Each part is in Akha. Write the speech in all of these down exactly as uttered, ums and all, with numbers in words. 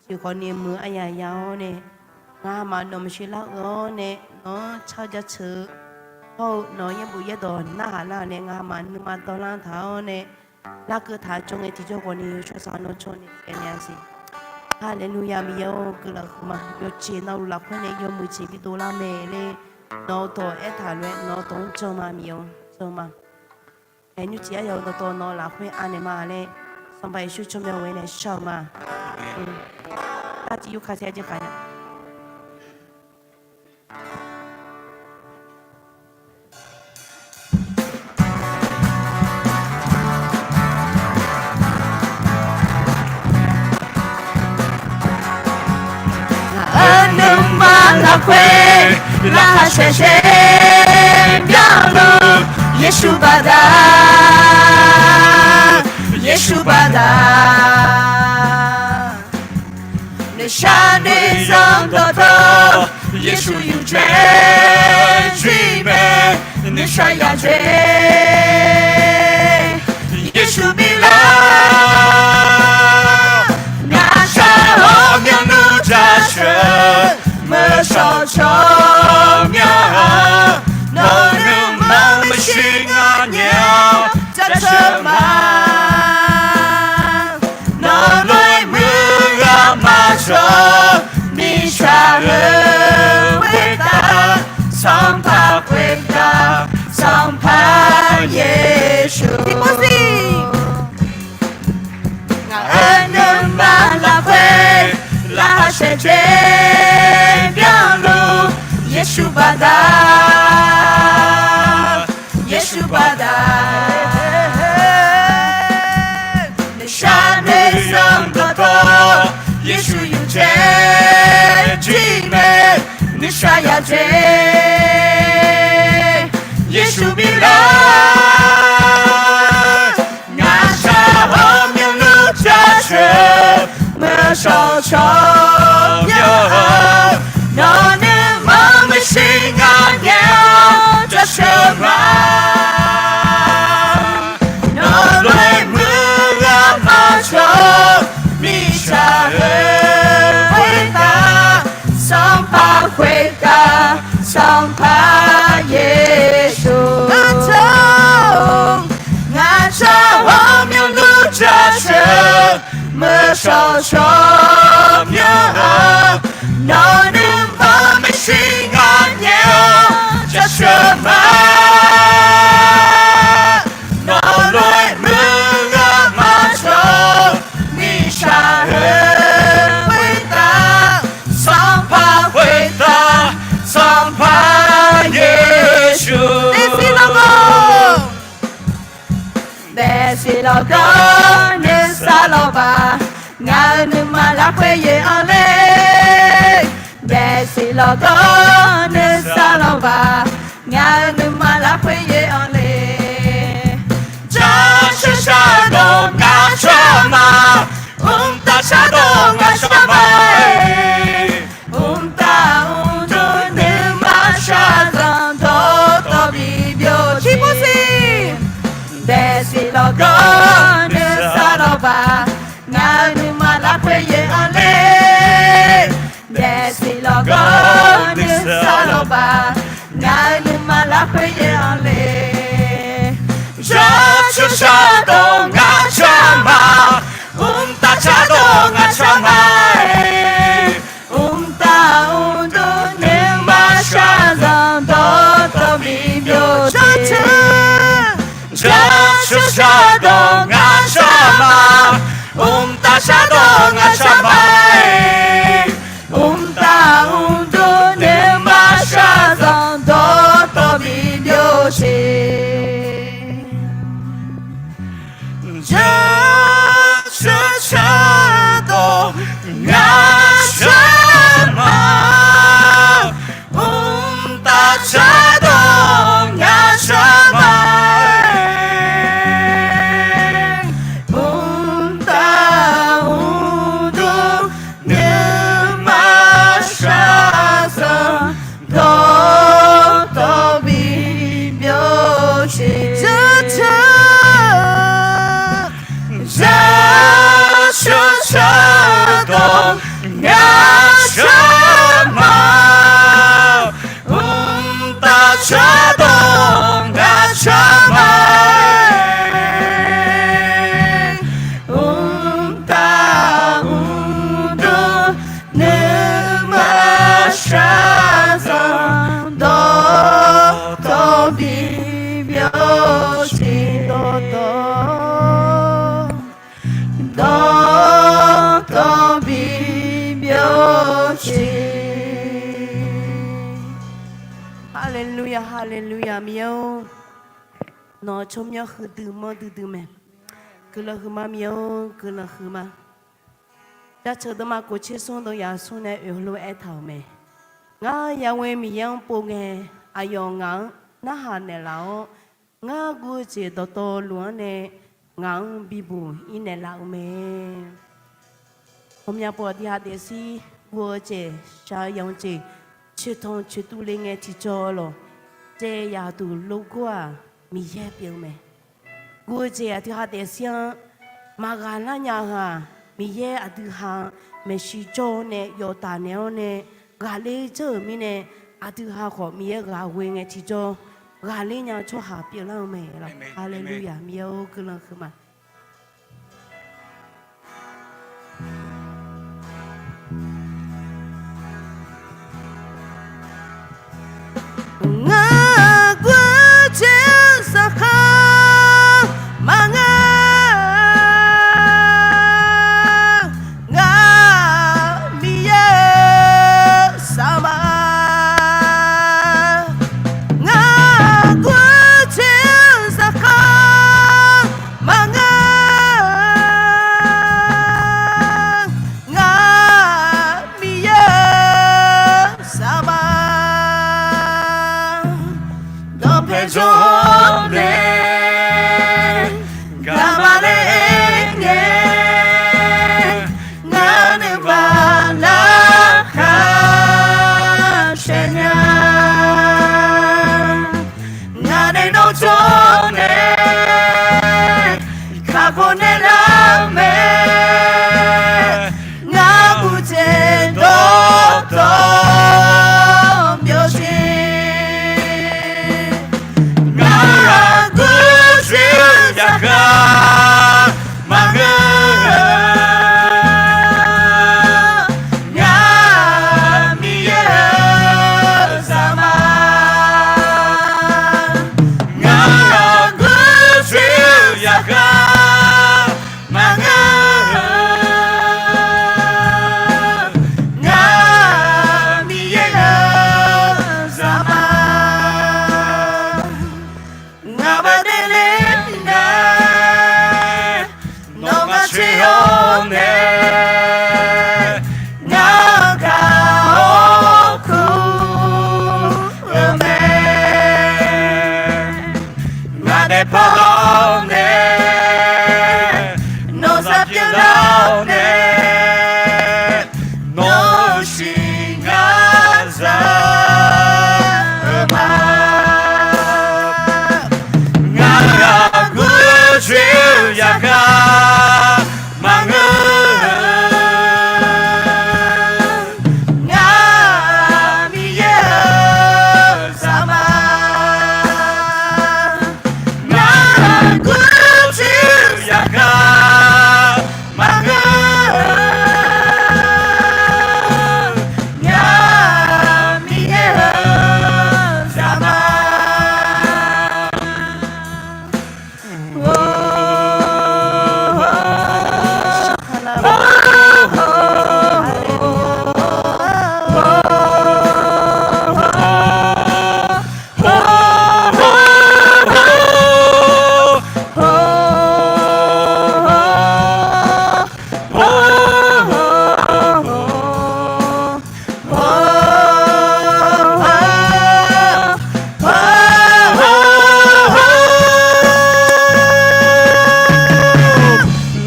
tiqjeq khawfni muiq aryaq ya-awr nae, ngamaf nawq maqshir lar-eu-awr nae, nawq-anr car jaceuq-eu hawr-eu nawq-euq yaerbof yaerdawq narhaq lar-euq nae ngamaf nuima dawrlar taq-awr nae, larkeuv taq jawr ngae tiqjawr khawfni yawshawr saq nawr jawr nae aernaeq-a siq. Haleluya, Miqyaer-or, guiqlanq huiqma. Yawqjeq navluf lafkhoer nae yawmuiq jeq bidov lar mae laer, nawq-eu dawq aertaq lof-aer nawq-eu dawq-anr jan ma, Miqyaer-or, jan ma. Aer, nymrcif aryaq-eu dawqtawv nawq-eu lafkhoer anaeq ma laer, Sanqpaq Yeqsur tsawrmyanr-eu nae shar-eu ma. Arciv yurkar tae-aer jir khaq nya. Ngaq-euq nuima lafkhoer laqkhaq saeqsaeq byanluf, Yeqsur baqda, Yeqsur baqda. Noeqshaq noeqzanq dawqtawv, Yeqsur yufdzaeq dzoer mae, noeqshaq yadzaeq, Yeqsur bi lar. Ngaqshaq ghawqmyanluf jaceuq, meuqshawq tsawrmyanr-aq, nawq-eu nuima maeqshi nganyaf-awr jaceuq ma. Nawq lof-aer muiq-eu maqjawr, miqshaq-eu khoertav, Sanqpaq khoertav, Sanqpaq Yeqsur. Tiqpov siq. Ngaq-euq nuima lafkhoer laqkhaq saeqsaeq byanluf, Yeqsur baqda, Yeqsur baqda. Noeqshaq noeqzanq dawqtawv, Yeqsur yufdzaeq dzoer mae, noeqshaq yadzaeq, Yeqsur bi lar. Ngaqshaq ghawqmyanluf jaceuq, meuqshawq tsawrmyanr-aq, nawq-eu nuima maeqshi nganyaf-awr jaceuq ma. Nawq lof-aer muiq-eu maqjawr, miqshaq-eu khoertav, Sanqpaq khoertav, Sanqpaq Yeqsur. Ngaqshaq ghawqmyanluf jaceuq, meuqshawq tsawrmyanr-aq, nawq-eu nuima maeqshi nganyaf-awr jaceuq ma. Nawq lof-aer muiq-eu maqjawr, miqshaq-eu khoertav, Sanqpaq khoertav, Sanqpaq Yeqsur. Daefzir lawrgawr, daefzir lawrgawr nuisar lawrbaq, ngaq-euq nuima lafkhoer yaeq-anr ler. Daefzir lawrgawr nuisar lawrbaq, ngaq-euq nuima lafkhoer yaeq-anr ler. Jaceuq shardawq ngaq tsawrhaq ma, mqtav shardawq ngaq tsawrhaq ma-aer, mqtav mqdmr nuima shaqzanq dawqtawv bi byov-eu tiqpov siq. Daefzir lawrgawr nuisar lawrbaq, ngaq-euq nuima lafkhoer yaeq-anr ler. Daefzir lawrgawr nuisar lawrbaq, ngaq-euq nuima lafkhoer yaeq-anr ler. Jaceuq shardawq ngaq tsawrhaq ma, mqtav shardawq ngaq tsawrhaq ma-aer, mqtav mqdmr nuima shaqzanq dawqtawv bi byov-eu jaceuq, jaceuq shardawq ngaq tsawrhaq ma, mqtav shardawq ngaq tsawrhaq ma-aer, mqtav mqdmr nuima shaqzanq dawqtawv bi byov-eu siq. Jaceuq shardawq ngaq tsawrhaq ma, mqtav shardawq ngaq tsawrhaq ma-aer, mqtav mqdmr nuima shaqzanq dawqtawv bi byov-eu siq. Jaceuq, jaceuq shardawq jeq. Haleluya, haleluya, Miqyaer-or, nawq tsawrmyanr huiqdui manrdui dui mae. Guiqlanq huiqma Miqyaer-or, guiqlanq huiqma. Jaceuq deuvma kof tser smr deuv yaf smr nae oeq heulof-aer aertaq-euq mae. Ngar Yahweh Miqyaer-anr pov ngae, aqyawf ngaq-anr narhaq naeqlaf-awr, ngar guv-eu jeq dawqtawvluf-anr nae ngaq-anr bibuq ir naeqlaf-eu mae. Ghawqmya pov tiq ghaq daefzir guv-eu jeq, shaq-eu yamq jeq, coeqtanq coeqtuv le ngae tiqjawr lawq, tsaev yaqduq lorgor-aq, Miqyaer pyeuf-eu mae. Guv-eu jeq aqdui ha daefzir-anr maqghaq lar nya-eu-aq, Miqyaer aqdui ha maeqshi jawr-awr nae yawf taf naeq-awr nae ghaqler dzeur-euq mirnae, aqdui ha khawf Miqyaer ghaq ghoe ngae tiqjawr ghaqler nya-eu tsawrhaq pyeuflar-eu mae. Haleluya, Miqyaer-or, guiqlanq huiqma. Ngar guv-eu jeq-anr zaqkhav maqngeur. Ngar Miqyaer-eu zaqmar, ngar guv-eu jeq-anr zaqkhav maqngeur. Ngar Miqyaer-eu zaqmar, dawqpae jawr-awr nae gaqma laer ngae, ngar nuima laqkhaq shaef nya. Ngaq nae nawr jawr nae kakhof naeqlar-eu mae. Ngar guv jeq dawqtawv byovshuif, ngar guv jeq-eu zaqkhav maqngeur. Ngar Miqyaer-eu zaqmar, ngar guv jeq-eu zaqkhav maqngeur. Ngar Miqyaer-eu zaqmar, ngaq baqdanae nae nawq ngaq tsoeq-awr nae, ngaq gaq-awr kur-eu mae. Ngaq daefpar-awr nae, nawq zaq pyeuflar-awr nae, nawr-eu siq ngar za-eu ma. Ngar guv jeq-eu zaqkhav maqngeur. Ngar Miqyaer-eu zaqmar, ngar guv jeq-eu zaqkhav maqngeur. Ngar Miqyaer-eu zaqmar,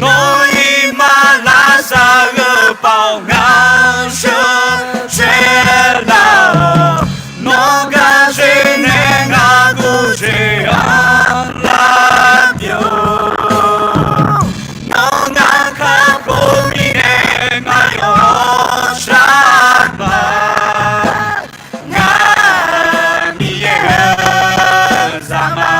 Nawr-iq maqlavsav-eu baoq ngaq sheuq caelar-awq. Nawr gar zoer nae ngaq guv jeq-anr lavbyov. Nawr ngaq kakhof mirnae ngaq yawshaq ma. Ngar Miqyaer-eu zaqmar,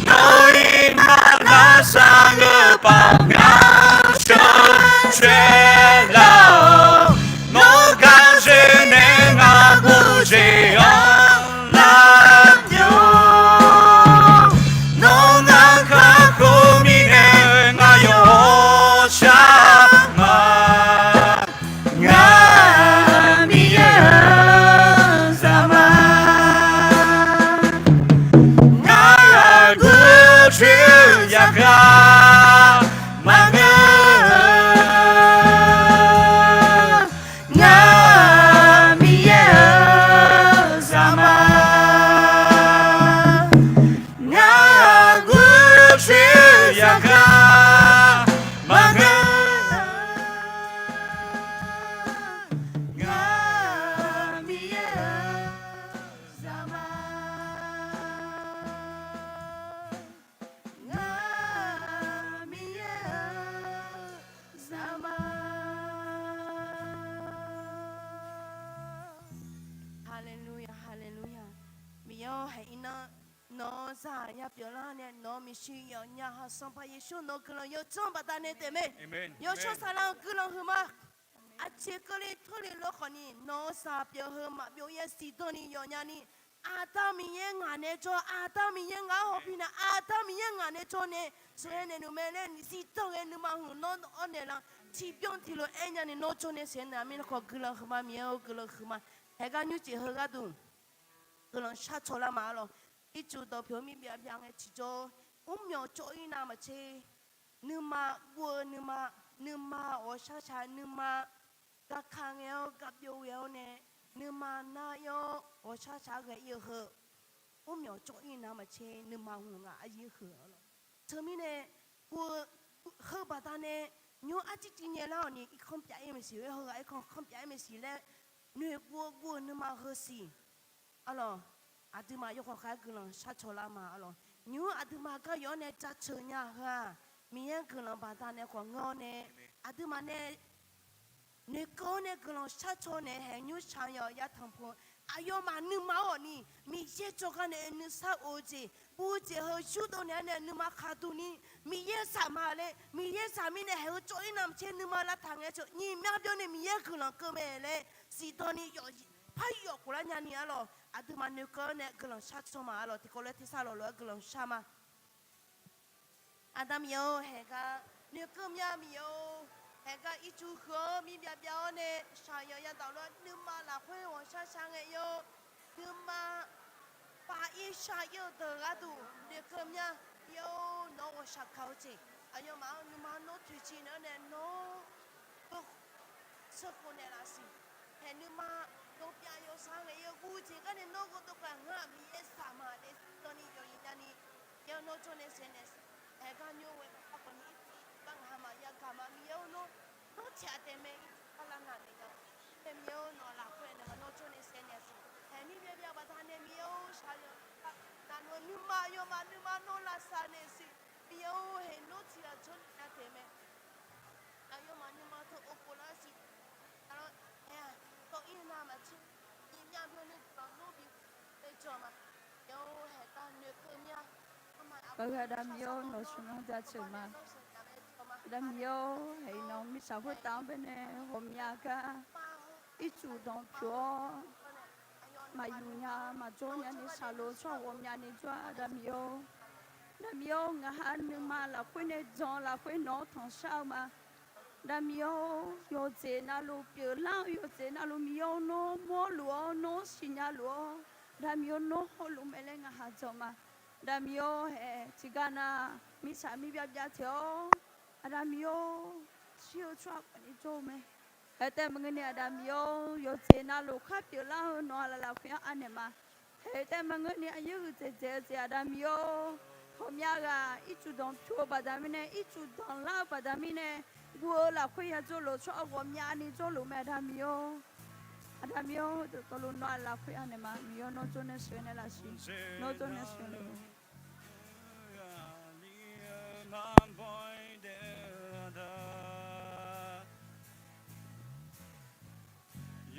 nawr-iq maqlavsav-eu baoq ngaq sheuq caelar-awq. Nawr gar zoer nae ngaq guv jeq-anr lavbyov. Nawr ngaq kakhof mirnae ngaq yawshaq zaq ya pyeuflar nae nawq-eu maeqshi yawqnya ha Sanqpaq Yeqsur nawq-eu guiqlanq yawdzanr baqdanae taef mae. Yawshawr saqlaq-eu guiqlanq huiqma. Aqjeq keuvle tawrle lor khawfni nawq-eu zaq pyeuf heu maqbyov-aer siqdanq ni yawqnya ni, Aqda Miqyaer ngaq nae jawr, Aqda Miqyaer ngaq-anr hawbi na, Aqda Miqyaer ngaq nae jawr nae sheuqghae naeq luf mae laer siqdanq ghae nuima hmq nawr-awr naeqlar tiqbyan tiqlof aernya ni nawr jawr nae sheuqghae naeq-eu mirnae khawf guiqlanq huiqma Miqyaer-or guiqlanq huiqma. Haeqgar nymrjeq heugar duq guiqlanq sharcaw lar ma arlawq. Ircuf dawqpyawq-eu mirbyav byav ngae tiqjawr mrmyawq cawv-ir navmaqtser, nuima guv-eu nuima, nuima ghawqshaq shaq nuima gaka ngae-awr gaqbyov ghae-awr nae, nuima nar-ir-awr ghawqshaq shaq ghae-ir-eu heu, mrmyawq cawv-ir navmaqtser nuima hmq ngaq aryir huiq arlawq. Teumirnae guv-eu heu baqdanae nymr arcir civ nyaelar-awq ni irkanr pyav-ir maeqsiq, heughaq irkanr kanr pyav-ir maeqsiq laer noeqguv-eu guv-eu nuima heusiq arlawq. Aqduimaf yawkawq khaer guiqlanq sharcaw lar ma arlawq. Nymr aqduimaf gar yawf-awr nae jaceuq nya heu-aq, Miqyaer guiqlanq baqdanae khawf ngeur-awr nae, aqduimaf nae noeqkeuv-awr nae guiqlanq sharcaw naeq-aer haeq nymr shaq-eu ya tanqpuq aqyawfmaf nuima-awr ni, Miqyaer jawrgar nae nuisar of-eu jeq guv-eu jeq heu yurdov naeq-aer nae nuima khaqduq ni, Miqyaer zaq ma laer, Miqyaer zaq mirnae haeq heu cawv-ir navmaqtser nuima lavtaq ngae cawq nyiq mya byan nae Miqyaer guiqlanq keuv mae laer siqdanq ni yawq par yawf khof lar nya ni arlawq. Aqduimaf noeqkeuv-awr nae guiqlanq sharcaw ma arlawq. Tiqkawv lof-aer tersar lawq lof-aer guiqlanq shar ma. Aqda Miqyaer-or, haeqgar noeqkeuv mya Miqyaer-or, haeqgar ircuf huiq-awr mirbyav byav-awr nae shaqyanq yadaq lof-aer nuima lafkhoer ghawqshaq shaq ngae-ir-awr, nuima pav-ir shar-ir-eu deuq gharduq noeqkeuv mya Miqyaer-or, nawq-eu ghawqshaq gaq-eu jeq aqyawfmaf-anr nuima nawr toeqciq naeq-awr nae nawr sheuqkhof naeqlaf siq. Haeq nuima dawqpyav yawshaq ngae-ir-eu guv-eu jeq gar nae nawr ghovdov kaq ngar Miqyaer zaq ma nae siqdanq ni yawqnyiq nya ni, Miqyaer-or, nawr jawr nae sheuqghae naeq siq. Haeqgar nymr ghae-eu khawf ni ircuf gar ngaq ha maqya gaq ma Miqyaer-or, nawr nawr tiq ghaq taef mae ircuf gar lar naq naeq nya. Aer Miqyaer-or, nawq-eu lafkhoer naeq ma nawr jawr nae sheuqghae naeq siq. Haeq mirbyav byav baqdanae Miqyaer-or, shaqyanq naq nawq-eu nuima yawma nuima nawr lavsav naeq siq. Miqyaer-or, haeq nawr tiq ghaq jawr naeq nya taef mae. Aqyawfmaf nuima teu of khof lar siq. Aqlawr, aer-aq, tawv-ir navmaqtser, nyiq myav byan nuiv guiqlanq nawr bi aer jawr ma. Miqyaer-or, haeqgar noeqkeuv mya. Aqgeu Aqda Miqyaer-or, nawq-eu shmq-anr jaceuq ma. Aqda Miqyaer-or, haeq iqnan mirtsaq khoertav-anr baenae ghawqmya gar ircuf danq pyeuf-awr, maqyuf nya maqjawr nya ni shaqloq-eu tsawrhaq ghawqmyani jawr-a. Aqda Miqyaer-or, Aqda Miqyaer-or, ngaq ha nuima lafkhoer nae jan lafkhoer nawq-anr tanqshar-eu ma. Aqda Miqyaer-or, yawqjeq navluf pyeuflar-eu yawqjeq navluf Miqyaer-or, nawr mawrluf-awr nawr siqnya luf-awr, Aqda Miqyaer-or, nawr hawluf mae laer ngaq ha jan ma. Aqda Miqyaer-or, haeq tiqgar nav mirtsaq mirbyav byav taef-awr, Aqda Miqyaer-or, shir-eu tsawrhaq khawfni jawr-eu mae. Haeq taef maqngeur ni Aqda Miqyaer-or, yawqjeq navluf khar pyeuflar-eu nawq-aq laf lafkhoer-anr anaeq ma. Haeq taef maqngeur ni aqyaer huiqdzaeq dzaeq-eu jeq Aqda Miqyaer-or, ghawqmya ghaq ircuf danq pyeuf-eu baqda mirnae, ircuf danqlar-eu baqda mirnae, guv-eu lafkhoer ya jawrluf-eu tsawrhaq ghawqmyani jawrluf mae Aqda Miqyaer-or. Aqda Miqyaer-or, dawqtawvluf nawq-aq lafkhoer anaeq ma. Miqyaer-or, nawr jawr nae sheuqghae nae laf siq, nawr jawr nae sheuqghae nae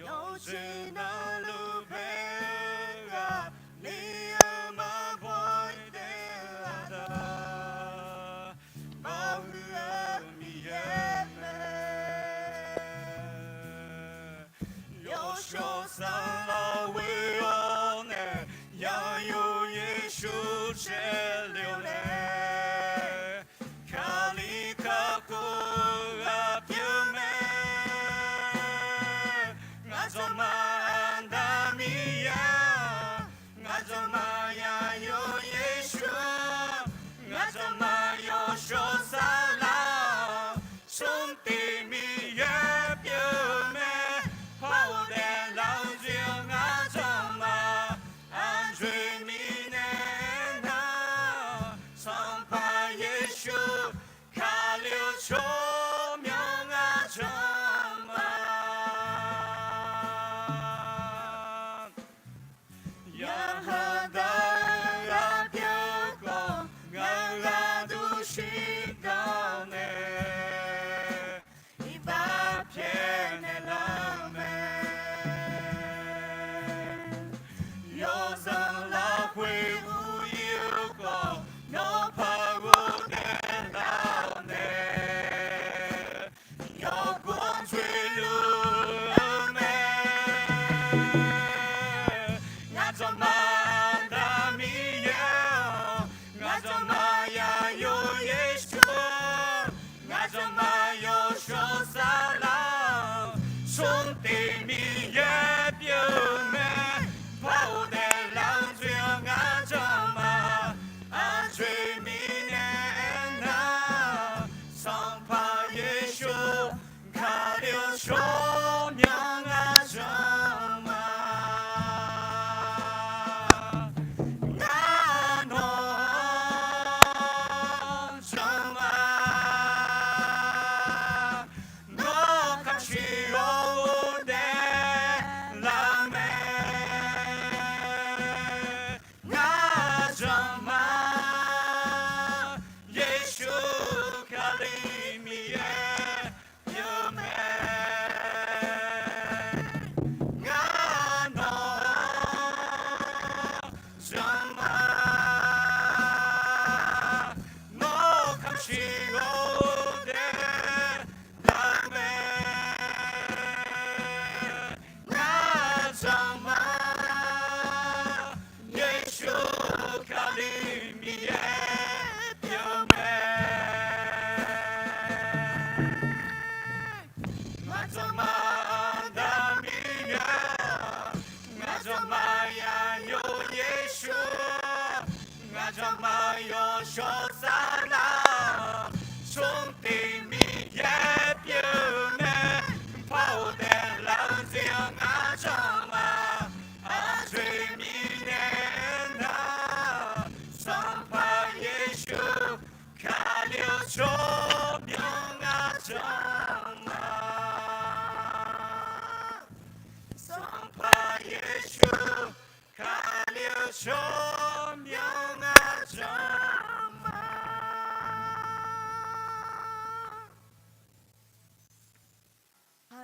Yawqjeq navluf bae-eu ghaq, aqli-eu maqbawr-ir daef-eu aqda, mawrhuiq-eu Miqyaer mae. Yawshawr Saflar ghoe-awr nae, Yaqyuq Yeqsur caerle-awr nae, Kali kakhof-eu ghaq pyeuf mae. Ngaq dzawqma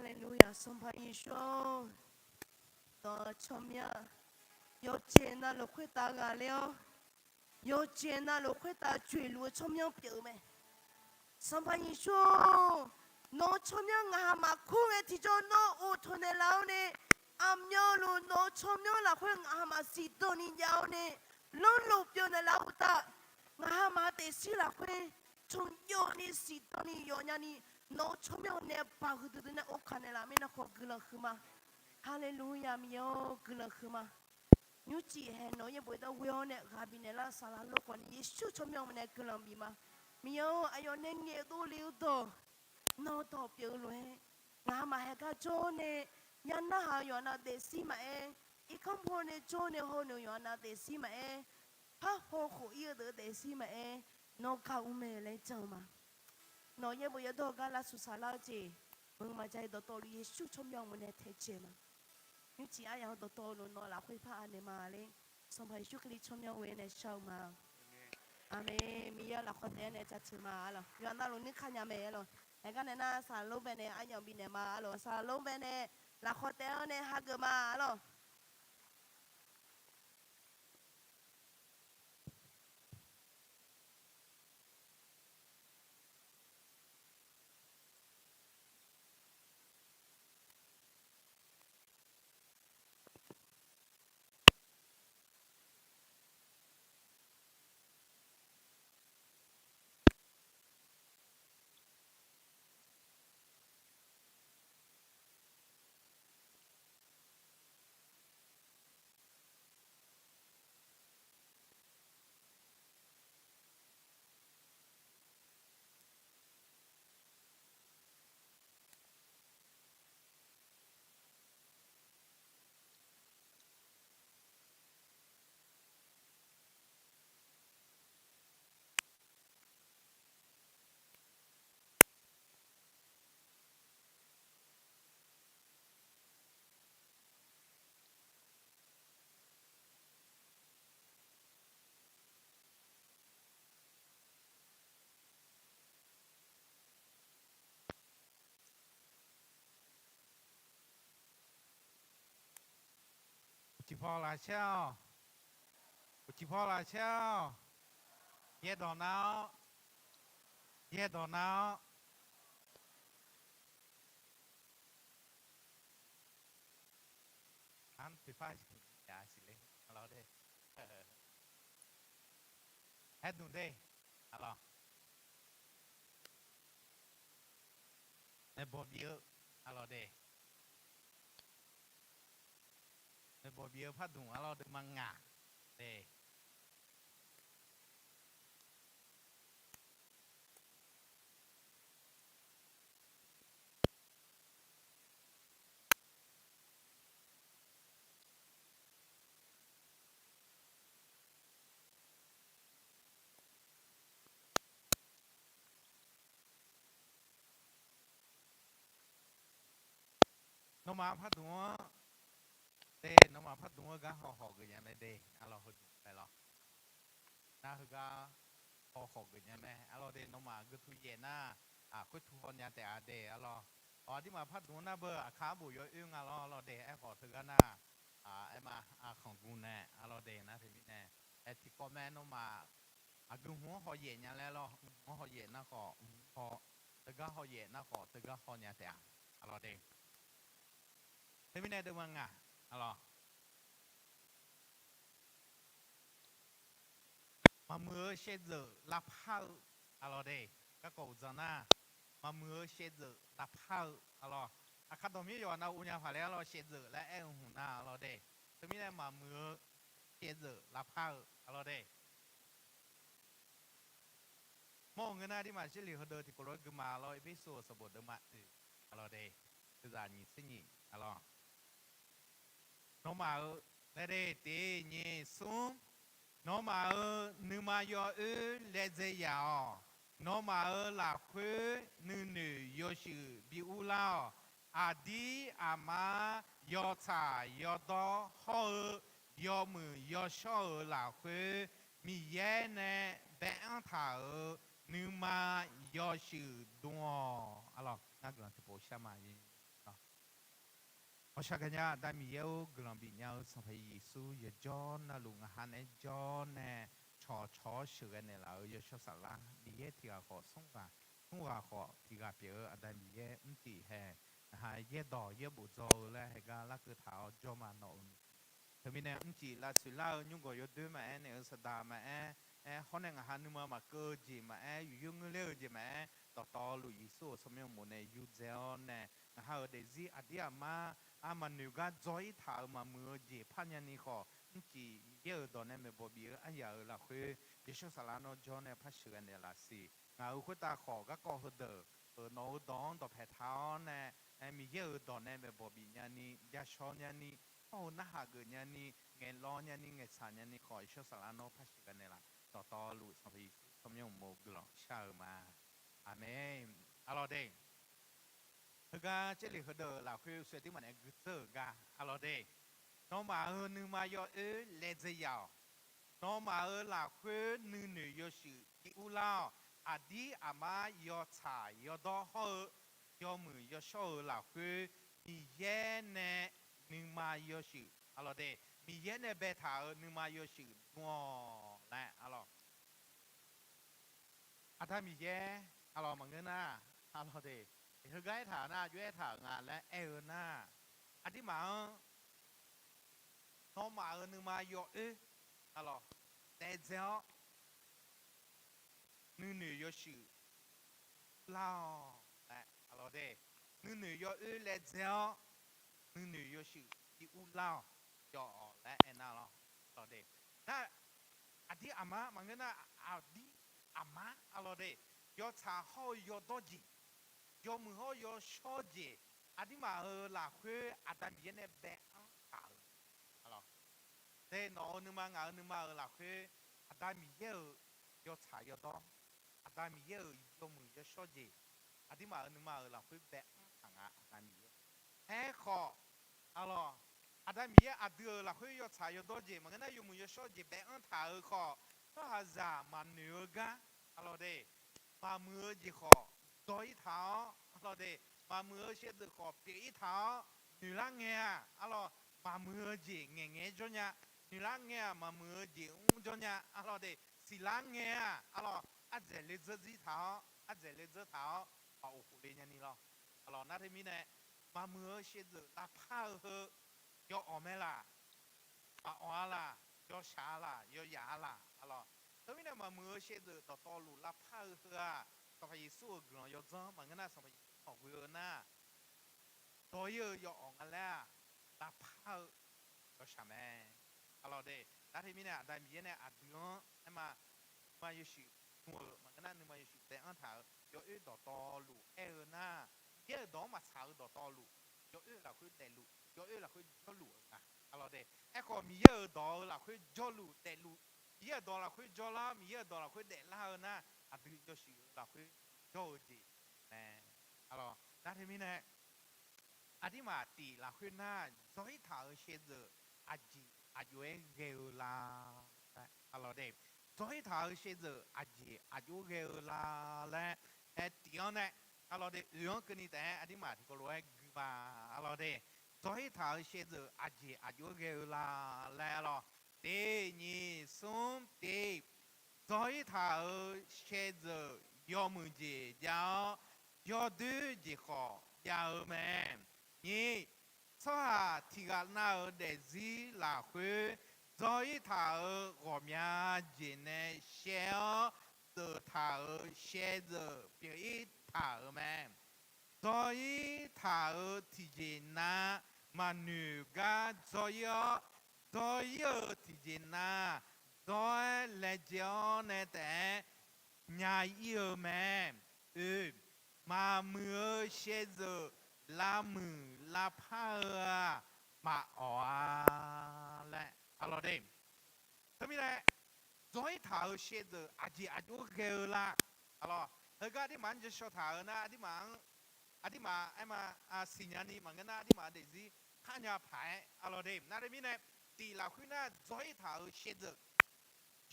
Haleluya, Sanqpaq Yeqsur-or, nawq-eu tsawrmyanr yawqjeq navluf khoertav ghaqler-awr, yawqjeq navluf khoertav dzoeqluf-eu tsawrmyanr pyeuf-eu mae. Sanqpaq Yeqsur-or, nawq-eu tsawrmyanr ngaq hamaf kur ngae tiqjawr nawr uqtaq naeqlaf-awr nae, aqmyanluf nawq-eu tsawrmyanr lafkhoer ngaq hamaf siqdan ni jav-awr nae, lanrlof pyeuf naeqlaf-eu uqtaf, ngaq hamaf-eu daefzir lafkhoer tsawrjawv ni siqdan ni yawfnya ni, nawq-eu tsawrmyanr-eu nae baq huiqdui dui nae orkaq naeqlaf mirnae khawf guiqlanq huiqma. Haleluya, Miqyaer-or, guiqlanq huiqma. Nymrcif hae nawq-eu yaerbof yawdawr ghoe-awr nae ghaq bifnaeq lar-eu saqlaq lor khawf ni Yeqsur tsawrmyanr-eu nae guiqlanq bifma. Miqyaer-or, aqyawf nae ngaeqdov le-eu dawq, nawq-eu dawq pyeuf-eu lof-aer, ngaq hamaf haeq gar jawr nae, ya narhaq-eu yawqha nav daefzir maqaer, irkanr bo nae jawr nae haw naeq-eu yawqha nav daefzir maqaer, parhaw khof ir-eu deuq-eu daefzir maqaer, nawr gar ur mae laer jan-eu ma. Nawq-eu yaerbof yawdawr-eu gar lavshuif saqlar-eu jeq, meuq maqja-ir dawqtawvluf Yeqsur tsawrmyanr-eu nae taedzae ma. Nymrcif aryaq-eu dawqtawvluf nawq lafkhoer par anaeq ma laer, Sanqpaq Yeqsur Kali tsawrmyanr ghoe-awr nae shar-eu ma. Aqmeq. Miqyaer-or, lafkhawf taef-aer nae jaceuq ma arlawq. Yawqha navluf nuikar nya mae arlawq. Haeq gar nae nar saqlaq lor bae nae aryamq bifnaeq ma arlawq. Saqlaq lor bae nae lafkhawf taef-aer nae hageuf ma arlawq. Uqcif paw lafcaer-awq. Uqcif paw lafcaer-awq. Yaerdawq nar-awr. Yaerdawq nar-awr. Aerdmq de, arlawq. Maeqbawq bif-eu, arlawq de. Maeqbawq bif-eu pardmq arlawq deuvma ngaq de. Nawmaf pardmq-anr de, nawmaf pardmq-eu gar haw khawf geuf nya mae de, arlawq heudmq mae lawq. Nar heugar haw khawf geuf nya mae, arlawq de, nawmaf geutu yaef nar, aq, khoertu haw nya taef-a de, arlawq. Aqdirmaf pardmq nar beu aqkar arbof yawoer nga lawr, arlawq de, aerkhawf teugar nar, aq, aerma, aq, khanq gu nae, arlawq de, nar teumirnae, aer tiqkawv mae, nawmaf aqgeu hmq-anr haw yaef nya laer lawr, hmq-anr haw yaef nar khawf, hmq haw, teugar haw yaef nar khawf, teugar haw nya taef-a, arlawq de. Teumirnae deuvma ngaq, arlawq. Maqmuiq-eu shaevdzeuf lavpar-eu, arlawq de. Garkawv uqdzan nar, maqmuiq-eu shaevdzeuf lavpar-eu, arlawq. Aqkar dawqmir yawqha nav uvnya paq laer arlawq, shaevdzeuf laer aer-eu hmq nar, arlawq de. Teumirnae maqmuiq-eu shaevdzeuf lavpar-eu, arlawq de. Mawr-euq ngeur nar, aqdirmaf jarlif heudeuq tiqkawv lof-aer gui ma lawr, Erpersu-euq sanqbof deuvma oeq, arlawq de. Teuzaq nyiq tser nyiq, arlawq. Nawmaf-euq laer de, tiq nyiq smr, nawmaf-euq nuima yawoer laedzae yaq-awq. Nawmaf-euq lafkhoer nuinoeq yawshuif bi urlar-awq. Aqdir aqmar yawtsaq yawdawr hawr-eu, yawmuiq yawshawr-euq lafkhoer Miqyaer nae bae-anr taq-euq nuima yawshuif dm-awq. Arlawq, ngar guiqlanq tiqpov shar ma, arlawq. Ghawqshaq gaqnya Aqda Miqyaer-or, guiqlanq bifnya-eu Sanqpaq Yeqsur yawqjawr navluf ngaq ha naeq-aer jawr nae cawqcawq-awr sheuqghae naeqlaf-euq yawshawr saflar Miqyaer tiq ghaq khawf smr ghaq, smr ghaq khawf tiq ghaq pyeuf-eu Aqda Miqyaer mrcif hae, ngaq ha yaerdawq yaerbof dzaw-eu laer heugar larkeuv taq-awr jawr ma nawq-euq Teumirnae mrcif lavtsoeq lar-eu nymrgawq yawdoer maqaer, naeq-eu saqdaq maqaer, aer hawr nae ngaq ha nuima maqkeuv-eu jeq maqaer, yufyoer ngeurler-eu jeq maqaer, dawqtawvluf Yeqsur-euq tsawrmyanr uqmov nae yurdzae-awr nae, ngaq ha-euq daefzir aqdir aqmar-a maqnoeq gar dzaw-ir taq-euq maqmuiq-eu jeq parnya ni khawf, mrcif Miqyaer-euq dawq nae maeqbawq bif-eu aryaq-euq lafkhoer, yawshawr saflar nawr jawr nae par sheuqghae naeqlaf siq. Ngaq-euq khoertav khawf garkawv heudeuq-euq nawq-euq dawq-anr dawqpae taq-awr nae, Miqyaer-euq dawq nae maeqbawq bifnya ni, jashawr nya ni, hawr-eu narhaq geufnya ni, ngaeqlawv nya ni, ngaeqtsaq nya ni khawf, yawshawr saflar nawr par sheuqghae naeqlaf. Dawqtawvluf Sanqpaq Yeqsur tsawrmyanr uqmov guiqlanq shar-eu ma. Aqmeq. Arlawr de. Heugar Jarlif heudeuq-euq lafkhoer uqshoe aqdirmaf nae guiqdzeur-euq gar, arlawr de. Nawmaf-euq nuima yawoer laedzae yaf-awq. Nawmaf-euq lafkhoer nuinoeq yawshuif bi urlar-awq. Aqdir aqmar yawtsaq yawdawr hawr-eu yawmuiq yawshawr-euq lafkhoer Miqyaer nae nuima yawshuif, arlawr de, Miqyaer nae baetaq-euq nuima yawshuif dm-awq laer, arlawr. Aqda Miqyaer, arlawr, maqngeur nar, arlawr de, heugar aertaq-euq nar, aqjox aertaq-euq nga laer aer-eu nar, aqdirmaf-anr nawmaf-euq nuima yawoer, arlawr, laedzae-awr nuinoeq yawshuif urlar-awq laer, arlawr de, nuinoeq yawoer laedzae-awr nuinoeq yawshuif bi urlar-awq, yaw-awq laer aernar lawr, arlawr de. Nar, aqdir aqmar maqngeur nar, aqdir aqmar, arlawr de, yawtsaq hawr-eu yawdawr jeq, yawmuiq hawr-eu yawshawr jeq, aqdirmaf-euq lafkhoer Aqda Miqyaer nae bae-anr taq-euq, arlawr de, nawq-euq nuima ngaq-euq nuima-euq lafkhoer Aqda Miqyaer-euq yawtsaq yawdawr, Aqda Miqyaer-euq yawmuiq yawshawr jeq, aqdirmaf-euq nuima-euq lafkhoer bae-anr taq nga, Aqda Miqyaer. Aerkhawf, arlawr, Aqda Miqyaer aqdui-euq lafkhoer yawtsaq yawdawr jeq maqngeur nar, yawmuiq yawshawr jeq bae-anr taq-euq khawf, tsawrhaqzaq maqnoeq-eu gar, arlawr de, maqmuiq-eu jeq khawf dzaw-ir taq-awr, arlawr de, maqmuiq-eu shaevdzeuf khawf pyeuf-ir taq-awr noeqlar ngae-aq, arlawr, maqmuiq-eu jeq ngaeqngae-aer jawr nya. Noeqlar ngae-aq, maqmuiq-eu jeq mr jawr nya, arlawr de, siqlar ngae-aq, arlawr, ardzaeq le dzeur dzir taq-awr, ardzaeq le dzeur taq-awr, maqof khof le nya ni lawr. Arlawr, nar teumirnae, maqmuiq-eu shaevdzeuf lavpar-eu heu, yawawq mae laq, maqawq-a laq, yawshaq-a laq, yawyaq-a laq, arlawr. Teumirnae maqmuiq-eu shaevdzeuf dawqtawvluf lavpar-eu heu-aq, Sanqpaq Yeqsur-euq guiqlanq yawdzanr maqngeur nar, Sanqpaq Yeqsur maqghoe-eu nar, dzaw-ir-eu yawawq nga laer-aq, lavpar-eu yawshaq mae. Arlawr de, nar teumirnae Aqda Miqyaer nae aqdui-anr aerma, nuima yawshuif dm-euq maqngeur nar, nuima yawshuif bae-anr taq-euq yawoer dawqtawvluf aer-eu nar, Miqyaer-euq dawq-anr maqtsaq-eu dawqtawvluf, yawoer lafkhoer daefluf, yawoer lafkhoer jawrluf-eu nga, arlawr de. Aerkhawf, Miqyaer-euq dawq-euq lafkhoer jawrluf daefluf, Miqyaer-euq dawq lafkhoer jawrlar, Miqyaer-euq dawq lafkhoer daeflar-eu nar, aqdui yawshuif-eu lafkhoer jawr-eu jeq mae. Arlawr, nar teumirnae, aqdirmaf tif lafkhoer nar, dzaw-ir taq-euq shaevdzeuf aqjeq aqjox-aer ghae-eu la? Arlawr de, dzaw-ir taq-euq shaevdzeuf aqjeq aqjox-aer ghae-eu la laer aer tif-anr nae, arlawr de, oeq-anr keuvni taef-aer aqdirmaf tiqkawv lof-aer gui ma. Arlawr de, dzaw-ir taq-euq shaevdzeuf aqjeq aqjox-aer ghae-eu la laer, arlawr, tiq nyiq smr tiq, dzaw-ir taq-euq shaevdzeuf yawmuiq jeq jav-awr, yawdoer jeq khawf jav-eu mae. Nyiq, tsawrhaq tiq ghaq nav-euq daefzir lafkhoer, dzaw-ir taq-euq ghawqmya jeq nae shaev-awr, dzeuf taq-euq shaevdzeuf pyeuf-ir taq-euq mae. Dzaw-ir taq-euq tiqjeq nav maqnoeq gar dzaw-ir-awr, dzaw-ir-euq tiqjeq nav dawr-aer laejae-awr nae taef-aer nya-ir-eu mae. Oe, maqmuiq-eu shaevdzeuf lavmuiq lavpar-eu-aq, maqawq-a laer, arlawr de. Teumirnae, dzaw-ir taq-euq shaevdzeuf aqjeq aqjox-aer ghae-eu la? Arlawr, heugar aqdirmaf-anr jashawr taq-eu nar, aqdirmaf-anr, aqdirmaf aerma, siqnya ni maqngeur nar, aqdirmaf daefzir kharnya paq-aer, arlawr de. Nar teumirnae, tif lafkhoer nar dzaw-ir taq-euq shaevdzeuf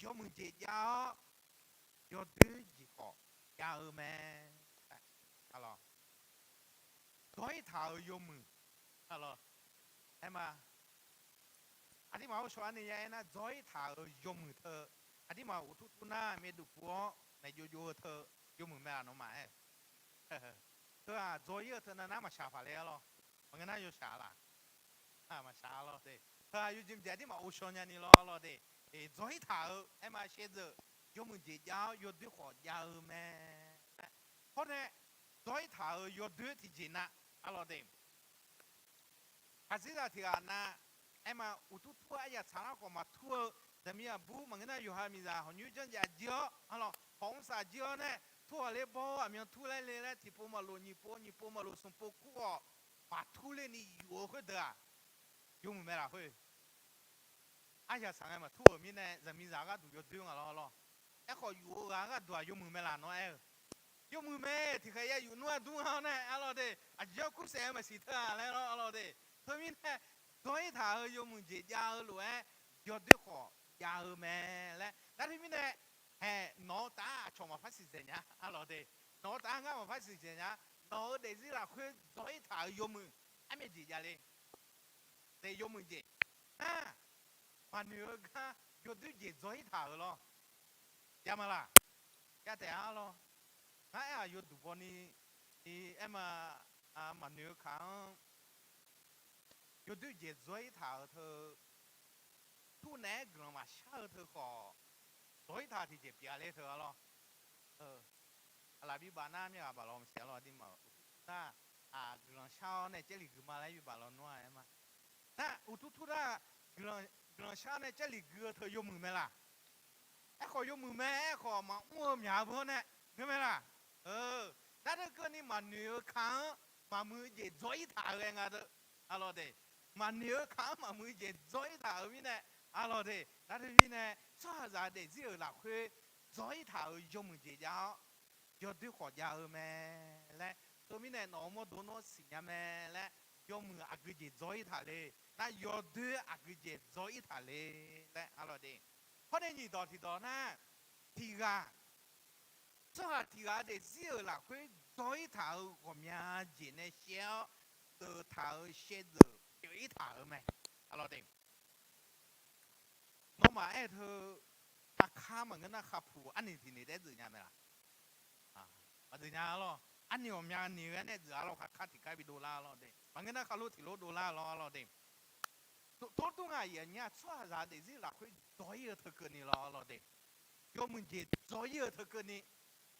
yawmuiq jeq jav-awr, yawdoer jeq khawf jav-eu mae. Dzaw-ir taq-euq yawmuiq, arlawr, Aerma, aqduimaf-euq shawq-anr ni ya aernar, dzaw-ir taq-euq yawmuiq teu, aqduimaf uqtur tur nar, myavduq puq-awr maeqjov jov-eu teu, yawmuiq mae-aq nawmaf-aer. Teu-aq dzaw-ir-eu teu navnar maqshaq paq le-a lawr. Maqngeur nar yawshaq laq. Maqshaq-a lawr de. Teu-aq yawjeq mqjeq aqduimaf ghovshaw nyani lawr lawr de. Dzaw-ir taq-euq aerma shaevdzeuf yawmuiq jeq jav-awr yawdoer khawf jav-eu mae. Hawr nae dzaw-ir taq-euq yawdoer tiqjeq nav-a lawr de. Khaqdzerzaq tiq ghaq nav, aerma uqtur tur-eu aryaq tsaqlar khawf maqtur-eu, zaqmiq aqbur maqngeur nar yawqha miqzaq hawq nymr janrjav jir-awr, a lawr hawq mrsaf jir-awr nae, tur ghaq ler bawr-awr aqmyan tur laer le laer tiqpov maqlof nyiq pov, nyiq pov maqlof smq pov kur khawf, maqtur ler ni yuf-eu khoerdeuq-aq, yawmuiq mae lafkhoer. Aryaq tsaq ngae maqtur-euq mirnae zaqmiqzaq gharduq yawdoer nga lawr lawr. Aerkhawf yuf-eu ghaq gharduq-aq yawmuiq mae laf nawr aer-eu. Yawmuiq mae, tiqkhaeq ya yuf nmr-a dur nga-awr nae-a lawr de, aqjeq-anr kursaef-eu maqsiq teu-a laer lawr-a lawr de. Teumirnae dzaw-ir taq-euq yawmuiq jeq jav-eu lof-aer yawdoer khawf jav-eu mae laer nar teumirnae, haeq nawq-eu taf-anr aqcawq maqpar siqdzaeq nya-a lawr de. Nawq-eu taf-anr ngar maqpar siqdzaeq nya. Nawq-eu daefzir lafkhoer dzaw-ir taq-euq yawmuiq armyav jeq jav le. Daef yawmuiq jeq nar, maqnoeq-eu gar yawdoer jeq dzaw-ir taq-euq lawr. Jav ma laq? Jav taef-a lawr. Ngar aer-aq yawduq baw ni, aerma, maqnoeq-eu kaq-anr yawdoer jeq dzaw-ir taq-euq teu, tur naeq-aer guiqlanq maqshar-eu teu khawf, dzaw-ir taq tiqjeq pyeuf-a le teu-a lawr. Aqlaf bi baf nar myav ghaq baf law maqsiq-a lawr, aqduimaf uqtur tur nar, guiqlanq shar-awr nae Jarlif gui ma laer bi baf law nmr-a aer ma. Nar uqtur tur nar, guiqlanq shar-awr nae Jarlif gui-eu teu yawmuiq mae laq? Aerkhawf yawmuiq mae, aerkhawf maqmr-eu myaq-a beu-awr nae ngeur mae laq? Nar teu keuvni maqnoeq-eu kaq-anr maqmuiq-eu jeq dzaw-ir taq-eu ghae nga deuq-a lawr de. Maqnoeq-eu kaq-anr maqmuiq-eu jeq dzaw-ir taq-euq mirnae-a lawr de. Nar teumirnae tsawrhaqzaq daefzir-euq lafkhoer dzaw-ir taq-euq yawmuiq jeq jav-awr yawdoer khawf jav-eu mae laer, teumirnae nawq-euq mawrdo nawr siqnya mae laer, yawmuiq aqgeujeq dzaw-ir taq le, nar yawdoer aqgeujeq dzaw-ir taq le laer-a lawr de. Hawr nae nyiq dawq tiq dawq nar, tiq ghaq, tsawrhaq tiq ghaq daefzir-euq lafkhoer dzaw-ir taq-euq ghawqmya jeq nae shaev-awr, deuq taq-euq shaevdzeuf pyeuf-ir taq-euq mae-a lawr de. Nawmaf aer teu, kharkar maqngeur nar kharpuq arniq tiq noeq taef-aer dzeuf nya mae laq? Maqdzeuf nya-a lawr. Arniq ghawqmya noeq-aer nae dzeuf-a lawr, kharkar tiqkar bi dovlar-a lawr de. Maqngeur nar kharlof tiq lof dovlar lawr-a lawr de. Tov dur nga iq aqnyir-aq tsawrhaqzaq daefzir lafkhoer dzaw-ir-eu teu keuvni lawr-a lawr de. Yawmuiq jeq dzaw-ir-eu teu keuvni,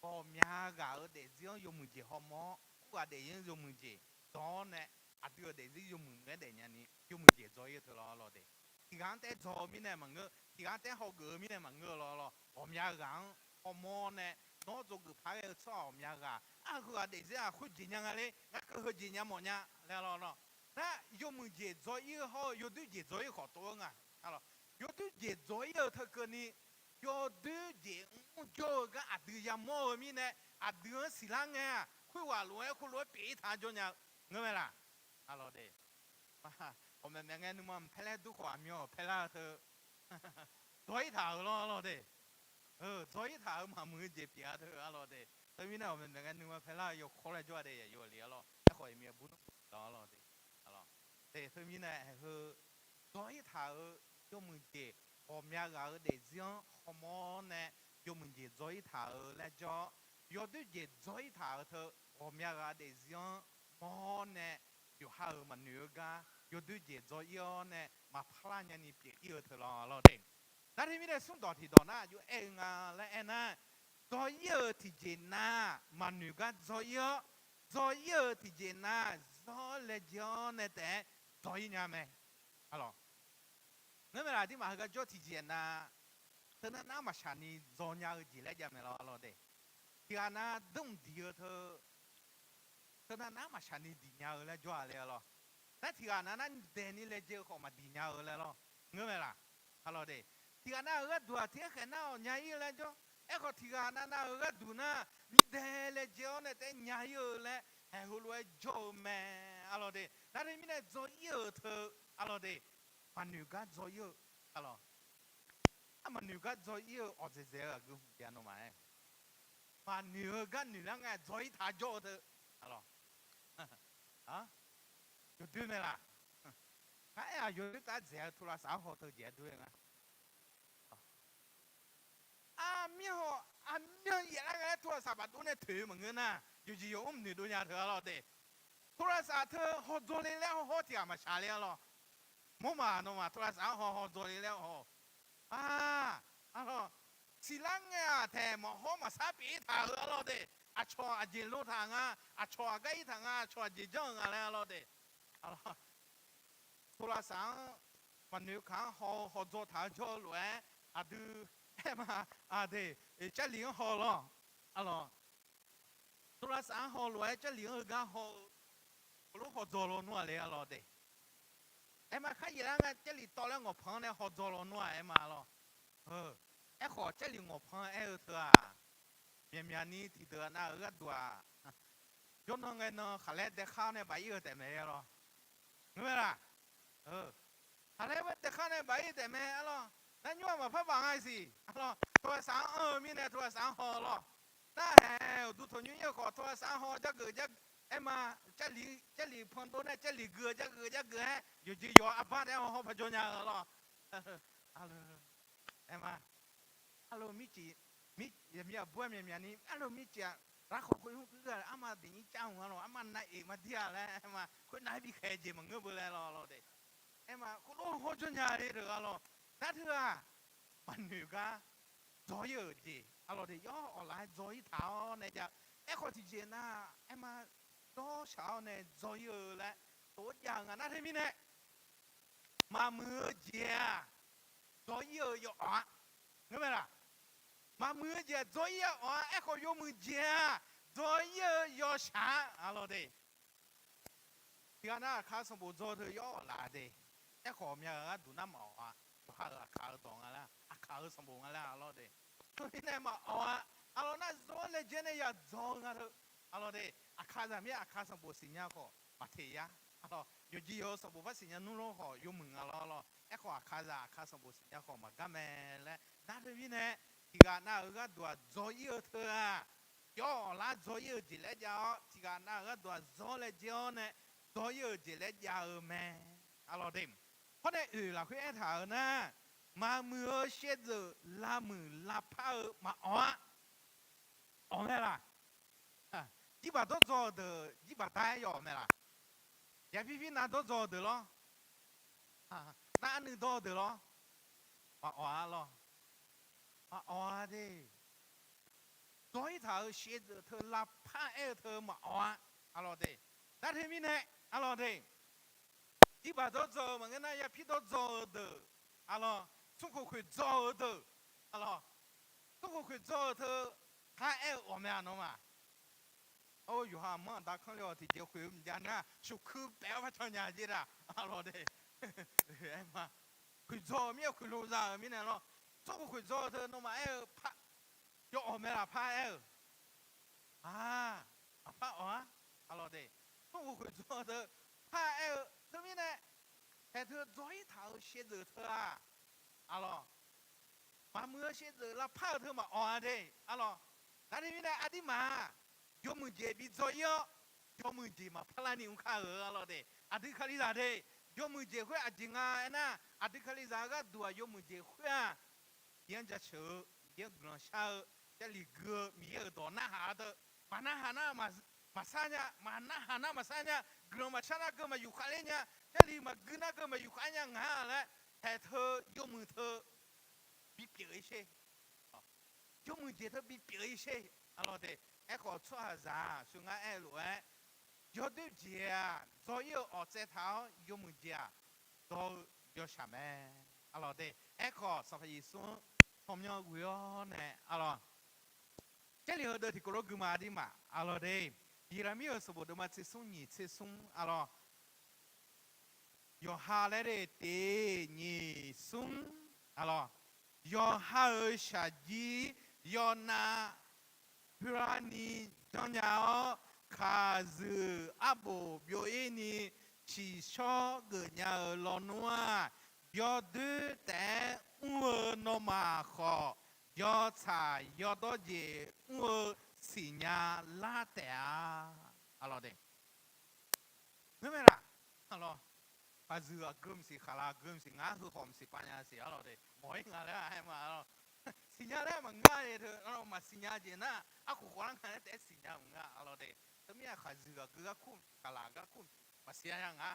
ghawqmya ghaq-euq daefzir-anr yawmuiq jeq hawmawr-awr, khoerghaq daefzir-anr yawmuiq jeq dzaw-awr nae, aqdui-euq daefzir yawmuiq muiq-aer daef nyani yawmuiq jeq dzaw-ir-eu teu lawr-a lawr de. Tiq ghaq-anr taef-aer dzaw-eu mirnae maqngeur, tiq ghaq-anr taef-aer hawgeuf-eu mirnae maqngeur-a lawr lawr. Ghawqmya ghaq-anr hawmawr-awr nae, nawr dzawgeuf par ghae-eu tsawrhaq ghawqmya ghaq, aqheu ghaq daefzir-aq khoerjeq nya nga le, ngar keuv heujeq nya mawf nya laer lawr lawr. Nar yawmuiq jeq dzaw-ir-eu hawr-eu yawdoer jeq dzaw-ir khawf tov-eu nga. Yawdoer jeq dzaw-ir-eu teu keuvni, yawdoer jeq mr jawr-eu gar aqdui yamawr-eu mirnae, aqdui-anr siqlar ngae-aq, khoerghaq lof-aer khoerlof-aer pyeuf-ir taq-a jawr nya-eu ngeur mae laq? A lawr de. Ghawqmyaeq maeq ngae nuima mq paer laer dur khawf aqmyan-awq paer lar-eu teu dzaw-ir taq-euq lawr-a lawr de. Dzaw-ir taq-euq maqmuiq-eu jeq pyeuf-a teu-a lawr de. Teumirnae ghawqmyaeq maeq ngae nuima paer lar-eu yawkawr laer jawr-a de, yawf le-a lawr. Aerkhawf iqmir bur nar lawr-a lawr de. Teumirnae aeqheu dzaw-ir taq-euq yawmuiq jeq, ghawqmya ghaq-euq daefzir-anr hawmawr-awr nae yawmuiq jeq dzaw-ir taq-euq laer jawr-awr, yawdoer jeq dzaw-ir taq-euq teu ghawqmya ghaq daefzir-anr mawr-awr nae, yawqha-euq maqnoeq-eu gar yawdoer jeq dzaw-ir-awr nae maqpar lar nyani pyeuf-ir-eu teu lawr-a lawr de. Nar teumirnae smr dawq tiq dawq nar aqjox aer-eu nga laer aernar, dzaw-ir-euq tiqjeq nar maqnoeq gar dzaw-ir-awr, dzaw-ir-euq tiqjeq nar zawr laejae-awr nae taef-aer dzaw-ir nya mae. Ngeur mae laf? Aqduimaf heugar jawr tiqjeq nar, teu nar nar maqshaq ni dzaw nya-eu jeq laer jav mae lawr-a lawr de. Tiq ghaq nar dmr diq-eu teu, teu nar nar maqshaq ni diq nya-eu laer jawr-a le-a lawr. Nar tiq ghaq nar nar nyiqdaeq ni laejae-eu khawf maqdiq nya-eu laer lawr. Ngeur mae laf? A lawr de. Tiq ghaq nar-euq gharduq-aq tiq aer khaeq nar-awq nya-ir-eu laer jawr. Aerkhawf tiq ghaq nar nar-euq gharduq nar nyiqdaeq laejae-awr nae taef-aer nya-ir-eu laer aeq heulof-aer jawr-eu mae. A lawr de. Nar teumirnae dzaw-ir-euq teu, a lawr de, maqnoeq gar dzaw-ir-eu, a lawr, maqnoeq gar dzaw-ir-eu awqdzaeq dzaeq-eu aqgeu hmq jav nawmaf-aer, maqnoeq-eu gar noeq lar ngae dzaw-ir taq jawr-eu teu, a lawr, yawdoer mae laf? Gar aer-aq, yawdoer tav dzaeq-eu โทรศัพท์-anr haw teu jeq-aer dur-aer nga. Aqmyan haw, aqmyan yaef lar nga laer โทรศัพท์ baqdov nae toeq-eu maqngeur nar, yawqjeq yawq-anr mqnoeq dov nya teu-a lawr de. โทรศัพท์ teu haw dzaw le laer hawr hawr tiq ghaq maqshaq le-a lawr. Mawrmaf nawmaf โทรศัพท์-anr haw haw dzaw le laer haw-awq. Aq, arlawr, siqlar ngae-aq taeq maqhawr maqsar pyeuf-ir taq-euq-a lawr de. Aqcawq aqjeq lo taq nga, aqcawq aqgar ir taq nga, aqcawq aqjeq janr-eu nga laer-a lawr de. Arlawr, โทรศัพท์-anr maqnoeq kaq-anr haw haw dzaw taq-eu jawr-eu lof-aer, aqdui aer ma, aqdui, Jarlif-anr haw lawr. Arlawr, โทรศัพท์-anr haw lof-aer Jarlif-anr heugar haw-eu, heulof haw dzaw lawnmr-a le-a lawr de. Aer ma, khar yaef lar nga Jarlif tawv laer ngawqpanq-anr nae haw dzaw lawnmr-aq aer ma lawr. Aerkhawf Jarlif ngawqpanq aer-eu teu-aq, myaqmyaq ni tiqdeuq nav-euq gharduq-aq, jawrnan ngae nan khaqlaer dae khar-awr nae baf-ir-eu taef mae-a lawr. Ngeur mae laq? Khaqlaer dae khar nae baf-ir taef mae-a lawr. Nar nymr-aq maqpar baf nga siq. Arlawr, โทรศัพท์-anr anr-eu mirnae โทรศัพท์-anr haw lawr. Nar haeq uqduq tanqnymr ir-eu khawf โทรศัพท์-anr haw jargeuf jar, aer ma, Jarlif, Jarlif pan dov nae Jarlif gui-eu jargeuf jargeuf-aer yawqjeq yawq-eu arbar taef-aer haw haw paq jawr nya-eu lawr. Aer ma, arlawr, mircif, mir, yaqmir aqbur-aer myaqmyaq ni arlawr mircif-aq, larkhawf khoer hmr gui-a arma diq nyir cav hmq-a lawr, arma nav eq ma dir-a laer aer ma, khoernav-aer bikhaeq jeq maqngeur beu laer lawr lawr de. Aer ma, khoerlof haw jawr nya-e deuq-a lawr. Nar teu-aq, maqnoeq gar dzaw-ir-euq jeq-a lawr de, yawr awqlaf-aer dzaw-ir taq-awr nae jav. Aerkhawf tiqjeq nar, aer ma, dawrshaq-awr nae dzaw-ir-eu laer tov-aer jav-eu nga nar teumirnae, maqmuiq-eu jeq-aq, dzaw-ir-eu yawawq-a. Ngeur mae laq? Maqmuiq-eu jeq-aq dzaw-ir-eu awq-a. Aerkhawf yawmuiq jeq-aq, dzaw-ir-eu yawshaq-a lawr de. Tiqghaq nar aqkar sanqbof dzaw teu yawr awq laf de. Aerkhawf myav-euq gharduq nar maqawq-a. Yawqha-euq aqkaq-eu dawq nga laer, aqkaq-eu sanqbof nga laer-a lawr de. Teumirnae maqawq-a. Arlawr, nar zanr-anr laejae nae yadzaw-eu nga teu. Arlawr de, aqkaqzaq mir aqkaq sanqbof siqnya khawf maqteq yar. Arlawr, yawqjeq yawq-eu sanqbof par siqnya nmr lor khawf yawmuiq nga lawr lawr. Aerkhawf aqkaqzaq aqkaq sanqbof siqnya khawf maqgar mae laer nar teumirnae, tiqghaq nav-euq gharduq-aq dzaw-ir-eu teu-aq, yawr awq lar dzaw-ir-eu jeq laer jav-awr, tiqghaq nav-euq gharduq-aq zanr-anr laejae-awr nae dzaw-ir-euq jeq laer jav-eu mae. Arlawr de, hawr nae oeq lafkhoer aertaq-euq nar, maqmuiq-eu shaevdzeuf lavmuiq lavpar-eu maqawq-a. Awq mae laq? Jirbaq dawrdzaw-eu deuq jirbaq dar-aer yawf-awq mae laq? Yaqpir pir nav dawrdzaw-eu deuq lawr, nav arnuiv dawr-eu deuq lawr, maqawq-a lawr. Maqawq-a de. Dzaw-ir taq-euq shaevdzeuf teu lavpar aer-eu teu maqawq-a. Arlawr de, nar teumirnae, arlawr de, jirbaq dawrdzaw-eu maqngeur nar yaqpir dawrdzaw-eu deuq, arlawr, smrkhoeq khoeq dzaw-eu deuq, arlawr, smrkhoeq khoeq dzaw-eu teu, khar aer-eu awq mae-a nawmaf. Or, yawqha manr aqda kanr le-awq tiqjeq khoeq-eu mqjav nar shawqkuir paef-awr par can nya jer da. Arlawr de, aer ma, khoeqdzaw-eu mir-aer khoeqlo za-euq mirnae lawr, smrkhoeq khoeqdzaw-eu teu nawmaf aer-eu par, yawawq mae laq par aer-euq? Aq, maqpar awq-a. Arlawr de, smrkhoeq khoeqdzaw-eu teu par aer-eu teumirnae, haeq teu dzaw-ir taq-euq shaevdzeuf teu-aq, arlawr, maqmuiq-eu shaevdzeuf lavpar-eu teu maqawq-a de. Arlawr, nar teumirnae aqdirmaf-aq, yawmuiq jeq bi dzaw-ir-awr, yawmuiq jeq maqpar larni mr kar-euq. Arlawr de, aqdui kalizaq de, yawmuiq jeq khoer aqjeq nga aernar, aqdui kalizaq-eu gharduq-aq yawmuiq jeq khoer-aq, Miqyaer-anr jaceuq-eu, Miqyaer-anr guiqlanq shar-eu, Jarlif gui-eu Miqyaer-euq dawq narhaq-a deuq, maqnarhaq nar maqsar nya, maqnarhaq nar maqsar nya, guiqlanq maqshar nar keuv maqyuf khavler nya, Jarlif maqgui nar keuv maqyuf khav nya nga laer, haeq teu yawmuiq teu bipyeuf-ir sher. Yawmuiq jeq teu bipyeuf-ir sher. Arlawr de, aerkhawf tsawrhaqzaq-aq, shuirngar aer-eu lof-aer, yawdoer jeq-aq dzaw-ir-eu awq tsaev taq-awr, yawmuiq jeq-aq dzaw-eu yawshaq mae. Arlawr de, aerkhawf Sanqpaq Yeqsur-anr tsawrmyanr ghoe-awr nae, arlawr, Jarlif heudeuq tiqkawv lof gui ma aqdirmaf. Arlawr de, Yeqlaqmir-euq sanqbof deuvma tser smr nyiq tser smr, arlawr, yawqha laer de tiq nyiq smr, arlawr, yawqha-euq shaqjir yawnav pyur larni janrnya-awr, kaqzuif arbof byov-ir ni tsiqshawr geufnya-euq lawnmr-aq, yawdoer taef-aer mr-eu nawmaf khawf, yawtsaq yawdawr jeq mr-eu siqnya lar taef-a. Arlawr de, ngeurmae laq? Arlawr, Khaqzuiq aqgeu maqsiq, khaqlaq aqgeu maqsiq, ngar heu khawf maqsiq pav nya siq arlawr de. Mawq-ir nga laer aer ma arlawr. Siqnya laer maqngeur-a teu arlawr, maqsiqnya jeq nar, arkhof khawf lar nga laer taef-aer siqnya maqngeur-a arlawr de. Teumirnae khaqzuiq aqgeu gar kur maqsiq, khaqlaq gar kur maqsiq, maqsiqnya nga.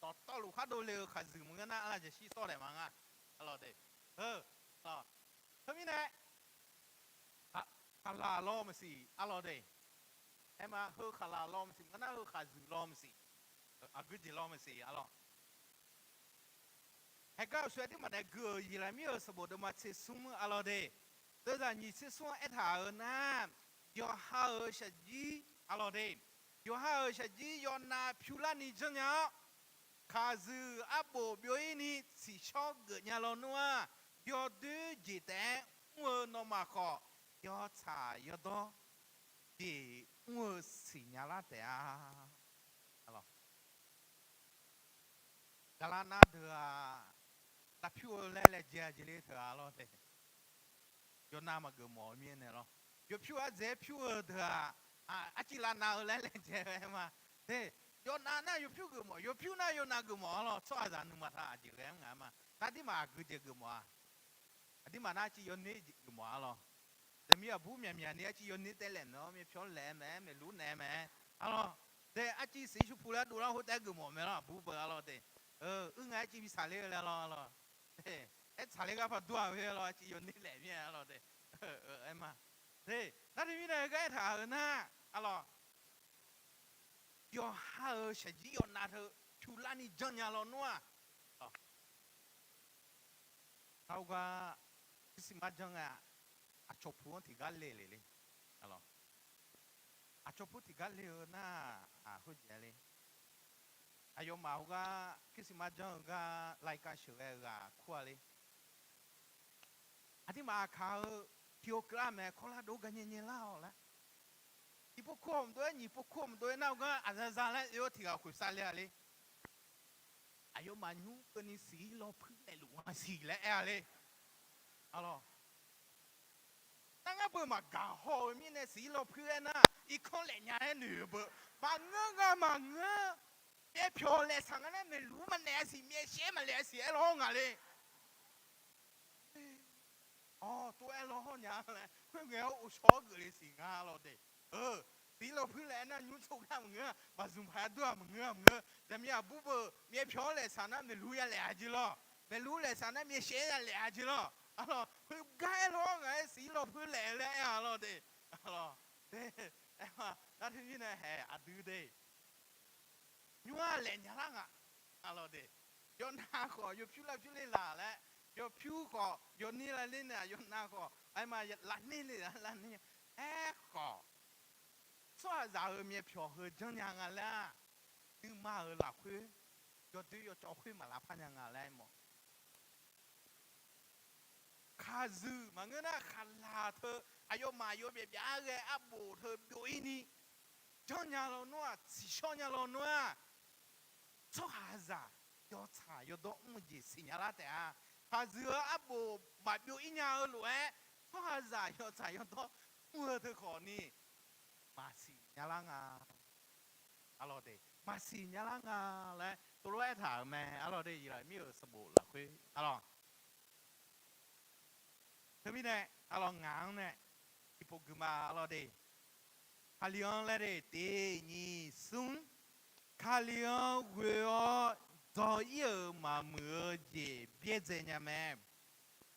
Dawqtawvluf khar dovle-eu khaqzuiq maqngeur nar, arlaqjaqshir sawr daef ma nga arlawr de. Teumirnae khaqlaq law maqsiq arlawr de. Aer ma, heu khaqlaq law maqsiq, maqngeur nar heu khaqzuiq law maqsiq, aqgeu jeq law maqsiq arlawr. Haeqgar uqshoe aqduimaf nae gui-euq Yeqlaqmir-euq sanqbof deuvma tser smr arlawr de. Deuvzaq nyiq tser smr-anr aertaq-euq nar, yawqha-euq shaqjir arlawr de. Yawqha-euq shaqjir yawnav pyur larni janrnya-awr, khaqzuiq arbof byov-ir ni tsiqshawr geufnya lawnmr-aq, yawdoer jeq taef-aer mr-eu nawmaf khawf, yawtsaq yawdawr jeq mr-eu siqnya lar taef-a. Gaqlaqnav deuq-aq, lavpyur-eu laer laejae jeq le teu-a lawr de. Yawnav maqgeuf mawf-eu mirnae lawr. Yawpyur ardzaeq-aer pyur-eu deuq-aq, arciv lavnav-eu laer laejae-aer ma. De, yawnav nar yawpyur geuf mawf, yawpyur nar yawnav geuf mawf-a lawr. Tsawrhaqzaq nuima taq aqjeq ghae-anr ngaq-a ma. Nar aqduimaf aqgeu jeq geuf mawf-a. Aqduimaf nar arciv yawner geuf mawf-a lawr. Zaqmiq aqbur myaqmyaq ni arciv yawner taev laef mae-awr, myavpyawq laef mae-aer, maeqlur naeq mae-aer arlawr. De, arciv siq shawr pu laer dovlar khoer taef-aer geuf mawf mae lawr, aqbur beu arlawr de. Uir nga arciv bi tsaqler-eu laer lawr arlawr. Aer tsaqler gar par dur-a khoer lawr, arciv yawner laef mir-aer arlawr de. Aer ma. De, nar teumirnae heugar aertaq-euq nar arlawr, yawqha-euq shaqjir yawnav teu pyur larni janrnya lawnmr-aq, nar-eu gar Christmas janr ngae-aq, aqcawq pu-anr tiqgar le le le. Aqcawq pu tiqgar le-eu nar-aq, khoerjeq le. Aqyawfmaf heugar Christmas janr-eu gar รายการ sheuqghae-eu ghaq kur-a le. Aqduimaf aqkaq-eu tiq hawkeuv-a mae, kawrlar dov gar nyae nyae lar-awq laer. Tiqpov kur-awq maqdov-aer, nyiq pov kur-awq maqdov-aer nar-eu gar aqzaqza laer oe-awr tiq ghaq khoeq savle-a le. Aqyawfmaf nymr keuvni siq-ir lawpuir laeqluf-a siq laer aer-a le. Arlawr, nar ngar beu maqgaq haw-eu mirnae siq-ir lawpuir aer nar, irkanr laef nya-aer noeq-eu beu. Maqngeur nga maqngeur. Myavpyawq laef saq nga laer maeqlur maqnaeq-a siq, myavshaer maqlaef-a siq aer lawr ngaq le. Awr, tov-aer lawr hawr nya laer khoerngae-awr ghovshaw-awr geufle siq nga lawr de. Siq-ir lawpuir laef aer nar nymr tsov gar maqngeur-a, maqzmq paq-aer dur-aq maqngeur-a maqngeur. Zaqmiq aqbur beu, myavpyawq-anr laef saq nar maeqlur ya laef-a jeq lawr. Maeqlur laef saq nar myavshaer ya laef-a jeq lawr. Arlawr, heugar aer lawr ngaq-aer siq-ir lawpuir laef laer aer-a lawr de. Arlawr, de, aer-a, nar teumirnae haeq aqdui de. Nymr-aq laef nya lar nga. Arlawr de, yawnav khawf yawpyur lavpyur le laq laer, yawpyur khawf yawner lavler nae, yawnav khawf aerma lavner le lavner. Aerkhawf, tsawrhaqzaq-euq myavpyawq heu janrnya nga laer-aq, nuima-euq lafkhoer yawdoer yawcawv khoer maq lavpar nya nga laer aermawf. Khaqzuiq maqngeur nar khaqlaq teu, aqyawfmaf yawbyav byav ghae arbof teu byov-ir ni janrnya lawnmr-aq, tsiqshawr nya lawnmr-aq, tsawrhaqzaq yawtsaq yawdawr mr-eu jeq siqnya lar taef-a. Khaqzuiq-euq arbof maqbyov-ir nya-eu lof-aer, tsawrhaqzaq yawtsaq yawdawr mr-eu teu khawf ni maqsiq nya lar nga. Arlawr de, maqsiq nya lar nga laer tov lof-aer aertaq-euq mae. Arlawr de, Yeqlaqmir-euq sanqbof lafkhoer arlawr. Teumirnae arlawr ngaq-anr nae tiqpov guima arlawr de, Kali-anr laer de, tiq nyiq smr, Kali-anr ghoe-awr dawq-ir-euq maqmuiq-eu jeq byaerdzae nya mae.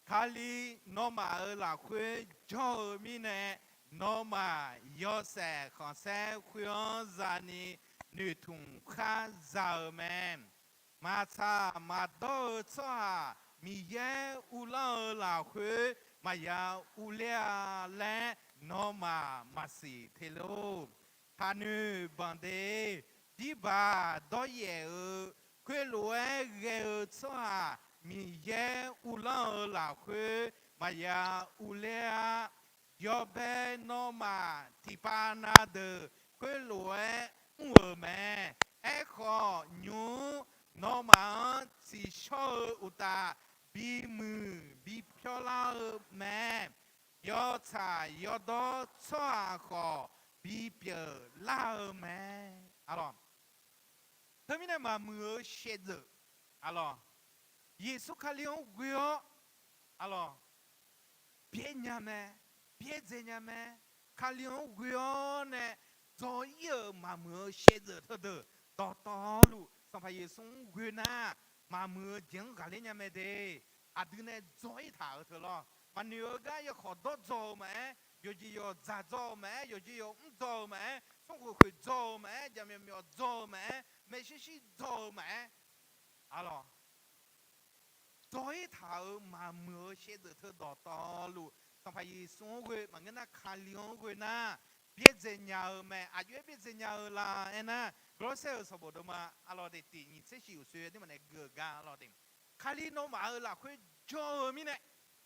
Kali nawmaf-euq lafkhoer jawr-eu mirnae, nawmaf yawshaef khanqsaer khoer-anr za'ni noeqtmq khar za-eu mae. Maqtsaq maqdawr-eu tsawrhaq Miqyaer uvlanr-eu lafkhoer maqya uvler-a laer nawmaf maqsiq te lor. Taqnoeq banq de. Jirbaq dawryaef-euq khoerlof-aer ghae-eu tsawrhaq Miqyaer uvlanr-eu lafkhoer maqya uvler-a. Yawbae nawmaf tiqpav na deuq khoerlof-aer mr-euq mae. Aerkhawf, nymq-mr nawmaf-anr tsiqshawr-eu uqtaf, bimuiq bipyawr lar-eu mae. Yawtsaq yawdawr tsawrhaq khawf, bipyeuf lar-eu mae. Arlawr, teumirnae maqmuiq-eu shaevdzeuf Arlawq, Yeqsur Kali-anr ghoe-awr, arlawq, byaer nya mae, byaerdzae nya mae. Kali-anr ghoe-awr nae dzaw-ir-euq maqmuiq-eu shaevdzeuf teudeuq dawqtawvluf Sanqpaq Yeqsur-anr ghoe nar, maqmuiq-eu jeq-anr ghaqler nya mae de. Aqdui nae dzaw-ir taq-euq teu lawr, maqnoeq-eu gar yawkawq dawr dzaw-eu maqaer, yawqjeq yawqdzaq dzaw-eu maqaer, yawqjeq yawqmr dzaw-eu maqaer, smrkhoeq khoeq dzaw-eu maqaer, jaqmyawf myawf dzaw-eu maqaer, maeqshir shir dzaw-eu maqaer, arlawq, dzaw-ir taq-euq maqmuiq-eu shaevdzeuf teu dawqtawvluf Sanqpaq Yeqsur-anr ghoe maqngeur nar, Kali-anr ghoe nar, byaerdzae nya-eu mae. Aqjox-aer byaerdzae nya-eu la aernar, Gawrlawrsaer-euq sanqbof deuvma, arlawq de, tiq nyiq tser shif uqshoe aqduimaf nae gui-euq gar, arlawq de, Kali nawmaf-euq lafkhoer jawr-eu mirnae,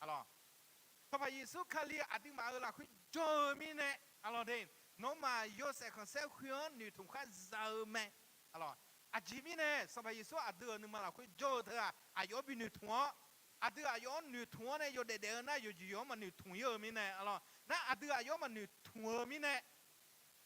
arlawq, Sanqpaq Yeqsur Kali aqduimaf-euq lafkhoer jawr-eu mirnae, arlawq de, nawmaf yawshaef khanqsaer khoer-anr noeqtmq khar za-eu mae. Arlawq, aqjeq mirnae Sanqpaq Yeqsur aqdui-euq nuima lafkhoer jawr-eu teu-aq, aqyawf-anr bi noeqtmq-awr, aqdui aqyawf-anr noeqtmq-awr nae yawdaef daef-eu nar, yawqjeq yawq-anr maqnoeqtmq-ir-eu mirnae, arlawq, nar aqdui aqyawf-anr maqnoeqtmq-eu mirnae,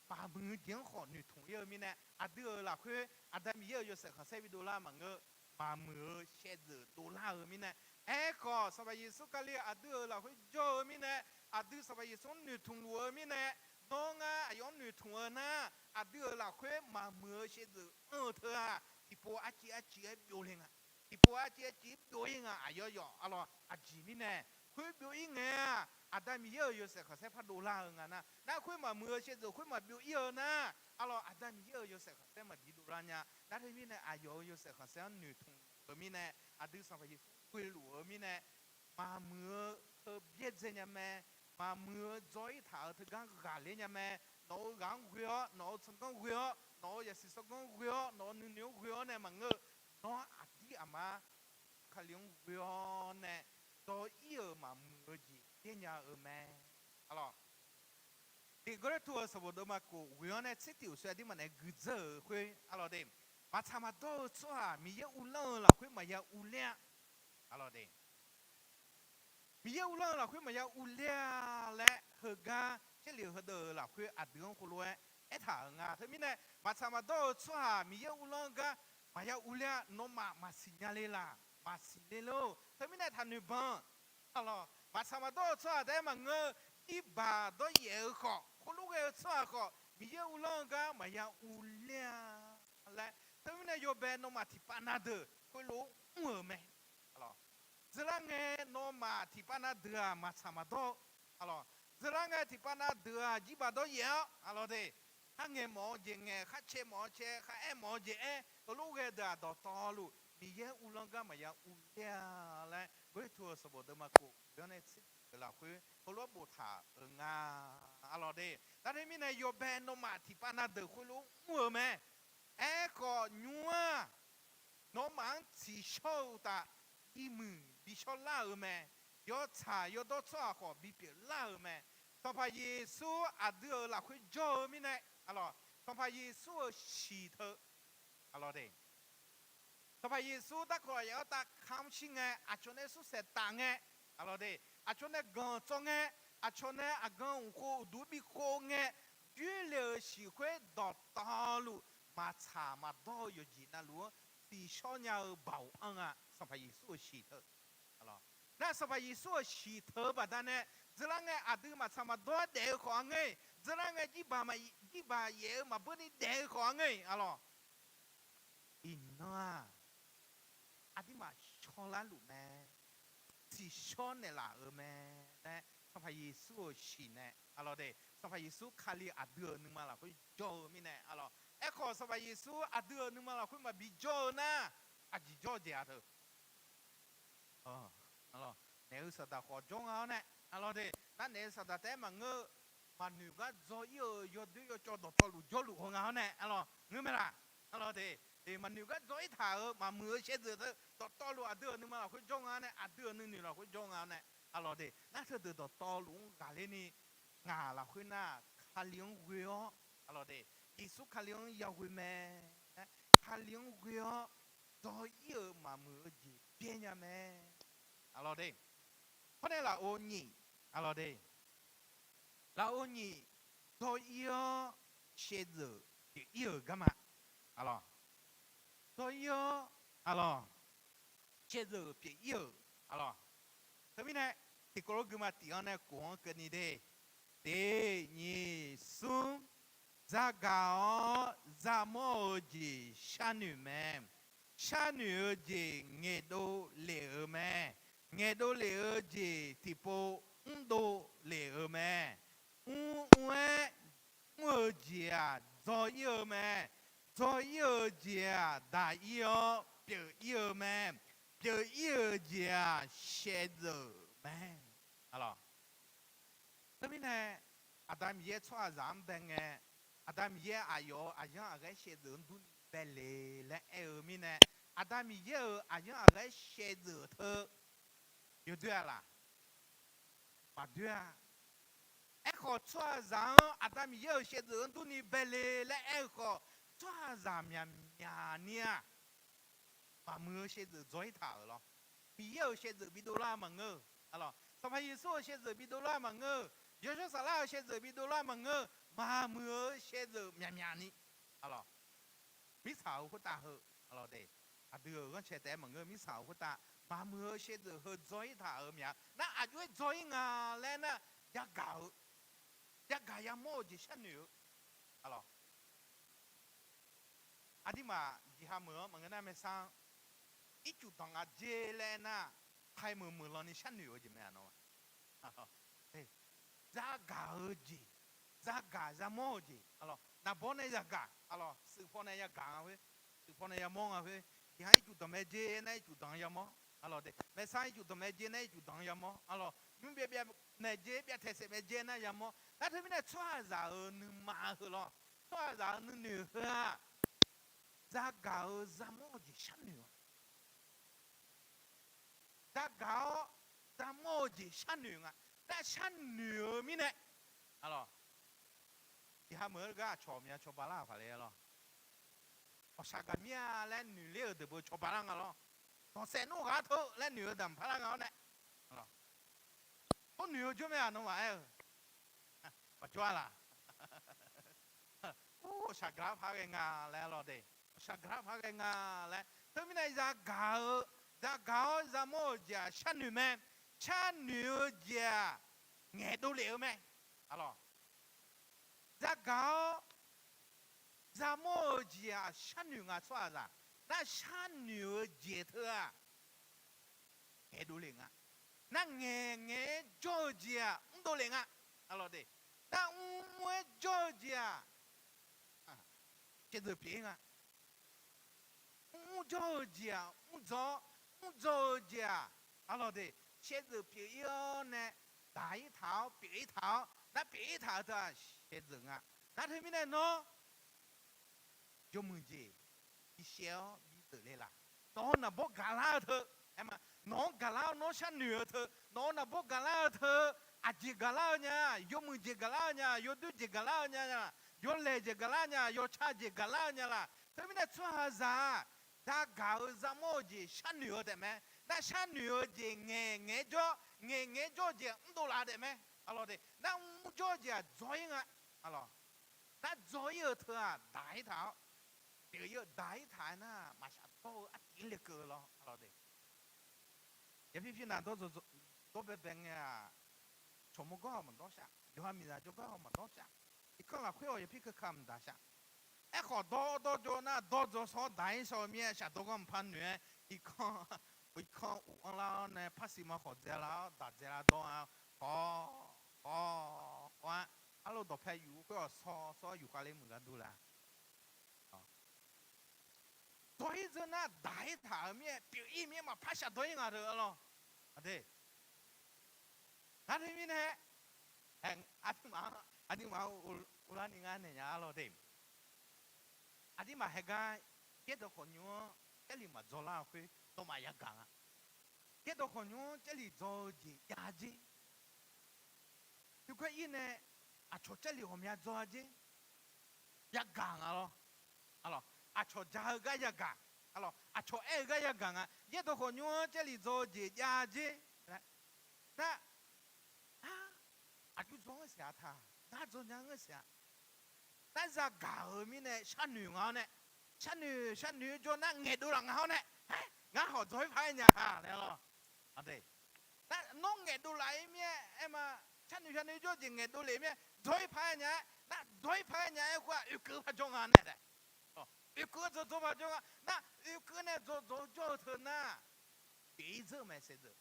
maqmuiq-eu jeq-anr khawf noeqtmq-ir-eu mirnae, aqdui-euq lafkhoer Aqda Miqyaer-euq yawshaef khanqsaer bidov lar maqngeur, maqmuiq-eu shaevdzeuf dovlar-eu mirnae. Aerkhawf, Sanqpaq Yeqsur Kali aqdui-euq lafkhoer jawr-eu mirnae, aqdui Sanqpaq Yeqsur-anr noeqtmq luf-eu mirnae, nawr ngar aqyawf-anr noeqtmq-eu nar, aqdui-euq lafkhoer maqmuiq-eu shaevdzeuf anr-eu teu-aq, tiqpov arciv arciv-aer byov le nga. Tiqpov arciv arciv-aer byov-ir nga, aqyawf yawf, arlawq, aqjeq mirnae, khoer byov-ir ngae-aq, Aqda Miqyaer-euq yawshaef khanqsaer par dovlar-eu nga nar, nar khoer maqmuiq-eu shaevdzeuf khoer maqbyov-ir-eu nar, arlawq, Aqda Miqyaer-euq yawshaef khanqsaer maqbi dovlar nya. Nar teumirnae aqyawf-euq yawshaef khanqsaer-anr noeqtmq-euq mirnae, aqdui Sanqpaq Yeqsur ghoe luf-eu mirnae, maqmuiq-eu teu byaerdzae nya mae. Maqmuiq-eu dzaw-ir taq-euq teugar ghaqler nya mae. Nawq-euq ghaq-anr ghoe-awr, nawq-euq tsanr ganr ghoe-awr, nawq-euq yasiq sawr ganr ghoe-awr, nawq-euq nuinoeq-anr ghoe-awr nae maqngeur-eu, nawr aqdir aqmar Kali-anr ghoe-awr nae dzaw-ir-euq maqmuiq-eu jeq byaer nya-eu mae. Arlawq, Tiq Gawrliqtu-euq sanqbof deuvma khof ghoe-awr nae tser tiq uqshoe aqduimaf nae guidzeur-euq khoer, arlawq de, maqtsaq maqdawr-eu tsawrhaq Miqyaer uvlanr-eu lafkhoer maqya uvler-a. Arlawq de, Miqyaer uvlanr-eu lafkhoer maqya uvler-a laer heugar Jarlif heudeuq-euq lafkhoer aqdui-anr khoerlof-aer aertaq-euq nga. Teumirnae maqtsaq maqdawr-eu tsawrhaq Miqyaer uvlanr-eu gar maqya uvler-a. Nawmaf maqsiq nya le laq, maqsiq le lor. Teumirnae taqnoeq banq. Arlawq, maqtsaq maqdawr-eu tsawrhaq taef-aer maqngeur-eu, jirbaq dawryaef-eu khawf, khoerlof ghae-eu tsawrhaq khawf, Miqyaer uvlanr-eu gar maqya uvler-a laer. Teumirnae yawbae nawmaf tiqpav na deuq khoerlof mr-euq mae. Arlawq, dzeurlar ngae nawmaf tiqpav na deuq-aq maqtsaq maqdawr-eu. Arlawq, dzeurlar ngae tiqpav na deuq-aq jirbaq dawryaef-awr, arlawq de, khar ngaeq mawf-eu jeq ngaeq, khar cae mawf-eu cae, khar aer mawf-eu jeq aer, heulof ghae deuq-aq dawqtawvluf Miqyaer uvlanr gar maqya uvler-a laer Gawrliqtu-euq sanqbof deuvma khof ghoe-awr nae tser tiq-euq lafkhoer heulof-aer boftaq-euq nga. Arlawq de, nar teumirnae yawbae nawmaf tiqpav na deuq khoerlof mr-euq mae. Aerkhawf nymr-aq, nawmaf-anr tsiqshawr-eu uqtaf, imuiq bi shawrlar-euq mae. Yawtsaq yawdawr tsawrhaq khawf bipyeuf lar-euq mae. Sanqpaq Yeqsur aqdui-euq lafkhoer jawr-eu mirnae, arlawq, Sanqpaq Yeqsur-euq shiq teu, arlawq de, Sanqpaq Yeqsur darkawq yaf-awr tav kamq shir ngae, aqcawq nae sursaeq taf ngae, arlawq de, aqcawq nae ganq tsawv ngae, aqcawq nae aqgan uqkhov uqduq bi khov ngae, joerle-euq shiq khoer dawqtawvluf maqtsaq maqdawr-eu yawqjeq navluf-anr tsiqshawr nya-eu baoq anr nga. Sanqpaq Yeqsur-euq shiq teu, nar Sanqpaq Yeqsur-euq shiq teu-eu baqdanae, dzeurlar ngae aqdui maqtsaq maqdawr-aer daef-eu khawf-a ngeur-iq, dzeurlar ngae jirbaq yaef-eu maqbeur ni daef-eu khawf-a ngeur-iq, arlawq, iqnan-aq, aqduimaf shawrlar luf mae, tsiqshawr naeqlaf-euq mae laer Sanqpaq Yeqsur-euq shiq nae, arlawq de, Sanqpaq Yeqsur Kali aqdui-euq nuima lafkhoer jawr-eu mirnae, arlawq, aerkhawf Sanqpaq Yeqsur aqdui-euq nuima lafkhoer maqbi jawr-eu nar, aqjeq jawr-eu jeq-a teu, arlawq, naef-eu saqdaq khawf jawr nga-awr nae, arlawq de, nar naef-eu saqdaq taef-aer maqngeur-eu, maqnoeq gar dzaw-ir-euq yawdoer yawcawv dawqtawvluf jawrluf haw nga-awr nae, arlawq, ngeur mae laq? Arlawq de, maqnoeq gar dzaw-ir taq-euq maqmuiq-eu shaevdzeuf teu dawqtawvluf aqdui-euq nuima lafkhoer jawr nga-awr nae, aqdui-euq nuinoeq lafkhoer jawr nga-awr nae, arlawq de, nar teudeuq dawqtawvluf-anr ghaqler ni, ngaq lafkhoer nar Kali-anr ghoe-awr, arlawq de, Yeqsur Kali-anr yaghoe mae. Kali-anr ghoe-awr dzaw-ir-euq maqmuiq-eu jeq byaer nya mae, arlawq de. Hawr nae lafov nyiq, arlawq de, lafov nyiq, dzaw-ir-awr shaevdzeuf pyeuf-ir-euq garma, arlawq, dzaw-ir-awr, arlawq, shaevdzeuf pyeuf-ir-euq, aqlawq. Teumirnae, tiqkawv lof guima tif-anr nae kof-anr keuvni de. Tiq, nyiq, smr. Zagaq-awr, zamawr-eu jeq sharnoeq mae. Sharnoeq-eu jeq ngaeqdov lef-euq mae. Ngaeqdov lef-eu jeq tiqpov mrdov lef-euq mae. Mr, mr-aer mr-eu jeq-aq, dzaw-ir-eu mae. Dzaw-ir-eu jeq-aq, daq-ir-awr pyeuf-ir-eu mae. Pyeuf-ir-eu jeq-aq, shaevdzeuf mae. Aqlawq. Teumirnae, Aqda Miqyaer tsawrhaqzaq-anr bae ngae, Aqda Miqyaer aqyawf-euq aqyanr aqghaer shaevdzeuf-anr durni bae le laer aer-eu mirnae, Aqda Miqyaer-euq aqyanr aqghaer shaevdzeuf teu yawdoer-a laq? Maqdoer-a. Aerkhawf, tsawrhaqzaq-anr Aqda Miqyaer-euq shaevdzeuf-anr durni bae le laer aer-eu khawf, tsawrhaqzaq myaqmyaq ni-aq, maqmuiq-eu shaevdzeuf dzaw-ir taq-euq lawr. Miqyaer-euq shaevdzeuf bidov lar maqngeur-eu, aqlawq. Sanqpaq Yeqsur-euq shaevdzeuf bidov lar maqngeur-eu, Yawshawr Saflar-euq shaevdzeuf bidov lar maqngeur-eu, maqmuiq-eu shaevdzeuf myaqmyaq ni, aqlawq. Mirtsaq-euq khoertav heu, aqlawq de, aqdui-euq ghanrcae taef-aer maqngeur, mirtsaq-euq khoertav maqmuiq-eu shaevdzeuf heu dzaw-ir taq-euq myaq. Nar aqjox-aer dzaw-ir nga laer nar, yagaq-eu, yagaq yamawr-eu jeq sharnoeq-eu, aqlawq. Aqdirmaf jeqha meuq-anr maqngeur nar, maersar-anr ircuf danq nga jer laer aer nar, taemeuq meuq lan ni sharnoeq-eu jeq mae, aqlawq. Zagaq-eu jeq, zagaq yamawr-eu jeq, aqlawq. Naqbawr nae yagaq, aqlawq. Shuif paw nae yagaq nga khoer, shuif paw nae yamawr nga khoer, jeqha ircuf danq mae jer nar ircuf danq yamawr, aqlawq de. Maersar ircuf danq mae jer nar ircuf danq yamawr, aqlawq. Nymr byav byav naeq jer, byav taeq saef mae jer nar yamawr. Nar teumirnae tsawrhaqzaq-euq nuima heu lawr, tsawrhaqzaq-euq nuinoeq heu-aq, zagaq-eu yamawr-eu jeq sharnoeq-a. Zagaq-awr yamawr-eu jeq sharnoeq nga. Nar sharnoeq-eu mirnae, aqlawq, jeqha meuq-eu gar aqcawq mya cawba lar-euq paq le-a lawr. Ghawqshaq gaqmir-a laer noeq ler-euq deuq beu cawba lar nga lawr. Dawqsaef nmr ghaq teu laer noeq-eu daq maqpar lar nga-awr nae, tov noeq-eu jawr mae-aq nawmaf aer-eu. Maqjawr-a laq? Ghawqshaq gaqlar par ghae nga laer lawr de. Ghawqshaq gaqlar par ghae nga laer. Teumirnae zagaq-eu, zagaq-awr yamawr-euq jeq-aq sharnoeq mae. Sharnoeq-eu jeq-aq ngaeqdov lef-eu mae, aqlawq. Zagaq-awr yamawr-eu jeq-aq sharnoeq nga tsawrhaqzaq. Nar sharnoeq-eu jeq teu-aq ngaeqdov lef nga. Nar ngaeq ngaeq-aer jawr-eu jeq-aq mrdov lef nga, aqlawq de. Nar mr mr-aer jawr-eu jeq-aq shaevdzeuf pyeuf-ir nga. Mr mr jawr-eu jeq-aq mrdzaw-awr, mrdzaw-eu jeq-aq, aqlawq de, shaevdzeuf pyeuf-ir-awr nae, daq-ir taq-awr pyeuf-ir taq-awr nar pyeuf-ir taq-eu teu-aq shaevdzeuf nga. Nar teumirnae nawr yawmuiq jeq bi shaev-awr bi dzeuf le laq? Nawq-eu naqbawr gaqlar-eu teu, aer ma, nawq-anr gaqlar-awr nawr sharnoeq-eu teu, nawq-eu naqbawr gaqlar-eu teu, aqjeq gaqlar-eu nya, yawmuiq jeq gaqlar-eu nya, yawdoer jeq gaqlar-eu nya, yawlaeq jeq gaqlar nya, yawtsaq jeq gaqlar-eu nya laq? Teumirnae tsawrhaqzaq-aq, zagaq-eu yamawr-eu jeq sharnoeq-eu taef mae. Nar sharnoeq-eu jeq ngaeq ngaeq-aer jawr, ngaeq ngaeq-aer jawr-eu jeq mrdov laf taef mae, aqlawq de. Nar mr jawr-eu jeq-aq dzaw-ir nga, aqlawq. Nar dzaw-ir-eu teu-aq daq-ir taq-awr pyeuf-ir-eu, daq-ir taq-aer nar maqshaf dawr-eu artiv-anr lekeuv lawr, aqlawq de. Yaqpir pir nav dawr dzaw dzaw, dawr baebae ngae-aq, cawqmawr gawr-awq maqdawr shaq, yawqha miqzaq jawrgar-awq maqdawr shaq, irkanr lafkhoer-awq yaqpir keukaq mqdaq shaq. Aerkhawf dawr dawr jawr nar dawr dzaw sawr daq-ir shawr-eu mir-aer shafdawr ganr mqpar noeq-aer, irkanr irkanr uq anrlar-awr nae parsiq ma khawf dzaelar-awr daq dzaelar dawr-a, khawf khawf khawf-aer, arlof dawqpae yuf khoer-awq sawr sawr-awr yufkhav ler muiq gar dur la. Dawr-ir dzeur nar daq-ir taq-euq mir-aer pyeuf-ir mir-aer maqpar shafdawr-ir nga teu-a lawr. Aqde, nar teumirnae, aqduimaf-anr uvlar ni ngar naeq nya-a lawr de. Aqdirmaf haegar yaerdawq khawf nymr-anr Jarlif maqdzaw lar-eu khoer nawmaf yagaq nga. Yaerdawq khawf nymr-anr Jarlif dzaw-eu jeq jav jer. Teugar ir nae aqcawq Jarlif ghawqmya dzaw-a jer. Yagaq nga lawr. Aqcawq ja-eu gar yagaq, aqcawq aer-eu gar yagaq nga. Yaerdawq khawf nymr-anr Jarlif dzaw-eu jeq jav jer. Nar, nar, aqjox dzaw-anr siq-a taq, ngar dzaw nya-anr siq-a. Nar zagaq-euq mirnae sharnoeq nga-awr nae, sharnoeq sharnoeq-eu jawr nar ngaeqdov laf nga-awr nae, aer, Nar khawf dzaw-ir paq-aer nya-a laer lawr. Nar nawr ngaeqdov laf-ir mir-aer aer ma, sharnoeq sharnoeq jawr-eu jeq ngaeqdov lef mir-aer dzaw-ir paq-aer nya-aer, nar dzaw-ir paq-aer nya-aer khoer-aq oekeuv-eu paq jawr nga nae taef. Oekeuv-eu dzaw dzaw paq jawr nga nar, oekeuv nae dzaw dzaw jawr-eu teu nar, pyeuf-ir dzeur-eu mae saevdzeuf.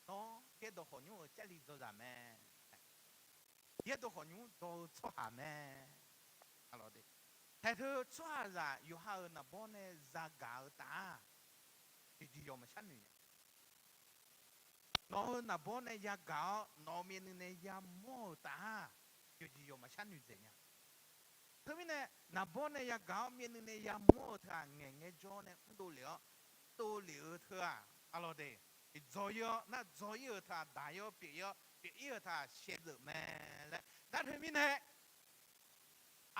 Nawr yaerdawq khawqnymr-euq Jarlif dzaw zaq mae. Yaerdawq khawqnymr dzaw-eu tsawrhaq mae. Haeq teu tsawrhaqzaq yawqha-euq naqbawr nae zagaq-eu taf-aq, yawqjeq yawq maqshar noeq nya. Nawq-euq naqbawr nae yagaq-awr nawq-euq myavnuiv nae yamawr-euq taf-aq, yawqjeq yawq maqshar noeq dzaeq nya. Teumirnae naqbawr nae yagaq-awr myavnuiv nae yamawr-eu teu-aq, ngaeqngae jawr nae mrdov lef-awr, mrdov lef-eu teu-aq, arlawr de, dzaw-ir-awr nar dzaw-ir-euq teu-aq, daq-ir-awr pyeuf-ir-awr pyeuf-ir-euq teu-aq shaevdzeuf mae laer nar teumirnae,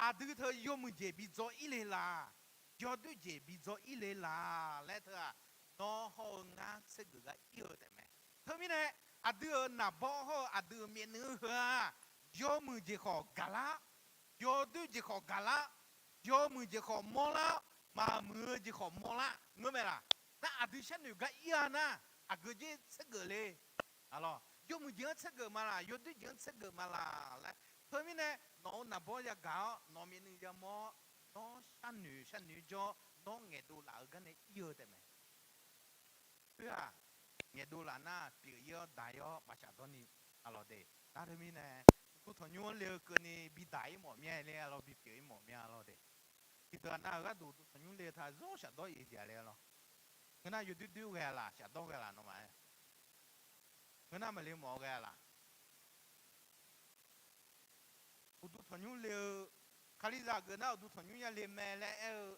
aqdui teu yawmuiq jeq bi dzaw-ir le laq, yawdoer jeq bi dzaw-ir le laq laer teu-aq, nawr hawr-eu ngar tseurgeuf gar ir-eu taefmae. Teumirnae aqdui-euq naqbawr hawr-eu aqdui-euq myavnuiv-eu heu-aq, yawmuiq jeq khawf gaqlar, yawdoer jeq khawf gaqlar, yawmuiq jeq khawf mawrlar-awr, maqmuiq-eu jeq khawf mawrlar ngeur mae laq. Nar aqdui sharnoeq gar ir-a nar, aqgeu jeq tseurgeuf le. Arlawr, yawmuiq jeq-anr tseurgeuf ma laq, yawdoer jeq-anr tseurgeuf ma laq laer. Teumirnae nawq-euq naqbawr yagaq-awr nawq-euq myavnuiv yamawr-awr, nawr sharnoeq sharnoeq jawr-awr nawr ngaeqdov laf-eu gar nae ir-eu taefmae. Khoer-aq, ngaeqdov laf nar pyeuf-ir-awr daq-ir-awr maqshaf dawr ni, arlawr de. Nar teumirnae uqduq tanqnymr-anr le-eu keuvni bi daq-ir mawf mir-a laer, arlawr bi pyeuf-ir mawf mir-a, arlawr de. Tiqdeuq-aq nar-euq gharduq uqduq tanqnymr le-eu teu-aq zawr shafdawr-ir jeq-a laer, arlawr. Ngeur nar yawdoer doer ghae-a laq, shafdawr ghae laq nawmaf-aer. Ngeur nar maqle mawf-eu ghae-a laq. Uqduq tanqnymr le-eu, Kalizaq geuf nar uqduq tanqnymr ya le mae laer aer-eu,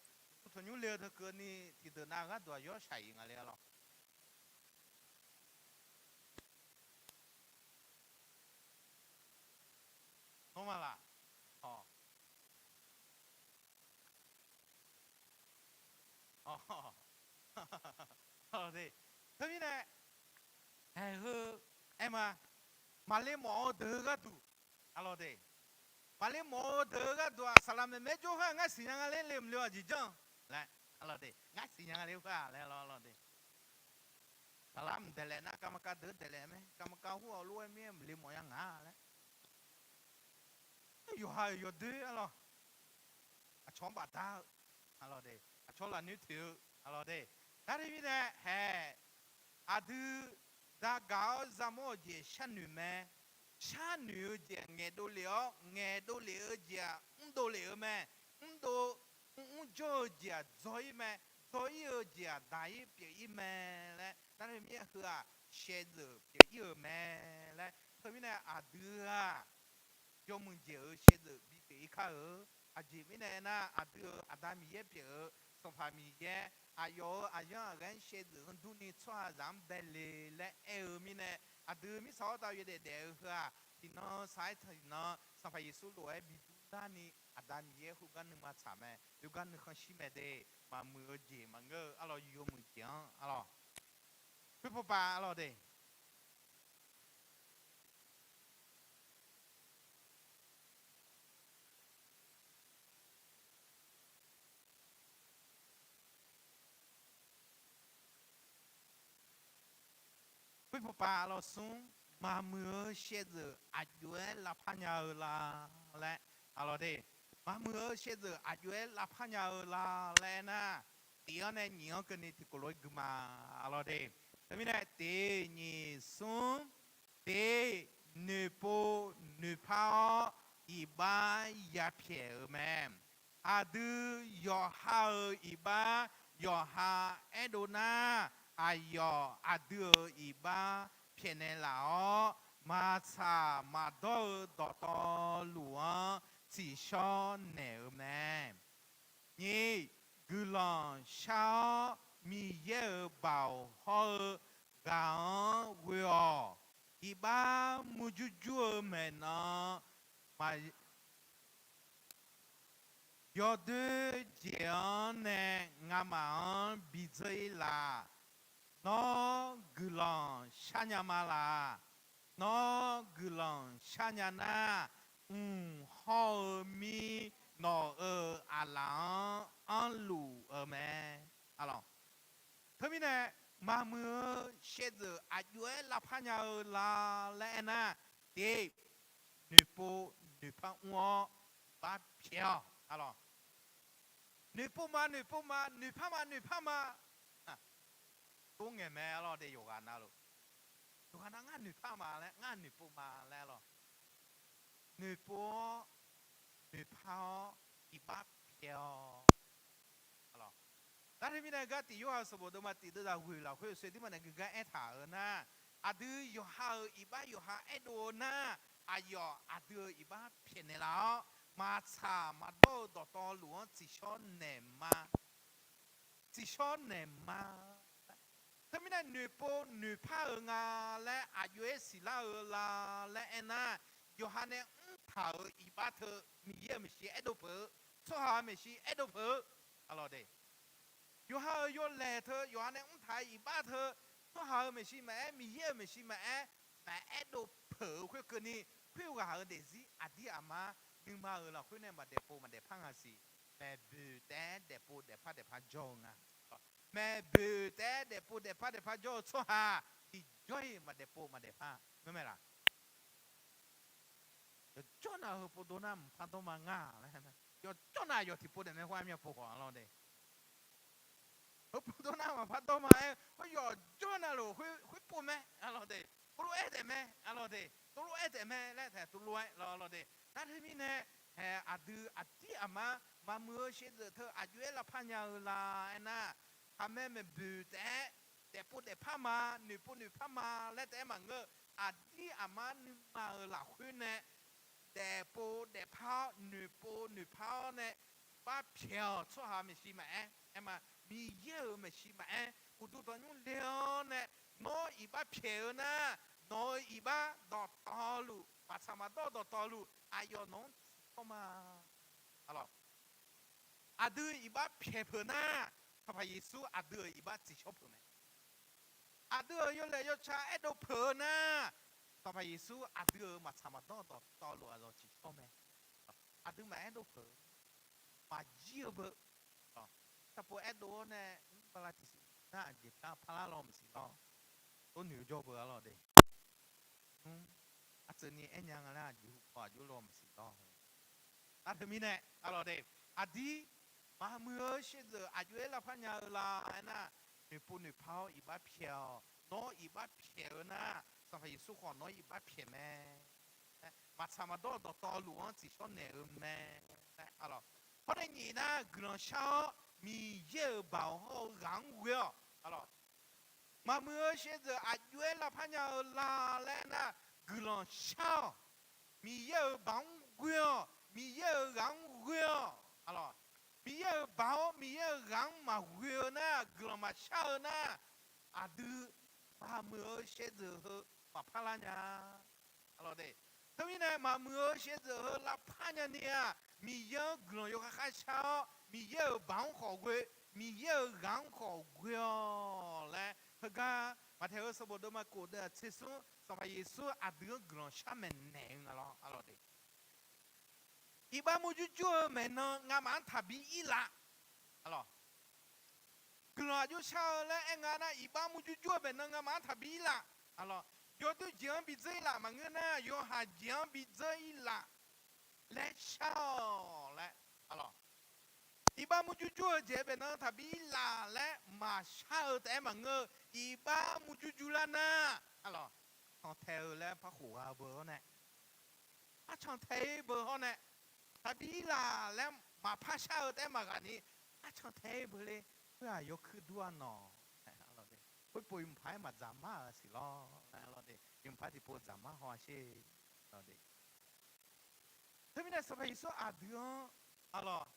uqduq tanqnymr le-eu teu keuvni tiqdeuq nav-euq gharduq-aq yawr shaq-ir nga le-a lawr. Nawmaf laq, teumirnae, haeq heu, aer ma, maqle mawf-eu deuq-eu gharduq, arlawr de, maqle mawf-eu deuq-eu gharduq-aq saqlaq maeqmaeq jawr khoer-aq ngar siqnya nga laer le mq le-awq jeq janr laer, arlawr de, ngar siqnya nga le khoer-aq laer, arlawr de. Saqlaq mq daeqlaef nar กรรมการ deuq daeqlaef mae, กรรมการ hur-awq lof-aer mir-aer mq le mawf nya nga laer. Yawqha-euq yawdoer, arlawr, aqcawq-anr bafdar-eu, arlawr de, aqcawq lafnoer toeq-eu, arlawr de. Nar teumirnae haeq, aqdui zagaq-awr zamawr-eu jeq sharnoeq mae. Sharnoeq-eu jeq-aq ngaeqdov lef-awr, ngaeqdov lef-eu jeq-aq mrdov lef-eu mae. Mrdov, mrmr jawr-eu jeq-aq dzaw-ir mae. Dzaw-ir-eu jeq-aq daq-ir pyeuf-ir mae laer nar teumirnae heu-aq shaevdzeuf pyeuf-ir-euq mae laer. Teumirnae aqdui-aq yawmuiq jeq-euq shaevdzeuf bipyeuf-ir kar-eu. Aqjeq mirnae aernar, aqdui-euq Aqda Miqyaer pyeuf-eu Sanqpaq Miqyaer aqyawf-euq aqyanr aqghae-anr shaevdzeuf-anr durni tsawrhaqzaq-anr bae le laer aer-eu mirnae, aqdui mirtsaq-awr tav yawdaef daef-eu heu-aq, tiqnan saq-aer tiqnan Sanqpaq Yeqsur lof-aer bi dur larni Aqda Miqyaer khoergar nuima tsaq mae, khoergar nuikhanr shir mae de. Maqmuiq-eu jeq maqngeur-eu, arlawr, yawmuiq jeq-anr, arlawr, khoerpaw pav, arlawr de. Khoerpaw pav lawsmr, maqmuiq-eu shaevdzeuf aqjox-aer lavpar nya-eu la laer, arlawr de. Maqmuiq-eu shaevdzeuf aqjox-aer lavpar nya-eu la laer aernar, tiq-anr nae nyiq-anr keuvni tiqkawv lof-aer gui ma, arlawr de. Teumirnae tiq nyiq smr, tiq, noeqpov noeqpar-awr iqbax yapyaeq-euq mae. Aqdui yawqha-euq iqbax yawqha aerdov nar, aqyawf aqdui-euq iqbax pyaeqnaeq laf-awr, maqtsaq maqdawr-eu dawqtawvluf-anr tsiqshawr naeq-euq mae. Nyiq, guiqlanq shar-awr Miqyaer-euq baoq hawr-eu ghaq-anr ghoe-awq. Iqbax murjur jur-eu maeqnan, yawdoer jeq-anr nae ngamaf-anr bidzeur-ir laf. Nawr guiqlanq sharnya ma laq. Nawr guiqlanq sharnya nar, mq hawr-eu mir nawq-euq aqlaf-anr anrluf-eu mae. Alawq, Teumirnae, maqmuiq-eu shaevdzeuf aqjox-aer lavpar nya-eu la laer aernar, tiq, noeqpov noeqpar mr-awr iqbax pyaeq-awq. Arlawq, noeqpov ma noeqpov ma, noeqpar ma noeqpar ma, tov ngaeq mae. Arlawq de, yawqghaq navluf, yawqghaq nav ngar noeqpar ma laer, ngar noeqpov ma laer. Arlawq, noeqpov-awr noeqpar-awr iqbax pyaeq-awq. Arlawq, nar teumirnae gar tiq Yorhaq sanqbof deuvma tiq deuvzaq ghoeq lafkhoer oeqsoe dirma nae geugar aertaq-euq nar, aqdui yawqha-euq iqbax yawqha aerdov-eu nar, aqyawf aqdui-euq iqbax pyaeqnaeq laf-awr, maqtsaq maqdawr-eu dawqtawvluf-anr tsiqshawr naeq ma. Tsiqshawr naeq ma. Teumirnae noeqpov noeqpar-euq nga laer aqjox-aer siqlar-eu la laer aernar, yawqha nae mrtaq-euq iqbax teu Miqyaer-euq maeqshi aerdov peuq-eu, tsawrhaq-euq maeqshi aerdov peuq-eu. Arlawq de, yawqha-euq yawlaeq teu, yawqha nae mrtaq-euq iqbax teu, tsawrhaq-euq maeqshi maqaer, Miqyaer-euq maeqshi maqaer, maqaer dov peuq-eu khoerkeuvni, khoerghaq-euq daefzir aqdir aqma nuima-euq lafkhoer nae maqdaefpov maqdaefpar nga siq. Maeqboeq taef-aer daefpov daefpar daefpar jawr-eu nga. Maeqboeq taef-aer daefpov daefpar daefpar jawr-eu tsawrhaq tiqjawr-iq maqdaefpov maqdaefpar ngeur mae laq? Yawqjawr nav heupovdov nar maqpar dawr ma nga laer, yawqjawr nav yawq tiqpov daef mae khoer armyan pov khawf arlawq de. Heupovdov nar maqpar dawr ma-aer khoer yawqjawr navluf khoer pov mae arlawq de. Tov lof-aer taef mae arlawq de. Tov lof-aer taef mae laer taef tov lof-aer lawlawq de. Nar teumirnae, haeq aqdui aqdir aqmar maqmuiq-eu shaevdzeuf teu aqjox-aer lavpar nya-eu la aernar, khaqmae maeqboeq taef-aer daefpov daefpar ma, noeqpov noeqpar ma laer taef-aer maqngeur-eu, aqdir aqmar nuima-euq lafkhoer nae daefpov daefpar-awr noeqpov noeqpar-awr nae iqbax pyaeq-awq. Tsawrhaq maeqshi maqaer, aer ma, Miqyaer-euq maeqshi maqaer, uqduq tanqnymr le-awr nae nawr iqbax pyaeq-eu nar, nawq-euq iqbax dawqtawvluf, maqtsaq maqdawr dawqtawvluf aqyawf nawq-anr tsiqshawr ma. Arlawq, aqdui iqbax pyaeq peuq nar, Sanqpaq Yeqsur aqdui-euq iqbax tsiqshawr peuq mae. Aqdui-euq yawlaeq yawtsaq aerdov peuq-eu nar, Sanqpaq Yeqsur aqdui-euq maqtsaq maqdawr dawqtawvluf aqyawf tsiqshawr mae. Aqdui maqaer dov peuq-eu, maqjir-eu beu, sharpov aerdov-awr nae, bala tiqsiq nar aqjeq pyar parlar law maqsiq lawr. Tov noeq-eu jawr beu arlawq de. Aqtseuvni aernya nga laer aqjeq hu paw aqjox law maqsiq lawr. Nar teumirnae arlawq de, aqdir maqmuiq-eu shaevdzeuf aqjox-aer lavpar nya-eu la aernar, noeqpov noeqpar-awr iqbax pyaeq-awq. Nawr iqbax pyaeq-eu nar, Sanqpaq Yeqsur khawf nawr iqbax pyaeq mae. Maqtsaq maqdawr dawqtawvluf-anr tsiqshawr naeq-eu mae. Arlawq, hawr nae nyiq nar guiqlanq shar-awr Miqyaer-euq baoq hawr-eu ghaq-anr ghoe-awq. Arlawq, maqmuiq-eu shaevdzeuf aqjox-aer lavpar nya-eu la laer nar, guiqlanq shar-awq. Miqyaer-euq baoq-anr ghoe-awq. Miqyaer-euq ghaq-anr ghoe-awq. Arlawq, Miqyaer-euq baoq-awr Miqyaer-euq ghaq-anr maqghoe-eu nar, guiqlanq maqshar-eu nar, aqdui maqmuiq-eu shaevdzeuf heu maqpar lar nya. Arlawq de, teumirnae maqmuiq-eu shaevdzeuf heu lavpar nyani-aq, Miqyaer-anr guiqlanq yawkhav khav shar-awr Miqyaer-euq baoq-anr khawf ghoe, Miqyaer-euq ghaq-anr khawf ghoe-awq laer heugar Maqtaeq-eu sanqbof deuvma kof deuv-aq tser smr, Sanqpaq Yeqsur aqdui-anr guiqlanq shar maeqnaeq-eu nga lawr. Arlawq de, iqbax murjur jur-eu maeqnan ngamaf-anr taqbi ir laf. Arlawq, guiqlanq aqjox shar-eu laer aer nga nar, iqbax murjur jur-eu maeqnan ngamaf-anr taqbi ir laf. Arlawq, yawdoer jeq-anr bi dzeur ir laf maqngeur nar, yawhaq jeq-anr bi dzeur ir laf laer shar-awq laer. Arlawq, iqbax murjur jur-eu jeq-eu maeqnan taqbi ir laf laer maqshar-eu taef-aer maqngeur-eu, iqbax murjur jur lar nar, arlawq, cantae-eu laer par khof gha-eu beu hawr nae, arcan tae-ir beu hawr nae, taqbi ir laf laer maqpar shar-eu taef-aer maqghaq ni, arcan tae-ir beu le. Khoer-aq yawkuir dur-a nawq. Khoerpov yawmuiq paq-aer maqdzaq mar-euq siq lawr. Yawmuiq paq tiqpov dzaq mar haw-a sher. Teumirnae Sanqpaq Yeqsur aqdui-anr, arlawq,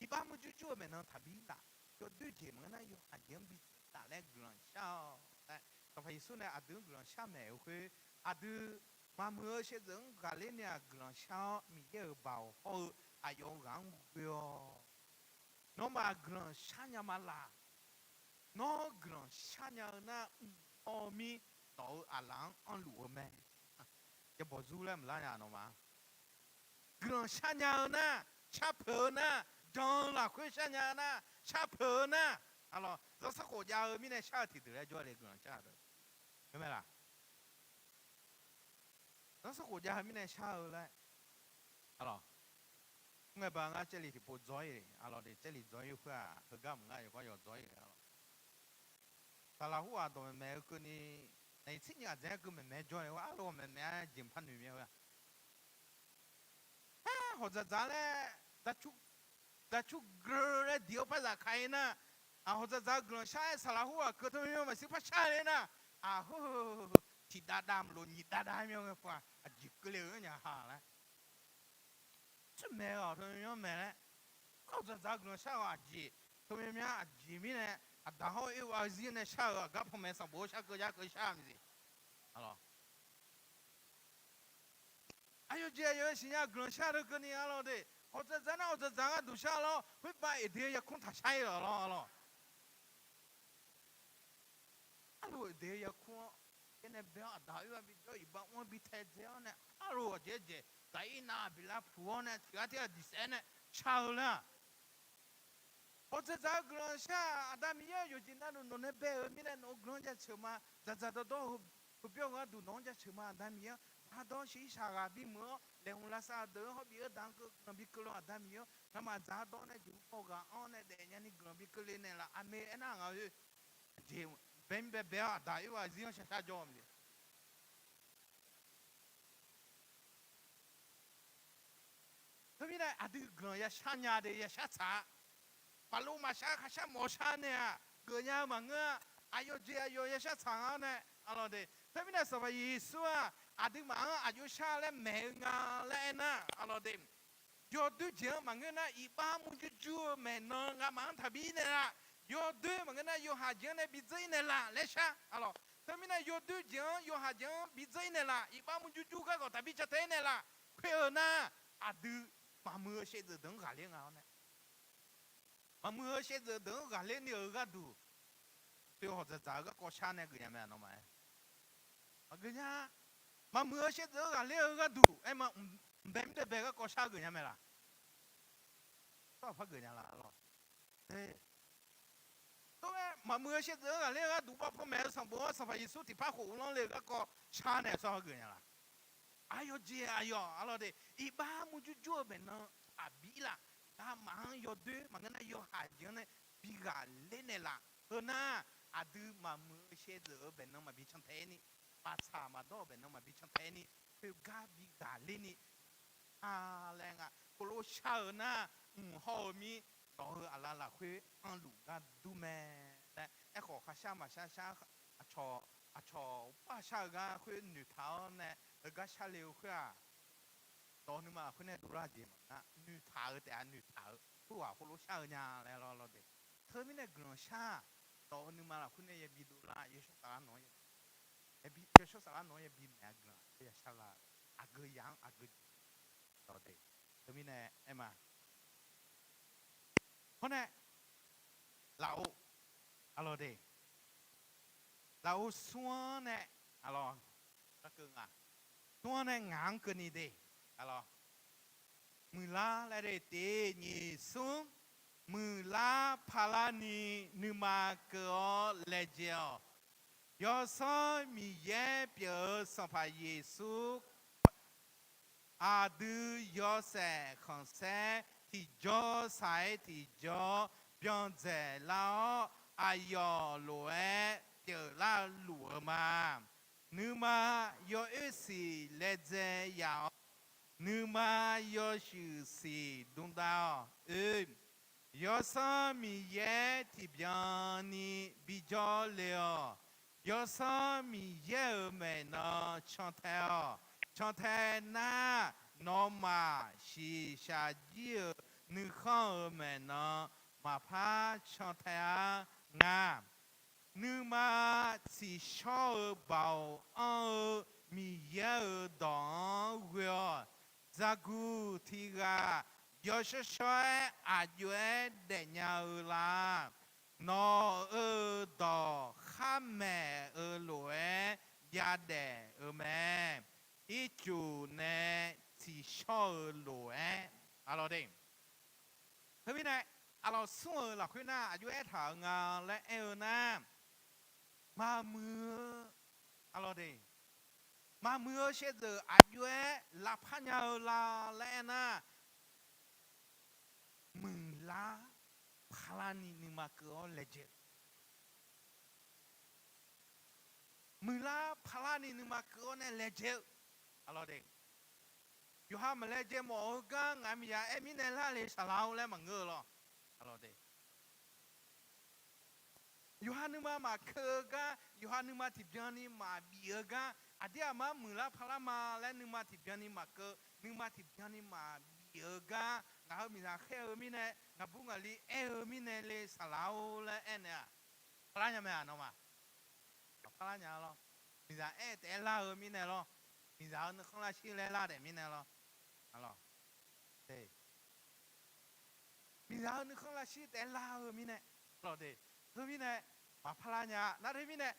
iqbax murjur jur-eu maeqnan taqbi ir laf, yawdoer jeq maqngeur nar yawhaq jeq-anr bi dzeur laf laer guiqlanq shar-awq laer, Sanqpaq Yeqsur nae aqdui-anr guiqlanq shar maeq-euq khoer, aqdui maqmuiq-eu shaevdzeuf-anr ghaqler nae-aq guiqlanq shar-awr Miqyaer-euq baoq hawr-eu aqyawf-euq ghaq-anr ghoe-awq. Nawmaf guiqlanq shar nya ma laf. Nawr guiqlanq shar nya-eu nar, mq hawr-eu mir nawq-euq aqlaf-anr anrluf-eu mae. Yabawq zur laer maqlar nya nawmaf. Guiqlanq shar nya-eu nar, shar peuq-eu nar, jan-eu lafkhoer shar nya-eu nar, shar peuq-eu nar, Arlawq, zanrsanrkhof jav-eu mirnae shar-eu tiqdeuq laer jawr-a le guiqlanq shar-eu deuq. Heu mae laq? Zanrsanrkhof jav-eu mirnae shar-eu laer. Arlawq, mr ngae ba ngar Caerli tiqpov dzawr-ir, arlawq de, Caerli dzawr-ir khoer-aq, heugar mq ngar yawqgar yawq dzawr-ir arlawq. Saqlaq hawr-aq dawqmaeq maeq-eu keuvni, naqnyiq tser nyiq aqdzaeq-aer keuv maeqmaeq jawr-a, arlawq maeqmaeq-a jeq mqpar noeq mya-eu-a. Aer, hawq dzaqdzaq laer, daqcur geur laer diq-awr par zafkaq-ir nar, aq, hawq dzaqdzaq-eu guiqlanq shar-aer saqlaq hawr-aq keuv teu myanr maqsiq par shar le nar, aq, heu, tiq dav dav maqlof nyiq dav dav myanr ngae pov-aq, aqjeq keuvle-eu nya ha laer. Tser maeq-awq teu myanr maeq laer, hawq dzaqdzaq-eu guiqlanq shar-eu aqjeq, teu myanr myanr aqjeq mirnae, aqda hawr-eu oervav-eu zir nae shar-euq aqgar panmaeq sanqbof-eu shar keuv jar keuv shar-eu miqzif. Arlawq, aqyawf jeq aqyawf-aer siqnya guiqlanq shar teu keuvni arlawq de, hawq dzaqdzaq nar hawq dzaqdzaq gharduq shar lawr, khoerbav Eqdeq-eu yarkmr taq shar-ir lawq lawr arlawq. Arlawq, Eqdeq-eu yarkmr-anr, aernae bae-awr aqda oervav bijawr iqbax mr-anr bi taedzae-awr nae, arlawq, aqjeq-aer jeq gaq-ir nav-aq bi lavpuq awr nae tiq ghaq tir ghaq diq saef-aer nae shar-eu lar. Hawq dzaqdzaq-eu guiqlanq shar-aq, Aqda Miqyaer-euq yawqjeq navluf nawq nae bae-euq mirnae nawq-euq guiqlanq jaceuq ma. Dzaqdzaq dawrdawr-eu heubyawr-eu gharduq nawq-anr jaceuq ma. Aqda Miqyaer-anr dzaqdawr shiqshaq ghaq bimuiq-awr, laeqhmq lavsav deuq-anr hawr bif-eu daq-anr keuv guiqlanq bi keuvle-awr, Aqda Miqyaer-anr, ngamaf dzaqdawr nae jeqhu paw ghaq-anr nae daefnya ni guiqlanq bi keuvle naeqlaf. Aqmeq. Aernar ngaq-oe, aqjeq bae mir bae bae-awr aqda oervav zir-anr shar shar jawr-eu mae. Teumirnae aqdui guiqlanq yashar nya de, yashar tsaq-a. Maqlov maqshar kharshar mawf shar nae-aq geufnya-eu maqngeur-a. Aqyawf jeq aqyawf yashar tsaq nga-awr nae, arlawq de. Teumirnae Sanqpaq Yeqsur-aq aqduimaf-anr aqjox shar laer maeq-eu nga laer aernar, arlawq de, yawdoer jeq-anr maqngeur nar, iqbax murjur jur-eu maeqnan ngamaf-anr taqbi naeqlaf. Yawdoer maqngeur nar, yawhaiq jeq-anr nae bidzeur-ir naeqlaf laer shar, arlawq. Teumirnae yawdoer jeq-anr yawhaiq jeq-anr bidzeur-ir naeqlaf, iqbax murjur jur garkawv taqbi cantae-ir naeqlaf. Khoer-eu nar, aqdui maqmuiq-eu shaevdzeuf deuq-anr ghaqler nga-awr nae, maqmuiq-eu shaevdzeuf deuq-anr ghaqler ni-euq gharduq, teu hawq dzaqdzaq-eu garkawv shar nae geufnya mae nawmaf-aer. Maqgeuf nya. Maqmuiq-eu shaevdzeuf-anr ghaqler-eu gharduq aer ma, mqbae mirdae bae garkawv shar geufnya mae laq? Tsawrhaq par geufnya laf, arlawq. Tov-aer maqmuiq-eu shaevdzeuf-anr ghaqler-eu gharduq bavpanmaeq-eu sanqbof-anr Sanqpaq Yeqsur tiqpar khof uvlanr le-eu garkawv shar nae tsawrhaq geufnya laf? Aqyawf jeq aqyawf, arlawq de, iqbax murjur jur-eu maeqnan aqbir laf. Ngamaf-anr yawdoer maqngeur nar, yawhaiq jeq-anr nae bi ghaqler naeqlaf. Heu nar, aqdui maqmuiq-eu shaevdzeuf-eu baeqnan maqbi cantae-ir ni, maqtsaq maqdawr-eu baeqnan maqbi cantae-ir ni, khoergar bi ghaqler ni, a laer nga. Khoerlof shar-eu nar, mq hawr-eu mir, nawq-euq aqlaf lafkhoer anrluf gar dur mae laer, aerkhawf kharshar maqshar shar, aqcawq, aqcawq bar shar-eu gar khoer noeqtaq-awr nae, heugar shar le-eu khoer-aq, nawq-euq nuima lafkhoer nae dovlar jeq maqngeur, noeqtaq-eu taef-a, noeqtaq-eu khoerghaq khoerlof shar-eu nya laer lawr lawr de. Teumirnae guiqlanq shar-aq, nawq-euq nuima lafkhoer nae yabi dovlar, yawshawr saflar nawq-anr yabi, yawshawr saflar nawq-anr yabi maeq-a guiqlanq-aq, yashar la-eu aqgeu yaq-anr aqgeu jeq lawr de. Teumirnae aer ma. Hawr nae, lafov, arlawq de, lafov smr-anr nae, arlawq, smr-anr nae ngaq-anr keuvni de, arlawq, muiqlar laer de, tiq nyiq smr, muiqlar parlar ni nuima keuv-awr laejae-awq. Yawsanr Miqyaer pyeuf-eu Sanqpaq Yeqsur aqdui yawshaef khanqsaer tiqjawr saq-aer tiqjawr byan dzaeqlar-awr, aqyawf lof-aer pyeuflar luf-eu ma. Nuima yawoer siq laedzae yaf-awr, nuima yawshuif siq dmdav-awq. Oe, Yawsanr Miqyaer tiqbyan ni bijawr le-awq. Yawsanr Miqyaer-euq maeqnan cantae-awq. Cantae nar, nawmaf shiqshaq jir-euq nuikhanr-euq maeqnan maqpar cantae-ar nga. Nuima tsiqshawr-eu baoq anr-eu Miqyaer-euq dawq-anr ghoe-awq. Dzaqguq tiq ghaq yawshawr shawr-aer aq jov-aer daefnya-eu la. Nawq-euq dawq khar maeq-eu lof-aer yadaef-eu mae. Ircuf nae tsiqshawr-eu lof-aer, arlawq de. Teumirnae, aqlawq smr-euq lafkhoer nar aqjox aertaq-euq nga laer aer-eu nar, maqmuiq-eu, aqlawq de, maqmuiq-eu shaevdzeuf aqjox-aer lavpar nya-eu la laer aernar, muiqlar paqlarni nuima keuv-awr laejae-eu muiqlar paqlarni nuima keuv-awr nae laejae-eu, aqlawq de, yawqha maqlaejae mawf-eu gar ngaq-euq miqzaq aer mirnae lar le saqlaq-or laer maqngeur-eu lawr, aqlawq de. Yawqha nuima maqkeuv-eu gar, yawqha nuima tiqbyan ni maqbif-eu gar, aqdir aqmar muiqlar paqlar ma laer nuima tiqbyan ni maqkeuv, nuima tiqbyan ni maqbif-eu gar, ngaq-euq miqzaq khaer-eu mirnae, ngaqbur ngaqli aer-eu mirnae le saqlaq-or laer aernaeq-aq, paqlar nya mae-aq nawmaf. Maqpar lar nya lawr. Miqzaq aer taef-aer lar-eu mirnae lawr. Miqzaq-eu nuikhanr lar shir laer lar daef mirnae lawr. Aqlawq, miqzaq-eu nuikhanr lar shir taef-aer lar-eu mirnae, aqlawq de, teumirnae maqpar lar nya. Nar teumirnae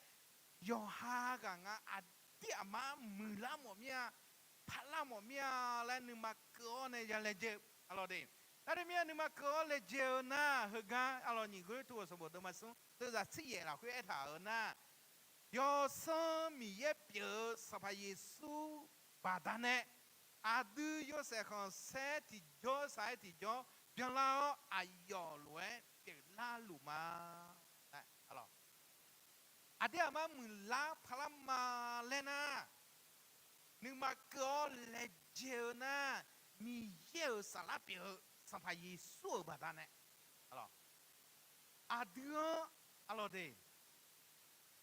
yawqha ghaq nga aqdir aqmar muiqlar mawf mir-a, paqlar mawf mir-a laer nuima keuv-awr nae ya laejae-eu, aqlawq de. Nar teumirnae nuima keuv-awr laejae-eu nar heugar, aqlawq nyiq Gawrliqtu-euq sanqbof deuvma smr deuvzaq tsir yaef lafkhoer aertaq-euq nar, Yawsanr Miqyaer pyeuf-eu Sanqpaq Yeqsur baqdanae, aqdui yawshaef khanqsaer tiqjawr saq-aer tiqjawr byanlar-awr, aqyawf lof-aer pyeuflar luf ma. Aqdir aqmar muiqlar paqlar ma laer nar, nuima keuv-awr laejae-eu nar, Miqyaer-euq saflar pyeuf-eu Sanqpaq Yeqsur-euq baqdanae, aqdui-anr, aqlawq de,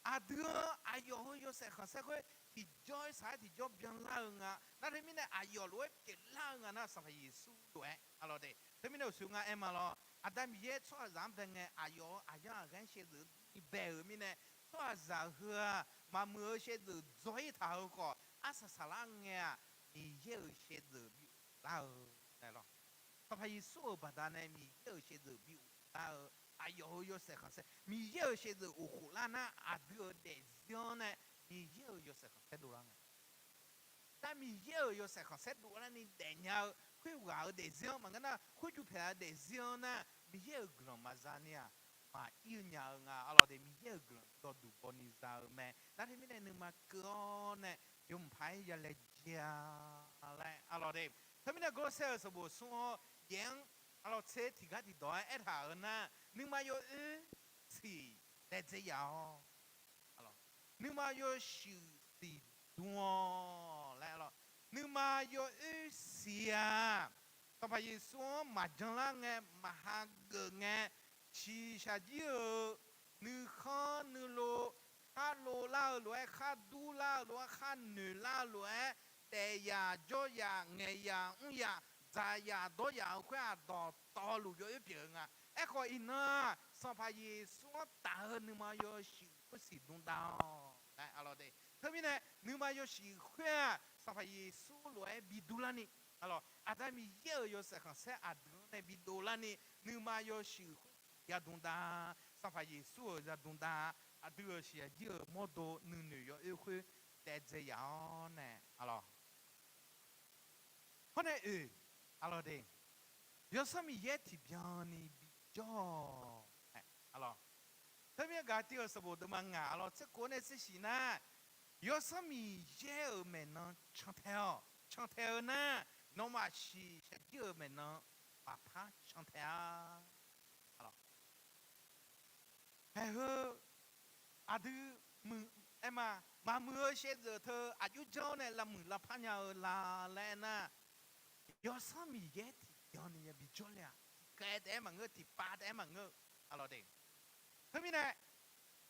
aqdui-anr aqyawf heu yawshaef khanqsaer khoer tiqjawr-aer saq-aer tiqjawr byanlar-eu nga. Nar teumirnae aqyawf lof-aer pyeuflar-eu nga nar, Sanqpaq Yeqsur lof-aer, aqlawq de. Teumirnae uqshoe ngar aer ma lawr, Aqda Miqyaer tsawrhaqzaq-anr bae ngae, aqyawf-euq aqyanr aqghaer shaevdzeuf ni bae-euq mirnae, tsawrhaqzaq heu-aq maqmuiq-eu shaevdzeuf dzaw-ir taq-eu khawf, arsaq saqlar ngae-aq, Miqyaer-euq shaevdzeuf bi lar-eu nae lawr. Sanqpaq Yeqsur-euq baqdanae Miqyaer-euq shaevdzeuf bi lar-eu, aqyawf heu yawshaef khanqsaer Miqyaer-euq shaevdzeuf uqkhof lar nar, aqdui-euq daefzir-anr nae Miqyaer-euq yawshaef khanqsaer dovlar ngae, nar Miqyaer-euq yawshaef khanqsaer dovlarni daefnya-eu khoerghaq-euq daefzir-anr maqngeur nar, khoerjuq paeq-eu daefzir-anr nar, Miqyaer-euq guiqlanq maqza ni-aq, maqir-eu nya-eu nga. Aqlawq de, Miqyaer-euq guiqlanq dawqduq bawni za-eu mae. Nar teumirnae nuima keuv-awr nae yawmuiq paq-aer ya laejae-a laer, aqlawq de. Teumirnae Gawrsaer-euq sanqbof smr-awr yaef-anr, aqlawq tser tiqgar tiqdawq-aer aertaq-euq nar, nuima yawoer siq daedzae yaf-awq. Nuima yawshuif siq dm-awq laer, aqlawq, nuima yawoer siq-aq, Sanqpaq Yeqsur-anr maqjan lar ngae, maqhageuf ngae, shiqshaq jir-euq nuikhanr nuilov, khar lov lar-eu lof-aer, khar dur lar-eu lof-aer, khar noeq lar-eu lof-aer, daefyaq jawryaq ngaeqyaq mr yaq dzaqyaq dawryaq-euq khoer-aq, dawqtawvluf yawoer pyeuf-eu nga. Aerkhawf iqnan-aq, Sanqpaq Yeqsur-anr taf-eu nuima yawshuif khoer siq dm dav-awq laer, aqlawq de. Teumirnae nuima yawshuif khoer-aq, Sanqpaq Yeqsur lof-aer bi dur larni, aqlawq, Aqda Miqyaer-euq yawshaef khanqsaer aqdui-anr nae bi dovlarni, nuima yawshuif khoer siq ya dm dav, Sanqpaq Yeqsur-euq ya dm dav, aqdui-euq shiqshaq jir-euq mawrdo nuinoeq yawoer khoer daedzae yaf-awr nae, aqlawq, hawr nae oeq, aqlawq de, Yawsanr Miqyaer tiqbyan ni bijawr-awq. Teumirnae Gaqtiv-euq sanqbof deuvma ngaq, aqlawq, tserkov nae tsershif nar, Yawsanr Miqyaer-euq maeqnan cantae-awq. Cantae-eu nar, nawmaf shiqshaq jir-euq maeqnan maqpar cantae-a. Haeq heu aqdui muiq, aer ma, maqmuiq-eu shaevdzeuf teu aqjox janr-awr nae lavmuiq lavpar nya-eu la laer aernar, Yawsanr Miqyaer tiqbyan ni ya bijawr le-aq, tiqkaev taef-aer maqngeur, tiqpav taef-aer maqngeur, aqlawq de. Teumirnae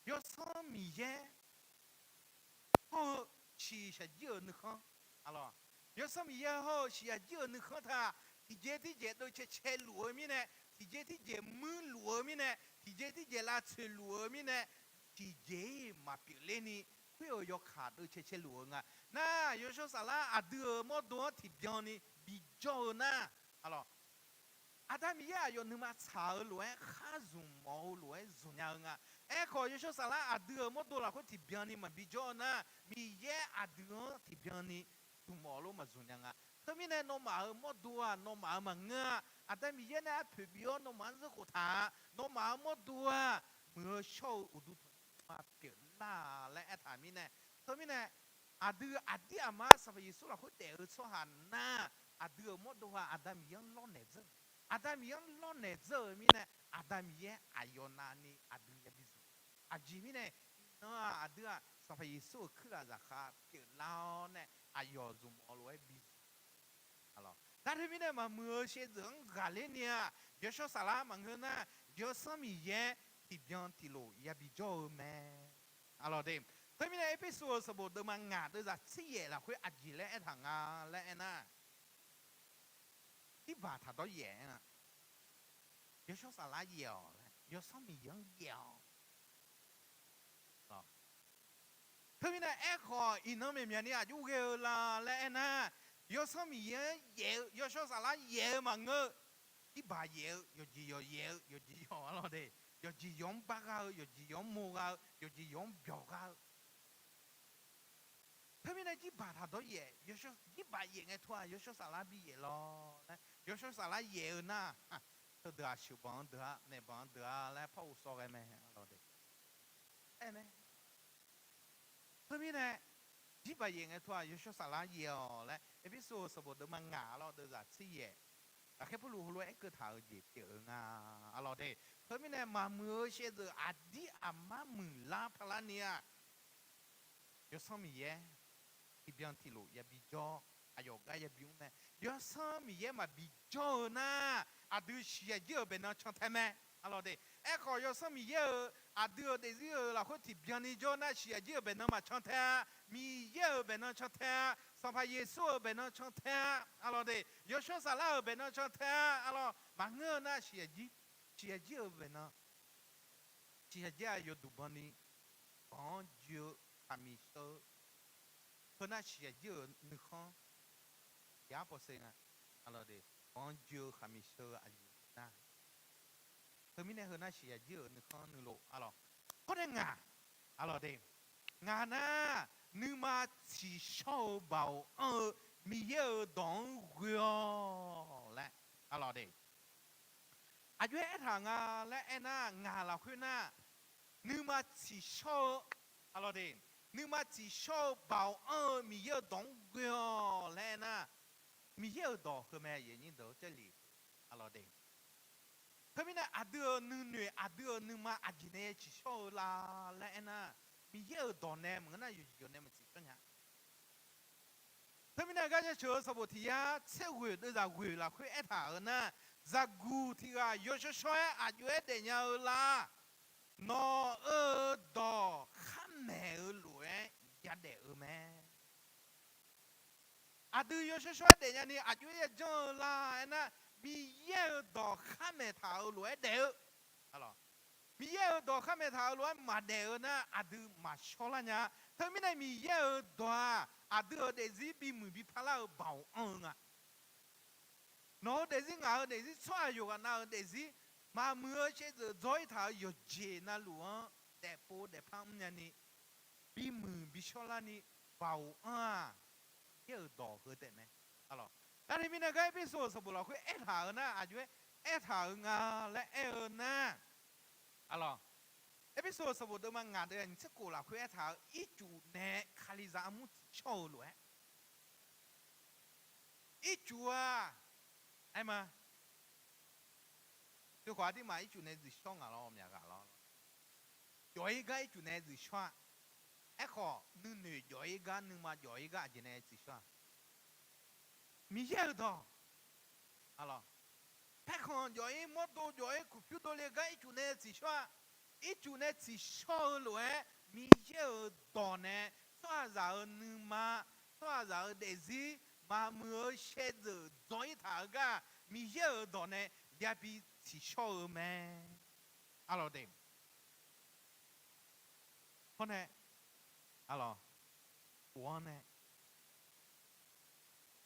Yawsanr Miqyaer hawr-eu shiqshaq jir-euq nuikhanr, aqlawq, Yawsanr Miqyaer hawr-eu shiqshaq jir-euq nuikhanr taq, tiqjeq tirjeq deuv cae cae luf-eu mirnae, tiqjeq tirjeq muir luf-eu mirnae, tiqjeq tirjeq lavtsoeq luf-eu mirnae, tiqjeq-iq maqpyeuf ler ni, khoer-euq yawkaq deuv cae cae luf-eu nga. Nar, Yawshawr Saflar aqdui-euq mawrdo-anr tiqbyan ni bijawr-eu nar, aqlawq, Aqda Miqyaer aqyawf nuima tsaq-eu lof-aer khar zmq mawf-eu lof-aer zmq nya-eu nga. Aerkhawf, Yawshawr Saflar aqdui-euq mawrdo lafkhoer tiqbyan ni maqbi jawr-eu nar, Miqyaer aqdui-anr tiqbyan ni zmq mawf lof maqzmq nya nga. Teumirnae nawmaf-euq mawrdo-aq nawmaf-euq maqngeur-a. Aqda Miqyaer nae arpoeq bif-awr nawmaf-anr zeurkhof taq-a. Nawmaf-euq mawrdo-aq muiq-eu shawr-eu uqduq tanqnymr ma pyeuflar-a laer aertaq mirnae, teumirnae aqdui aqdir aqmar Sanqpaq Yeqsur lafkhoer daef-eu tsawrhaq nar, aqdui-euq mawrdo-aq Aqda Miqyaer-anr lawrnaeq dzeur-eu, Aqda Miqyaer-anr lawrnaeq dzeur-eu mirnae, Aqda Miqyaer aqyawf navni aqdui yabi zmq. Aqjeq mirnae, iqnan-aq aqdui-aq Sanqpaq Yeqsur-euq kuirghaq zaqkhav pyeuflar-awr nae aqyawf zmq-awr lof-aer bi zmq. Nar teumirnae maqmuiq-eu shaevdzeuf-anr ghaqler ni-aq, Yawshawr Saflar maqngeur nar, Yawsanr Miqyaer tiqbyan tiqlof yabi jawr-eu mae. Teumirnae Erpersu-euq sanqbof deuvma ngaq deuvzaq tser yaef lafkhoer aqjeq laer aertaq nga laer aernar, jirbaq taqdawr yaef-aer nga. Yawshawr Saflar yaef-awq laer, Yawsanr Miqyaer-anr yaef-awq. Teumirnae aerkhawf iqnan maeqmyaq ni aqjox ghae-eu la laer aernar, Yawsanr Miqyaer-anr yaef-eu, Yawshawr Saflar yaef-eu maqngeur-eu, jirbaq yaef-eu, yawqjeq yawq yaef-eu, yawqjeq yawq arlawr de, yawqjeq yawq-anr bar gha-eu, yawqjeq yawq-anr mo gha-eu, yawqjeq yawq-anr byawq gha-eu. Teumirnae jirbaq taqdawr yaef, jirbaq yaef ngae teu-aq Yawshawr Saflar bi yaef lawr laer, Yawshawr Saflar yaef-eu nar, teudeuq-aq sheuqbanq-anr deuq-a, naeqbanq-anr deuq-a laer par ghovshaw ghae mae arlawr de. Aer mae. Teumirnae jirbaq yaef ngae teu-aq Yawshawr Saflar yaef-awq laer Erpersu-euq sanqbof deuvma ngaq lawr deuvzaq tser yaef, Ghaqkhaer Pawrluv heulof-aer aerkeuv taq-euq jeq pyeuf-eu nga arlawr de. Teumirnae maqmuiq-eu shaevdzeuf aqdir aqmar muiqlar paqlar ni-aq, Yawsanr Miqyaer tiqbyan tiqlof yabi jawr, aqyawf gar yabi mr mae. Yawsanr Miqyaer maqbi jawr-eu nar, aqdui siqyaq jir-euq baeqnan cantae mae arlawr de. Aerkhawf Yawsanr Miqyaer-euq aqdui-euq daefzir-euq lafkhoer tiqbyan ni jawr nar, siqyaq jir-euq baeqnan maqcan tae-a. Miqyaer-euq baeqnan can tae-a. Sanqpaq Yeqsur-euq baeqnan can tae-a arlawr de. Yawshawr Saflar-euq baeqnan can tae-a arlawr. Maqngeur-eu nar siqyaq jir, siqyaq jir-euq baeqnan, siqyaq jir-aq yawduq banni banq-anr joe-eu khaqmiq sheu-eu, heu nar siqyaq jir-euq nuikhanr yar pawse nga arlawr de. Banq-anr joe-eu khaqmiq sheu-eu aqjeq nar, teumirnae heu nar siqyaq jir-euq nuikhanr nuilof arlawr. Khoer nae ngaq arlawr de, ngaq nar nuima tsiqshawr-eu baoq anr-eu Miqyaer-euq dawq-anr ghoe-awq laer arlawr de. Aqjox-aer aertaq nga laer aernar, ngaq lafkhoer nar nuima tsiqshawr-eu arlawr de, nuima tsiqshawr-eu baoq anr-eu Miqyaer-euq dawq-anr ghoe-awq laer aernar, Miqyaer-euq dawq heu mae, aqyuif aqnyir deuq-or, Jarlif arlawr de. Teumirnae aqdui-euq nuinoeq aqdui-euq nuima aqjeq nae tsiqshawr-eu la laer aernar, Miqyaer-euq dawq nae maqngeur nar yawqjeq yawq nae maqtsiqshawr nya. Teumirnae gar jaceuq-eu sanqbof tiq yar tser ghoeq deuvzaq ghoeq lafkhoer aertaq-euq nar, zaqguq tiq ghaq yawshawr shawr-aer aqjox-aer daefnya-eu la. Nawq-eu dawq kharmaeq-eu lof-aer yadaef-eu mae. Aqdui yawshawr shawr-aer daefnya ni aqjox-aer yajanr-eu la aernar, Miqyaer-euq dawq kharmaeq taq-euq lof-aer daef-eu Miqyaer-euq dawq kharmaeq taq-euq lof-aer maqdaef-eu nar, aqdui maqshawr lar nya. Teumirnae Miqyaer-euq dawq-aq, aqdui-euq daefzir bimuiq bi parlar-eu baoq anr-eu nga. Nawq-eu daefzir, ngaq-euq daefzir, tsawrhaq yawqghaq nav-euq daefzir, maqmuiq-eu shaevdzeuf dzawr-ir taq-euq yawqjeq navluf-anr daefpov daefpar mrnya ni, bimuiq bi shawrlar ni, baoq anr-aq, Miqyaer-euq dawq heu taef mae. Nar teumirnae gar Erpersu-euq sanqbof lafkhoer aertaq-euq nar, aqjox-aer aertaq-euq nga laer aer-eu nar, arlawr, Erpersu-euq sanqbof deuvma ngaq deuv nyiq tser khof lafkhoer aertaq-euq ircuf nae Kalizaq armur tsiqshawr-eu lof-aer, ircuf-aq, aer ma, teukhawf aqdirmaf ircuf nae dzuif shawr ngaq lawr, myaq ghaq lawr. Jawf-ir gar ircuf nae dzuif shawr-a. Aerkhawf nuinoeq jawf-ir gar, nuima jawf-ir gar aqjeq nae tsiqshawr-a. Miqyaer-euq dawq, arlawr, paerkhanq jawf-ir, mawrdo jawf-ir, kuqpyur dovle gar ircuf nae tsiqshawr-a. Ircuf nae tsiqshawr-eu lof-aer Miqyaer-euq dawq nae tsawrhaqzaq-euq nuima, tsawrhaqzaq-euq daefzir, maqmuiq-eu shaevdzeuf dzawr-ir taq-eu gar Miqyaer-euq dawq nae yabi tsiqshawr-eu mae. Arlawr de, hawr nae, arlawr, khof-anr nae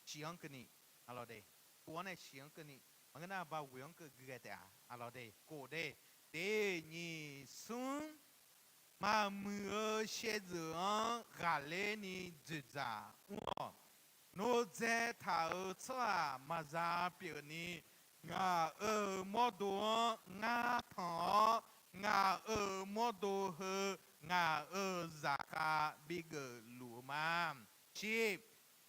shiq-anr keuvni, arlawr de, khof-anr nae shiq-anr keuvni, maqngeur nar ba ghoeq-anr keuv gui ghae taef-a, arlawr de, khof de, tiq nyiq smr, maqmuiq-eu shaevdzeuf-anr ghaqler ni dzoeqdzaq mr-awq. Nor dzaetaq-euq tsawrhaq maqza pyeufni, ngaq-euq mawrdo-anr ngar tanq-awr, ngaq-euq mawrdo heu ngaq-euq zaqkhav bigeuf luf-eu ma. Shir,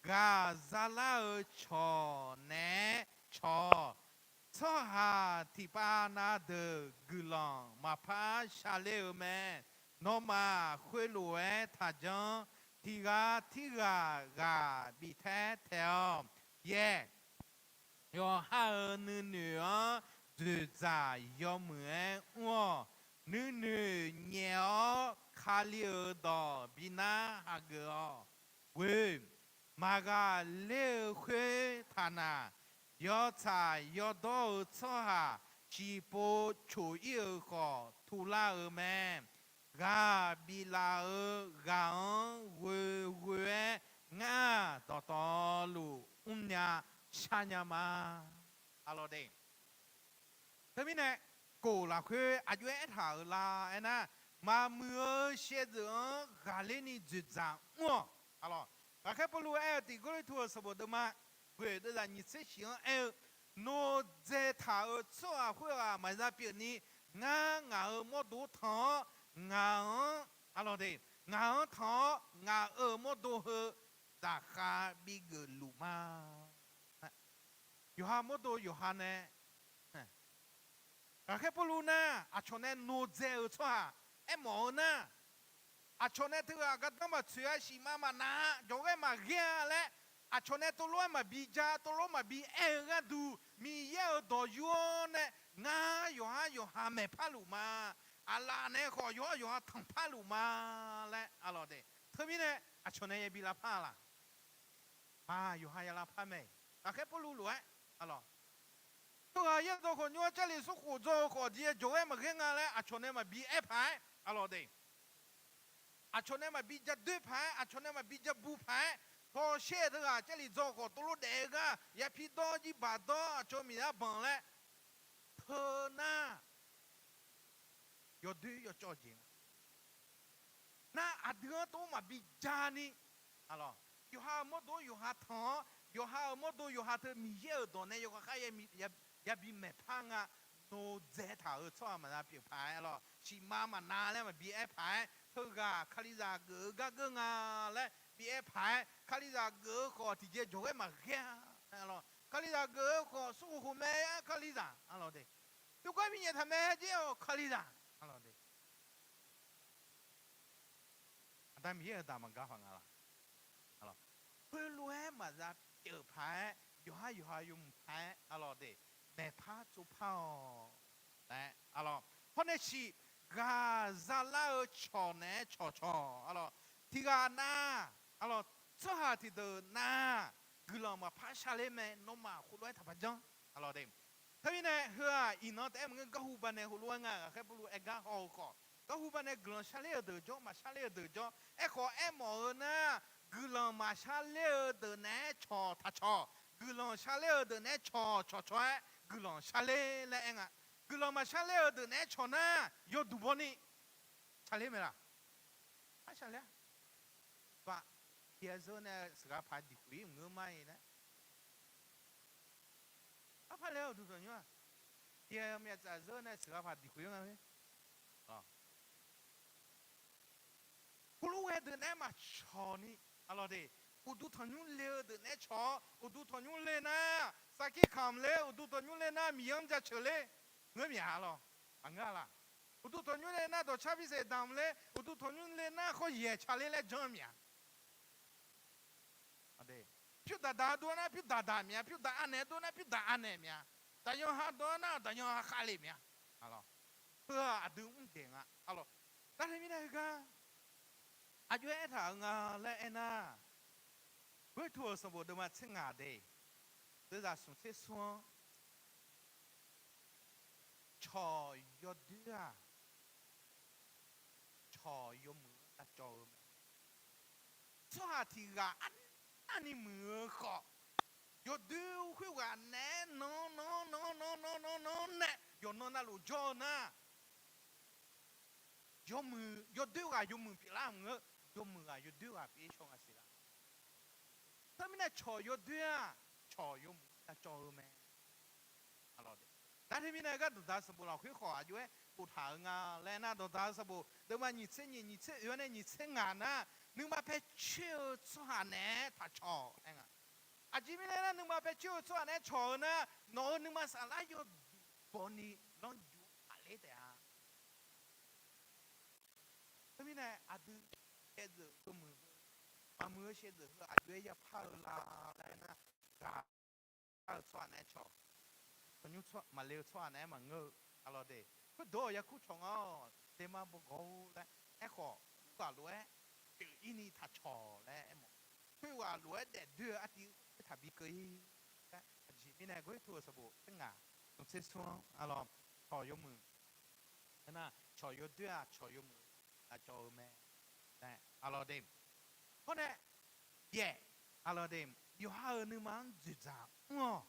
ghaq zalar-eu cawq naeq-aer cawq, tsawrhaq tiqpav na deuq guiqlanq maqpar sharler-eu mae. Nawmaf khoerlof-aer taqjanr. Tiq ghaq tirghaq ghaq biftaer taeq-awq. Yaeq, yawqha-euq nuinoeq-anr dzoeqdzaq yawmuiq-aer mr-awq. Nuinoeq nyaef-awr Kali-euq dawq bi nar hageuf-awq. Ghoe, maqghaqler-eu khoertaq naq, yawtsaq yawdawr-eu tsawrhaq ciqpov coq-ir-euq khawf tuvlar-eu mae. Ghaq biflaf-eu ghaq-anr ghoeghoe-aer ngar dawqtawvluf mrnya sharnya ma. Aqlawq de. Teumirnae, kof lafkhoer aqjox-aer aertaq-euq la aernar, maqmuiq-eu shaevdzeuf-anr ghaqler ni dzoeqdzaq mr-awq. Aqlawq, Ghaqkhaer Pawrluv aer-eu tiq Gawrliqtu-euq sanqbof deuvma ghoeq deuvzaq nyiq tser shif-anr aer-eu, nor dzaetaq-euq tsawrhaq khoerghaq maqza pyeufni, ngar ngaq-euq mawrdo tanq-awr, ngaq-anr, aqlawq de, ngaq-anr tanq-awr ngaq-euq mawrdo heu zaqkhav bigeuf luf ma. Yawqha mawrdo yawqha nae, Ghaqkhaer Pawrluv nar, aqcawq nae nor dzae-eu tsawrhaq aermawf-eu nar, aqcawq nae teughaq gardanr maqtsoeq-a, siqma maqnav-a, jawqghaer maqghaer-a laer, aqcawq nae teulof-aer maqbi ja, teulof maqbi aer-eu gharduq, Miqyaer-euq dawq yur-awr nae, ngar yawqha yawqha maeqpar luf ma. Aqlaf nae khawf yawqha yawqha tanqpar luf ma laer, aqlawq de. Teumirnae aqcawq nae yabi lavpar-a laq? Maq yawqha ya lavpar mae. Ghaqkhaer Pawrluv lof-aer, aqlawq, teughaq yaerdawq khawf nymr-anr Jarlif smrkhof dzaw-eu khawf, aqjeq jawqghaer maqghaer nga laer aqcawq nae maqbi aer paq-aer, aqlawq de. Aqcawq nae maqbi ja doer paq-aer, aqcawq nae maqbi ja bu paq-aer, tawshaer-eu teughaq Jarlif dzaw khawf teulof daef-eu gar, yapi dawr jirbaq dawr aqcawq miqzaq banq laer, teu nar, yawdoer yawcawv jeq nga. Nar aqdui-anr teulof maqbi ja ni, aqlawq, yawqha-euq mawrdo yawqha tanq-awr, yawqha-euq mawrdo yawqha teu Miqyaer-euq dawq nae yawkhav khar yabi maeqpar nga. Nor dzaetaq-euq tsawrhaq maqza pyeuf paq-aer, aqlawq, siqma maqnav laer maqbi aer paq-aer, teughaq Kalizaq geuf-eu gar geur nga laer bi aer paq-aer, Kalizaq geuf-eu khawf tiqjeq jawqghaer maqghaer-a, aqlawq, Kalizaq geuf-eu khawf smrkhof khof mae-a, Kalizaq, aqlawq de. Yawgar binyaef taq mae jaer-awq, Kalizaq, aqlawq de. Aqda Miqyaer-euq daq maqgar paq nga laq? Khoerlof-aer maqza pyeuf paq-aer, yawqha yawqha yawmuiq paq-aer, aqlawq de, maeqpar tsovpar-awq laer, aqlawq, hawr nae siq, ghaq zalar-eu cawq naeq-aer cawqcawq, aqlawq, tiq ghaq nar, aqlawq, tsawrhaq tiqdeuq nar, guiqlanq maqpar sharler mae. Nawmaf khoerlof-aer taqpar janr, aqlawq de. Teumirnae heu-aq iqnan taef-aer maqngeur, garhu banae heulof-aer nga. Ghaqkhaer Pawrluv aer gar haw-eu khawf, garhu banae guiqlanq sharler-eu deuq jawr, maqsharler-eu deuq jawr. Aerkhawf aermawf-eu nar, guiqlanq maqsharler-eu deuq naeq-aer cawq taq cawq, guiqlanq sharler-eu deuq naeq-aer cawq cawqcawq-aer guiqlanq sharler laer aer nga. Guiqlanq maqsharler-eu deuq naeq-aer cawq nar, yawduq bawni sharler mae laq? Arsaq laer-a. Ba, tiqghaq zeur nae sheuqghaq paq diqkhoeq-ir maqngeur ma-ir nae, arpar laer-eu uqduq tanqnymr-aq, tiqghaq myavtsaf zeur nae sheuqghaq paq diqkhoeq-ir nga-e. Khoerlof ghae deuq naeq-aer maqcawq ni, aqlawq de, uqduq tanqnymr le-eu deuq naeq-aer cawq-awr, uqduq tanqnymr le nar sarkir kamq ler, uqduq tanqnymr le nar Miqyaer-anr jaceuq ler, ngeur mya lawq. Maqngeur-a laq? Uqduq tanqnymr le nar dawqcar bisaef damq ler, uqduq tanqnymr le nar khawr yaeq ca ler laer janr mya. Pyur daq daq dov nar pyur daq daq mya, pyur daq anaeq dov nar pyur daq anaeq mya, daqyan ha dov nar daqyan ha khav le mya. Heu-aq aqdui mr daeq nga. Aqlawq, tavle mirnae heugar aqjox-aer aertaq-euq nga laer aernar, Gurtuv-euq sanqbof deuvma tser ngaq de, deuvzaq smq tser smr-anr, cawq yawdoer-aq, cawq yawmuiq-anr lavcawv-eu mae. Tsawrhaq tiq ghaq arnavni muiq-eu khawf, yawdoer khoerghaq naeq-aer nanr nanr nanr nanr nanr nanr nae yawqnan navluf jawr-eu nar, yawmuiq yawdoer ghaq yawmuiq pyeuflar maqngeur, yawmuiq ghaq yawdoer ghaq pyeuf-ir shaw nga siq laf. Teumirnae cawq yawdoer-aq, cawq yawmuiq-anr yacawv-eu mae. Aqlawq de. Nar teumirnae gar dawqdaq sanqbof lafkhoer khawf aqjox-aer boftaq-euq nga laer nar, dawqdaq-eu sanqbof deuvma nyiq tser nyiq, nyiq tser oeq-awr nae nyiq tser ngaq nar, nuima pae coer-eu tsawrhaq naeq-aer taq cawq aer nga. Aqjeq mirnae nar, nuima pae coer-eu tsawrhaq naeq-aer cawq-eu nar, nawq-euq nuima saflar yawduq bawni lanrju-anr taqler taef-a. Teumirnae aqdui shaevdzeuf heu muiq-eu, maqmuiq-eu shaevdzeuf heu aqjox-aer yapar-eu la laer nar, ghaq par-eu tsawrhaq naeq-aer cawq, tanqnymr maqle-eu tsawrhaq naeq-aer maqngeur-eu, aqlawq de. Khoerdawq-awq yarkur cawq nga-awq, daema bawgawq-or laer aerkhawf, khoerghaq lof-aer pyeuf-ir ni taq cawq laer aermawf. Khoerghaq lof-aer daefdoer-eu artiv khoertaq bi keuv-ir laer. Aqjeq mirnae Gawrliqtu-euq sanqbof tser ngaq, smq tser smr-anr aqlawq, cawq yawmuiq, nar cawq yawdoer-aq cawq yawmuiq-eu, aqcawq-eu mae laer aqlawq de. Hawr nae yaef, aqlawq de, yawqha-euq nuima-anr dzoeqdzaq mr-awq.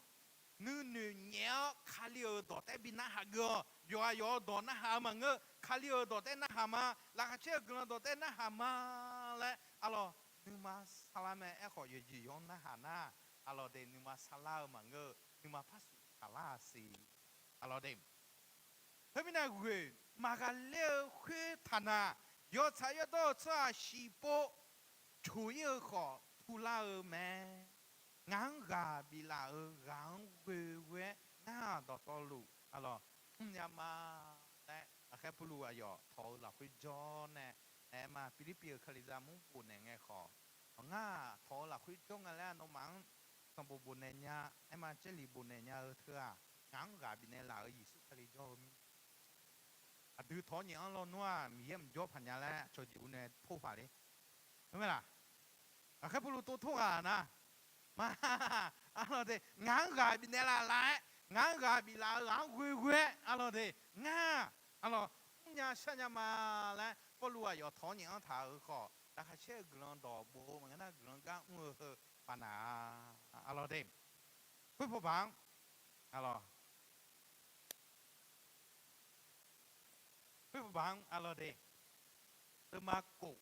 Nuinoeq nyaef-awr Kali-euq dawq taef-aer bi narhaq geuf-awq. Yawqha yawq-euq dawq narhaq-eu maqngeur. Kali-euq dawq taef-aer narhaq ma. Laqkhaq caer-eu guiqlanq dawq taef-aer narhaq ma laer aqlawq, nuima sarlar mae. Aerkhawf yawqjeq yawq-anr narhaq nar, aqlawq de, nuima sarlar-eu maqngeur-eu, nuima par suf saflar-a siq, aqlawq de. Teumirnae ghoeq maqghaqler-eu khoertaq na, yawtsaq yawdawr-eu tsawrhaq shifpov coq-ir-eu khawf turlar-eu mae. Ngaq-anr ghaq biflaf-euq ghaq-anr ghoeghoe-aer ngar-aq dawqtawvluf aqlawq mrnya ma laer, Ghaqkhaer Pawrluv aqyawf tawq-eu lafkhoer jawr nae, aer ma, Pirlirpiv-euq Kalizaq mur bofnaeq ngae khawf, ngar-aq tawq-eu lafkhoer jawr nga laer nawmaf-anr sanqbof bofnaeq nya, aer ma, Jarlif bofnaeq nya-eu teu-aq, ngaq-anr ghaq bifnaeq laf-euq Yeqsur Kali jawr-eu mirnae, aqdui tawq-awr nyaef-anr lawnmr-aq Miqyaer mqjawr paq nya laer aqcawq jeq ur nae pov paq le. Heumae laq? Ghaqkhaer Pawrluv tov tor ghaq nar, ma, aqlawq de, ngaq-anr ghaq bifnaeq laf laf-aer, ngaq-anr ghaq biflaf-euq ghaq-anr ghoeghoe-aer aqlawq de, ngar aqlawq mrnya sharnya ma laer Pawrluv aqyawf tawq-awr nyaef-anr taq-euq khawf, laqkhaq caer-eu guiqlanq dawq bof-eu maqngeur nar, guiqlanq gar mr-eu heu maqnaq-a, aqlawq de. Khoerpawbaq-anr, aqlawq, khoerpawbaq-anr aqlawq de, deuvma kof,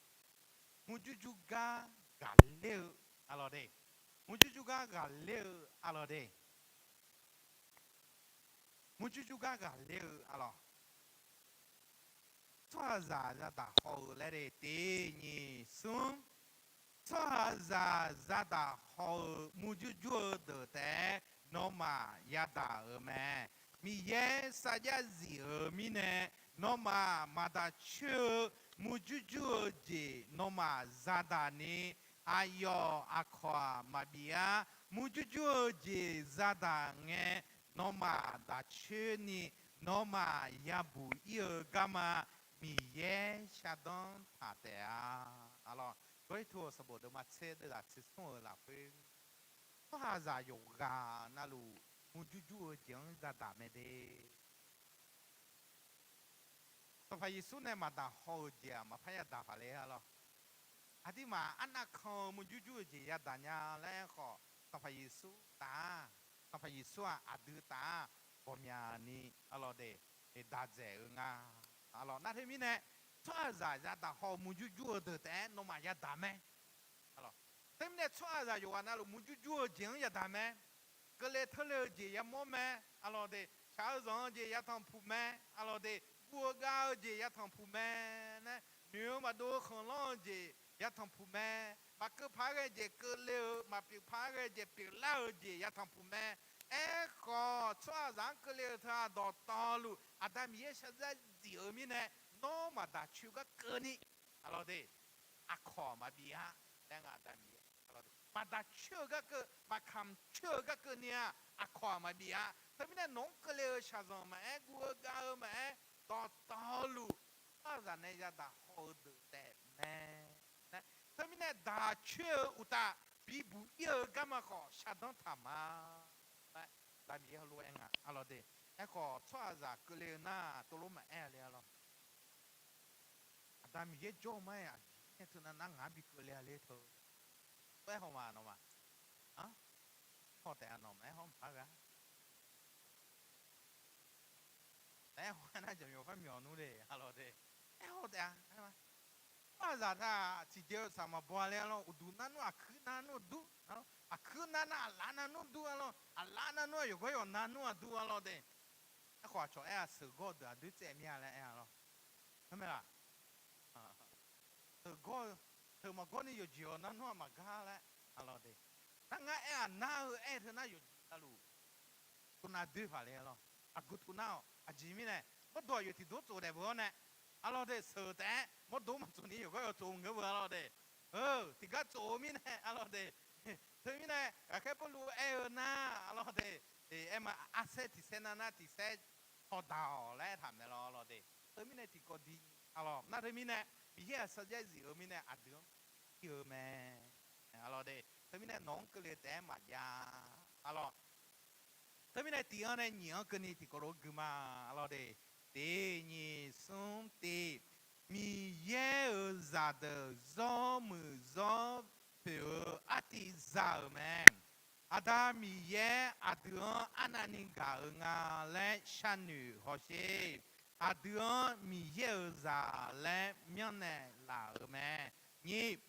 murjur jur gar ghaqler-eu, aqlawq de, murjur jur gar ghaqler-eu, aqlawq de, murjur jur gar ghaqler-eu, aqlawq, tsawrhaqzaq yadaq haw-eu laer de, tiq nyiq smr, tsawrhaqzaq yadaq haw-eu murjur jur-eu deuq taef-aer nawmaf yadaq-euq mae. Miqyaer sarjax zif-euq mirnae, nawmaf maqdaq coer-eu murjur jur-eu jeq nawmaf yadaq ni, aqyawf aqkawq-aq maqbif-ar. Murjur jur-eu jeq yadaq ngae, nawmaf daq coer ni, nawmaf yabuq ir-eu garma Miqyaer shardanr taq taef-a. Aqlawq, Gawrliqtu-euq sanqbof deuvma tser deuvghaq tser smr-euq lafkhoer, tsawrhaqzaq yawqghaq navluf murjur jur-eu jeq-anr yadaq mae de. Sanqpaq Yeqsur nae maqdaq haw-euq jeq-aq maqpar yadaq paq le, aqlawq. Aqduimaf arnav kan-eu murjur jur-eu jeq yadaq nya laer khawf, Sanqpaq Yeqsur taf-aq, Sanqpaq Yeqsur-aq aqdui taf-aq ghawqmyani, aqlawq de, daq dzaeq-eu nga. Aqlawq, nar teumirnae tsawrhaqzaq yadaq haw-eu murjur jur-eu deuq taef-aer nawmaf yadaq mae. Teumirnae tsawrhaqzaq yawqghaq navluf murjur jur-eu jeq-anr yadaq mae. Keuvle teurle-eu jeq yamawr mae, aqlawq de. Shaq-eu zanq-eu jeq yatanq puq mae, aqlawq de. Guv-eu gav-eu jeq yatanq puq mae. Nae noeq-eu maqdov-eu khanqlanr-eu jeq yatanq puq mae. Maqkeuv paq-aer ghae jeq keuvle-eu, maqpyeuf paq-aer ghae jeq pyeuflar-eu jeq yatanq puq mae. Aerkhawf, tsawrhaqzaq-anr keuvle-eu teu-aq dawqtawvluf Aqda Miqyaer shar dzar zif-euq mirnae, nawr maqdaq coer-eu gar keuvni, aqlawq de, aqkawq maqbif-ar laer nga. Aqda Miqyaer maqdaq coer-eu gar keuv, maqkamq coer-eu gar keuvni-a, aqkawq-aq maqbif-ar. Teumirnae nawq-anr keuvle-eu shaqzanq maqaer, guv-eu gav-eu maqaer, dawqtawvluf tsawrhaqzaq nae yadaq haw-eu deuq taef mae. Teumirnae daq coer-eu uqtaf bibuq ir-eu garma khawf shardanr taq ma laer, Aqda Miqyaer heulof-aer nga, aqlawq de. Aerkhawf, tsawrhaqzaq keuvle-eu nar tov lof maqaer-a le, aqlawq. Aqda Miqyaer jawr-eu ma-aer aqjeq mirnae teunav nar ngaq-anr bi keuvle-a le teu. Aer haw ma nawmaf. Aer haw taef-a nawmaf, aer haw maqpar gha. Aer haw-aer nar jaqmyawf par myawf nmr le, aqlawq de. Aer haw taef-a, aer ma. Tsawrhaqzaq taq tiqjeq-eu saq maqbaw-a le, aqlawq. Uqduq nar nmr, aqkuir nar nmr, aqdur nar nmr, Aqkuir nar nar aqlaf nar nmr dur-a lawr, aqlaf nar nmr-a, yawqgawr yawqnan nmr-a dur-a lawr de. Aerkhawf aqcawq aer-aq, sheuqgawr deuq aqdui tsaev mir-a laer aer-a lawr. Aerma laq? Sheuqgawr-eu, sheuq maqgawr ni yawqjeq-awq nar nmr-a maqgar laer-a lawr de. Nar ngar aer-aq nar-eu aer teu nar yawqjeq navluf tov nav doer paq le-a lawr. Aqgeu tov nar-awq. Aqjeq mirnae mawrdo aqyawf tiqdov tsof daef beu-awr nae, a lawr de, sheuq taef-aer mawrdo maqtsof ni yawqgawr yawq tsof maqngeur beu-a lawr de. Tiqgar tsof-eu mirnae a lawr de. Teumirnae ghaqkhaer Pawrluv aer-eu nar a lawr de, aerma arsaer tiqsaer nar nar tiqsaer tawqdaq-awq laer aertaq mae lawr a lawr de. Teumirnae tiqkawv di a lawr nar teumirnae Miqyaer-aq sarjax zif-eu mirnae aqdui-anr ir-eu mae a lawr de. Teumirnae nawq-anr keuvle taef-aer maqjav a lawr. Teumirnae tiq-anr nae nyiq-anr keuvni tiqkawv lof-aer gui ma a lawr de. Tiq nyiq smr tiq, Miqyaer-euq zaqdeuq zawrmuiq zawr poeq-eu artiv za-euq mae. Aqda Miqyaer aqdui-anr arnavni gaq-eu nga laer sharnoeq hawsher. Aqdui-anr Miqyaer-euq zaq laer myanrnaeq laf-euq mae. Nyiq,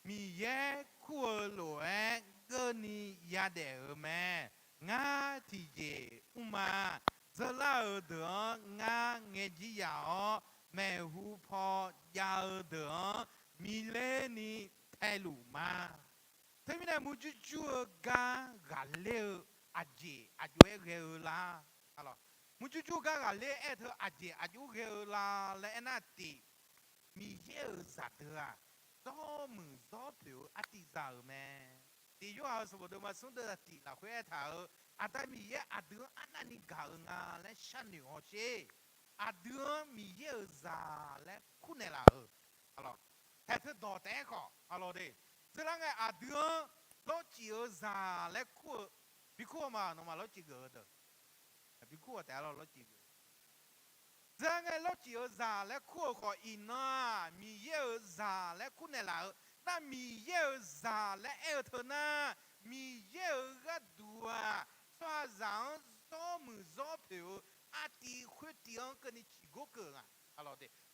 Miqyaer kur-eu lof-aer keuvni yadaef-euq mae. Ngar tiqjeq mrma. Dzeur lar-eu deuq-anr ngar ngaejir yaf-awr, maeqhu paw jav-eu deuq-anr miqler ni taeluf ma. Teumirnae murjur jur-eu gar ghaqler-eu aqjeq aqjox-aer ghae-eu la? Murjur jur-eu gar ghaqler aer-eu teu aqjeq aqjox ghae-eu la laer aernar tiq, Miqyaer-euq zaqdeuq-aq, zawrmuiq zawr poeq-eu artiv za-euq mae. Tiq Yorhaq-euq sanqbof deuvma smr deuvzaq tiq lafkhoer aertaq-euq, Aqda Miqyaer aqdui-anr arnavni gaq-eu nga laer sharnoeq hawsher. Aqdui-anr Miqyaer-euq zaq laer kurnaeq laf-euq, a lawr, haeq teu dawq taef-aer khawf a lawr de. Dzeur lar ngae aqdui-anr lawrcif-eu zaq laer kur-eu, bi kur-eu ma, nawmaf lawrcif geuf-eu deuq, bi kur-eu taef-a lawr, lawrcif geuf-eu. Dzeur lar ngae lawrcif-eu zaq laer kur-euq khawf, iqnan-aq Miqyaer-euq zaq laer kurnaeq laf-eu nar, Miqyaer-euq zaq laer aer-eu teu nar, Miqyaer-euq gharduq-aq, tsawrhaqzaq-anr zawrmuiq zawr poeq-eu artiv khoertiv-anr keuvni ciqgor keuv-euq nga.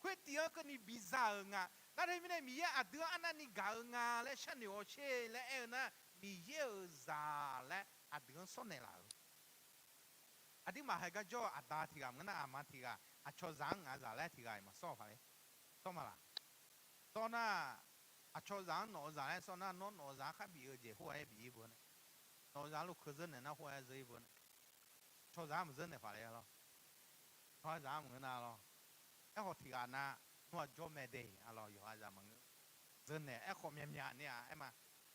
Khoertiv-anr keuvni biza-euq nga. Nar teumirnae Miqyaer aqdui-anr arnavni gaq-eu nga laer sharnoeq hawsher laer aer-eu nar, Miqyaer-euq zaq laer aqdui-anr sawr naeqlaf-euq. Aqduimaf haiq gar jawr-eu aqda tiq ghaq maqngeur nar, aqma tiq ghaq, aqcawq zaq-anr ngaq zaq laer tiq ghaq-iq maqsawr-a paq le. Sawr ma laq? Sawr nar, aqcawq zaq-anr nawq-eu zaq laer sawr nar, nawr nawq-eu zaq-anr khar bif-eu jeq khoer-aer bif-ir beu nae, nawq-eu zaq-anr lokeu zeur naeq nar khoer-aer zeur-ir beu nae, aqcawq zaq-anr maqzeur naeq paq le-a lawr. Yawqha zaq-anr maqngeur nar lawr. Aerkhawf tiq ghaq nar, nawr-aq jawr mae de, a lawr, yawqha zaq maqngeur. Zeur naeq aerkhawf myaqmyaq ni-aq aer ma.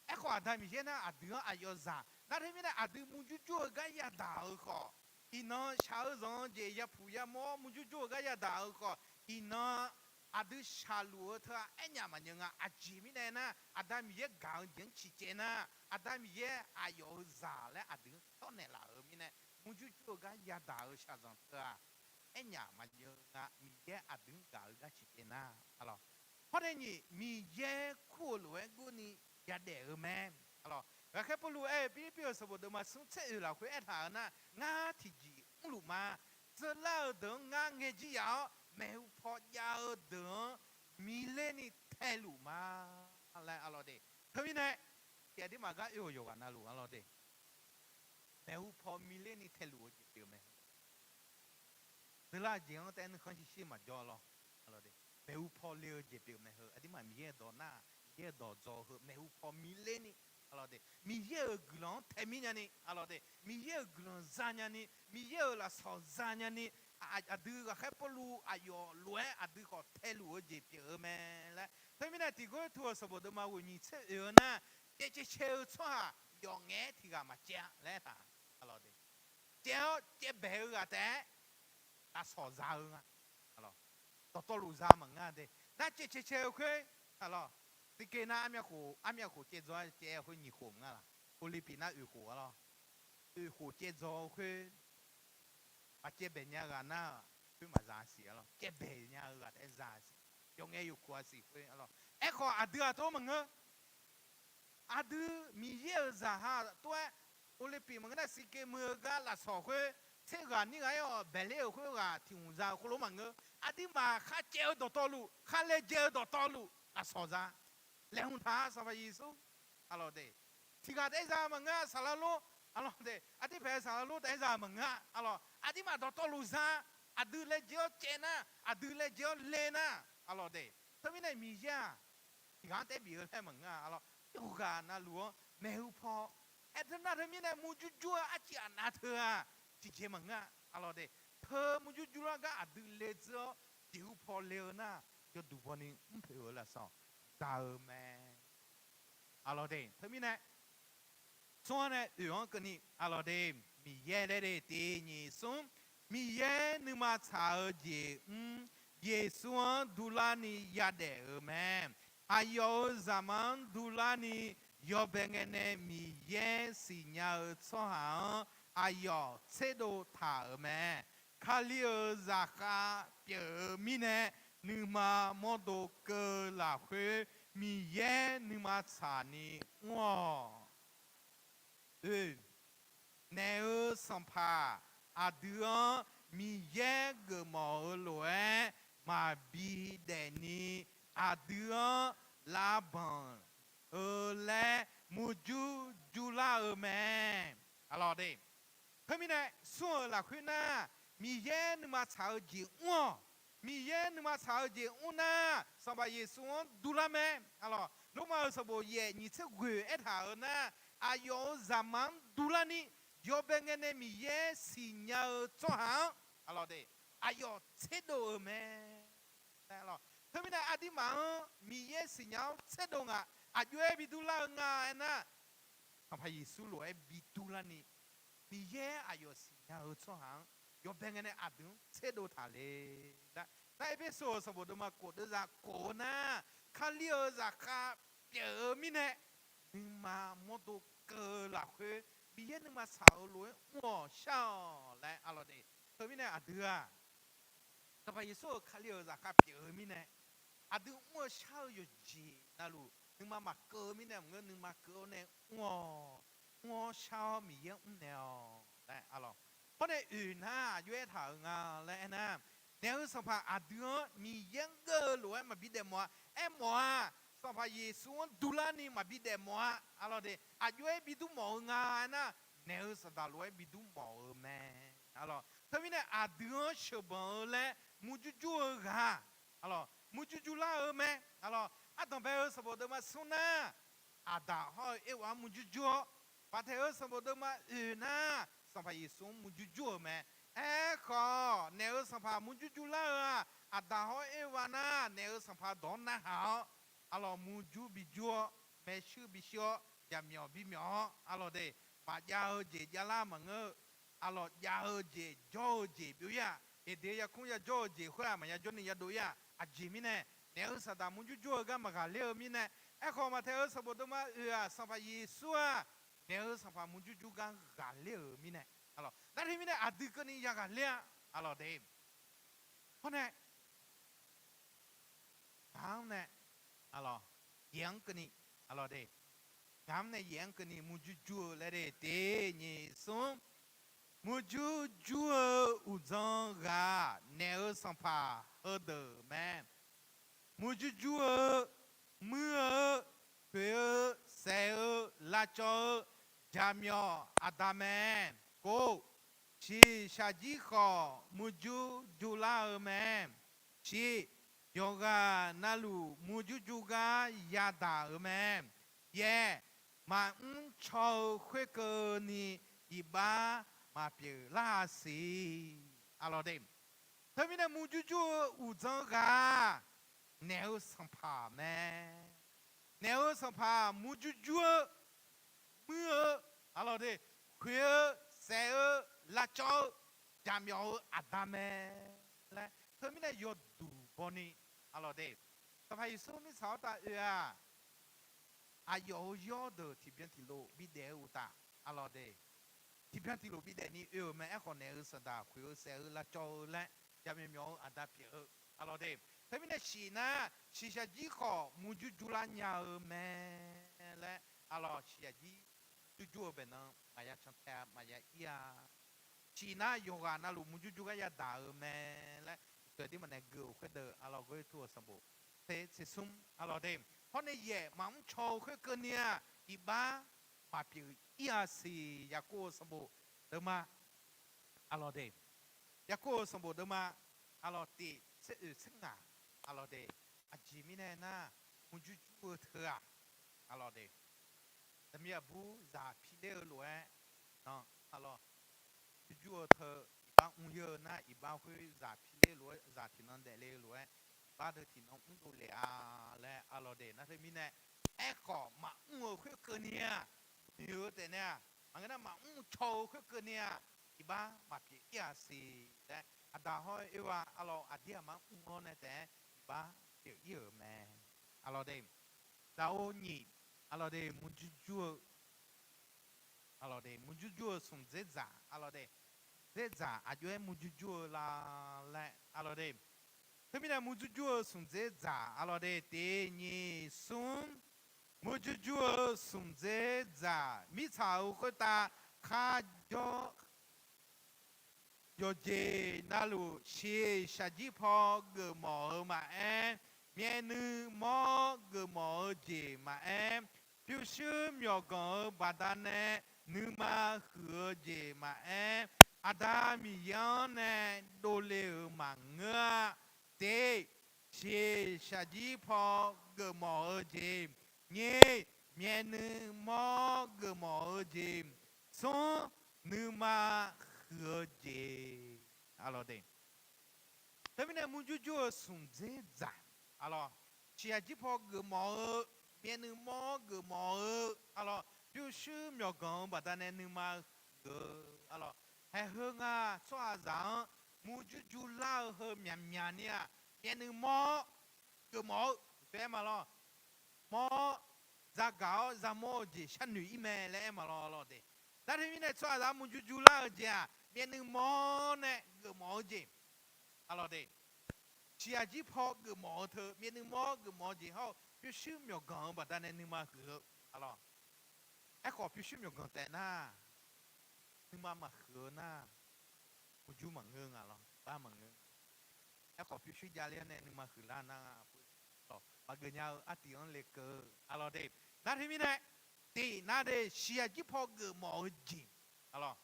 Aerkhawf Aqda Miqyaer nar aqdui-anr aqyawf zaq nar teumirnae aqdui murjur jur-eu gar yadaq-euq khawf, iqnan shaq-eu zanq-eu jeq yapuq yamawr-awr murjur jur-eu gar yadaq-euq khawf, iqnan aqdui shaqluf-eu teu-aq aernyaf maqnyeuv nga. Aqjeq mirnae nar, Aqda Miqyaer gaq-eu jeq-anr ciqcaev nar, Aqda Miqyaer aqyawf-euq zaq laer aqdui-anr sawr naeqlaf-euq mirnae, murjur jur-eu gar yadaq-euq shaqzanq teu-aq, aernyaf maqnyeuv nga. Miqyaer aqdui-anr gaq-eu gar ciqcaev nar, a lawr. Hawr nae nyiq, Miqyaer kur-eu lof-aer gurni yadaef-eu mae, a lawr. Ghaqkhaer Pawrluv aer-eu Pirlirpiv-euq sanqbof deuvma smr tser oeq lafkhoer aertaq-euq nar, ngar tiqjeq mrluf ma. Dzeur lar-eu deuq-anr ngar ngaejir yaf-awr, maeqhu paw jav-eu deuq-anr miqler ni taeluf ma laer, a lawr de. Teumirnae, aqduimaf gar oe-euq yawqghaq navluf, a lawr de, maeqhu paw miqler ni taeluf-eu jeq pyeuf mae. Dzeur lar-eu jeq-anr taef-aer nuikhanr shirshir maqjawr lawr. Maeqhu paw le-eu jeq pyeuf mae heu. Aqduimaf Miqyaer-euq dawq nar, Miqyaer-euq dawq dzaw-eu heu maeqhu paw miqler ni, a lawr de, Miqyaer-euq guiqlanq-anr tae mir nyani, a lawr de, Miqyaer-euq guiqlanq za nyani, Miqyaer-euq lafsawq za nyani, aqdui ghaqkhaer Pawrluv aqyawf lof-aer aqdui khawf taeluf-eu jeq pyeuf-eu mae laer. Teumirnae tiq Gawrliqtu-euq sanqbof deuvma ghoeq nyiq tser oeq-eu nar, caev cae cae-eu tsawrhaq yawf ngaef-aer tiq ghaq maqcaev-a laer aertaq, a lawr de. Caev-awr caevbaeq-eu ghaq taef-aer lafsawq za-eu nga. Dawqtawvluf za maqngeur de. Nar caev cae cae-eu khoer, a lawr, sirke nar armyav khof, armyav khof caev dzaw-aer caev-eu khoer nyiq khof maqngeur laq? Olympic nar oeq khof, a lawr, oeq khof caev dzaw-eu khoer, maqcaevbaeq nya-eu ghaq nar, khoer maqza siq, a lawr. Caevbaeq nya-eu ghaq taef-aer za siq. Yawf ngaef yawqkhof-a siq khoer, a lawr. Aerkhawf aqdui-aq tov maqngeur. Aqdui Miqyaer-euq zaqha tov-aer, Olympic maqngeur nar sirke muiq-eu gar lafsawq khoer, tser ghaq nir ghaq-aer-awq baeqler-euq khoerghaq tiq hmq za-eu khoerlof maqngeur. Aqduimaf kharcaev-eu dawqtawvluf, kharlaejae-eu dawqtawvluf lafsawq za. Laeqhmq taq-a Sanqpaq Yeqsur, a lawr de. Tiqghaq taef-aer za maqngeur-a, saqlaq lor, aqlawq de, aqdirpaeq-eu saqlaq lor taef-aer za maqngeur-a, aqlawq, aqdirmaf dawqtawvluf za, aqdui laejae-awr caev nar, aqdui laejae-awr le nar, aqlawq de. Teumirnae Miqyaer-aq, tiqghaq-anr taef bif-eu laer maqngeur-a, aqlawq, yawqghaq navluf-anr maeq-eu paw, aerteu nar teumirnae murjur jur-eu arciv aqnav teu-aq, tiqjeq maqngeur-a, aqlawq de. Teu murjur jurlar gar aqdui le dzeur-awr jeqhu paw le-eu nar, yawduq bawni mrpoeq-eu lafsawq da-eu mae. Aqlawq de, teumirnae, smr-anr nae oeq-anr keuvni, aqlawq de, Miqyaer laer de tiq nyiq smr, Miqyaer nuima tsaq-eu jeq mr, Yeqsur-anr durlarni yadaef-euq mae. Aqyawf-euq zaqmar-anr durlarni yawbae ngae nae Miqyaer siqnya-eu tsawrhaq-anr aqyawf tserdov taq-euq mae. Kali-euq zaqkhav pyeuf-eu mirnae, nuima mawrdo keuv lafkhoer Miqyaer nuima tsaqni mr-awq. Oe, naeq-euq sanqpaq aqdui-anr Miqyaer geufmawf-eu lof-aer maqbi daefni, aqdui-anr lavbanq-eu laer murjur jurlar-eu mae. Aqlawq de, teumirnae smr-euq lafkhoer nar, Miqyaer nuima tsaq-eu jeq mr-awq. Miqyaer nuima tsaq-eu jeq mr nar, Sanqpaq Yeqsur-anr durlar mae. Aqlawq, Lormav-euq sanqbof yaef nyiq tser ghoeq aertaq-euq nar, aqyawf-euq zaqmar-anr durlarni yawbae ngae nae Miqyaer siqnya-eu tsawrhaq-anr, aqlawq de, aqyawf tserdov-euq mae. Teumirnae aqdirmaf-anr Miqyaer siqnya-awr tserdov nga, aqjox-aer bi durlar-eu nga aernar, Sanqpaq Yeqsur lof-aer bi durlarni, Miqyaer aqyawf siqnya-eu tsawrhaq-anr yawbae ngae nae aqdui-anr tserdov taq le laer, nar Erpersu-euq sanqbof deuvma kof deuv za kof-eu nar, Kali-euq zaqkhav pyeuf-eu mirnae, nuima mawrdo keuv-eu lafkhoer Miqyaer nuima tsaq-euq lof-aer mr-awq shar-awq laer, aqlawq de. Teumirnae aqdui-aq, Sanqpaq Yeqsur-euq Kali-euq zaqkhav pyeuf-eu mirnae, aqdui mr-eu shar-eu yawqjeq navluf nuima maqkeuv-eu mirnae maqngeur, nuima keuv-awr nae mr-awq. Mr-awr shar-awr Miqyaer mrnaeq-awq laer, aqlawq, hawr nae oeq nar aqjox-aer aertaq-euq nga laer aernar, naeq-euq sanqpaq aqdui-anr Miqyaer-anr geur-eu lof-aer maqbi daefmawf-a. Aermawf-a, Sanqpaq Yeqsur-anr durlarni maqbi daefmawf-a. Aqlawq de, aqjox-aer bi dur mawf-eu nga aernar, naeq-euq saqdaq lof-aer bi dur mawf-eu mae. Aqlawq, teumirnae aqdui-anr sheuqbanq-eu laer murjur jur-eu ghaq, aqlawq, murjur jur lar-eu mae. Aqlawq, Ardanqbae-euq sanqbof deuvma smr nar, Aqdaq hawr-eu Erwa-anr murjur jur-awr, Maqtaeq-euq sanqbof deuvma oeq nar, Sanqpaq Yeqsur-anr murjur jur-eu mae. Aerkhawf, naeq-euq sanqpaq murjur jur lar-eu-aq, Aqdaq hawr Erwa nar, naeq-euq sanqpaq dawq-anr narhaq-awr, aqlawq, murjur bi jur-awr, maershuir bi shuir-awr, jaqmyawf bi myawf-awr, aqlawq de, maqjav-eu jeq javlar maqngeur-eu, aqlawq, jav-eu jeq jawr-eu jeq byov-ir-aq, Eqdeq-eu yarkmr yajawr-eu jeq khoer-aq maqya jawrni yadov-ir-aq, aqjeq mirnae, naeq-euq saqdaq murjur jur-eu gar maqghaqler-eu mirnae, aerkhawf Maqtaeq-euq sanqbof deuvma oeq-aq, Sanqpaq Yeqsur-aq, naeq-euq sanqpaq murjur jur gar ghaqler-euq mirnae, aqlawq, nar teumirnae aqdui keuvni yaghaqler-a, aqlawq de. Hawr nae, ngaq-anr nae, aqlawq, yaeq-anr keuvni, aqlawq de, ngaq-anr nae yaeq-anr keuvni murjur jur-eu laer de tiq nyiq smr, murjur jur-eu uqdzan ghaq naeq-euq sanqpaq heudeuq mae. Murjur jur-eu, muir-eu, khoeq-eu, saef-eu, lavcawv-eu, jaqmyawf aqda mae. Kov, shiqshaq jir khawf murjur jur lar-eu mae. Shiq, yawqghaq navluf murjur jur gar yadaq-euq mae. Yaeq, maqmr caw-eu khoerkeuvni iqbax maqpyeuf lar-a siq. Aqlawq de, teumirnae murjur jur-eu uqdzan ghaq naeq-euq sanqpaq mae. Naeq-euq sanqpaq murjur jur-eu, muir-eu, aqlawq de, khoeq-eu, saef-eu, lavcawv-eu, jaqmyawf-eu aqda mae laer teumirnae yawduq bawni, aqlawq de, Sanqpaq Yeqsur mirtsaq-awr tav oe-aq, aqyawf-euq yawrdeuq tiqbyan tiqlof bidaef-eu uqtaf, aqlawq de, tiqbyan tiqlof bidaef ni oe-euq mae. Aerkhawf naeq-euq saqdaq khoeq-eu saef-eu lavcawv-eu laer jaqmyawf myawf-eu aqda pyeuf-eu, aqlawq de, teumirnae shiq nar shiqshaq jir khawf murjur jur lar nya-eu mae laer, aqlawq, shiqshaq jir jur jur-eu baeqnan maqya cantae-a, maqya ir-a. Shiq nar yawqghaq navluf murjur jur gar yadaq-eu mae laer, uqtaf dirmaf nae gui-euq khoerdeuq, aqlawq, Gawrliqtu-euq sanqbof ter tsersmr, aqlawq de, hawr nae yaeq maqmr caw-eu khoerkeuvni-aq, iqbax maqpyeuf ir-a siq. Yaqkov-euq sanqbof deuvma, aqlawq de, Yaqkov-euq sanqbof deuvma, aqlawq tiq tser oeq tser ngaq, aqlawq de, aqjeq mirnae nar, murjur jur-eu teu-aq, aqlawq de, zaqmiq aqbur zaq piler-eu lof-aer, aqlawq, murjur jur-eu teu, iqbax mr-eu nar, iqbax khoer zaq piler lof-aer, zaq tiqnan daefle-eu lof-aer, iqbax deuq tiqnan mrdov lef-a laer, aqlawq de, nar teumirnae, aerkhawf maqmr-eu khoerkeuvni-a, noeq-eu taefnae-aq, maqngeur nar maqmr caw-eu khoerkeuvni-a, iqbax maqpyeuf ir-a siq laer, Aqdaq hawr-eu Erwa, aqlawq, aqdir aqma mr-awr nae taef-aer iqbax pyeuf ir-euq mae. Aqlawq de, daqo nyiq, aqlawq de, murjur jur-eu, aqlawq de, murjur jur-eu smq dzer dzaq, aqlawq de, smq dzer dzaq aqjox-aer murjur jur-eu la laer, aqlawq de, teumirnae murjur jur-eu smq dzer dzaq, aqlawq de, tiq nyiq smr, murjur jur-eu smq dzer dzaq mirtsaq-euq khoertav kharjawr, yawqjeq navluf shiqshaq jir paw geufmawf-eu maqaer, myavnuiv mawr geufmawf-eu jeq maqaer, pyurshuir myawqganq-eu baqdanae nuima huiq-eu jeq maqaer, Aqda Miqyaer-anr nae dovle-euq maqngeur-a. Tiq, shiqshaq jir paw geufmawf-eu jeq. Nyiq, myavnuiv mawr geufmawf-eu jeq. Smr, nuima huiq-eu jeq. Aqlawq de, teumirnae murjur jur-eu smq dzer dzaq, aqlawq, shiqshaq jir paw geufmawf-eu, myavnuiv mawr geufmawf-eu, aqlawq, pyurshuir myawqganq-eu baqdanae nuima huiq-eu, aqlawq, haeq heu nga tsawrhaqzaq-anr murjur jur lar-eu heu myaqmyaq ni-aq, myavnuiv mawr geufmawf-eu taef-aer ma lawr. Mawr-awr, zagaq-awr zamawr-eu jeq sharnoeq ir mae laer aer ma lawr, aqlawq de. Nar teumirnae tsawrhaqzaq-anr murjur jur lar-eu jeq-aq, myavnuiv mawr nae geufmawf-eu jeq, aqlawq de, shiqshaq jir paw geufmawf-eu teu, myavnuiv mawr geufmawf-eu jeq hawr-eu pyurshuir myawqganq-eu baqdanae nuima huiq-eu, aqlawq, aerkhawf pyurshuir myawqganq taef nar, nuima maqhuiq-eu nar, murjur maqngeur nga lawr, iqbax maqngeur. Aerkhawf pyurshuir javler-awr nae nuima huiqlar nar, maqgeuf nya-eu artiv-anr lekeuv, aqlawq de. Nar teumirnae, tiq nar de, shiqshaq jir paw geufmawf-eu jeq, aqlawq,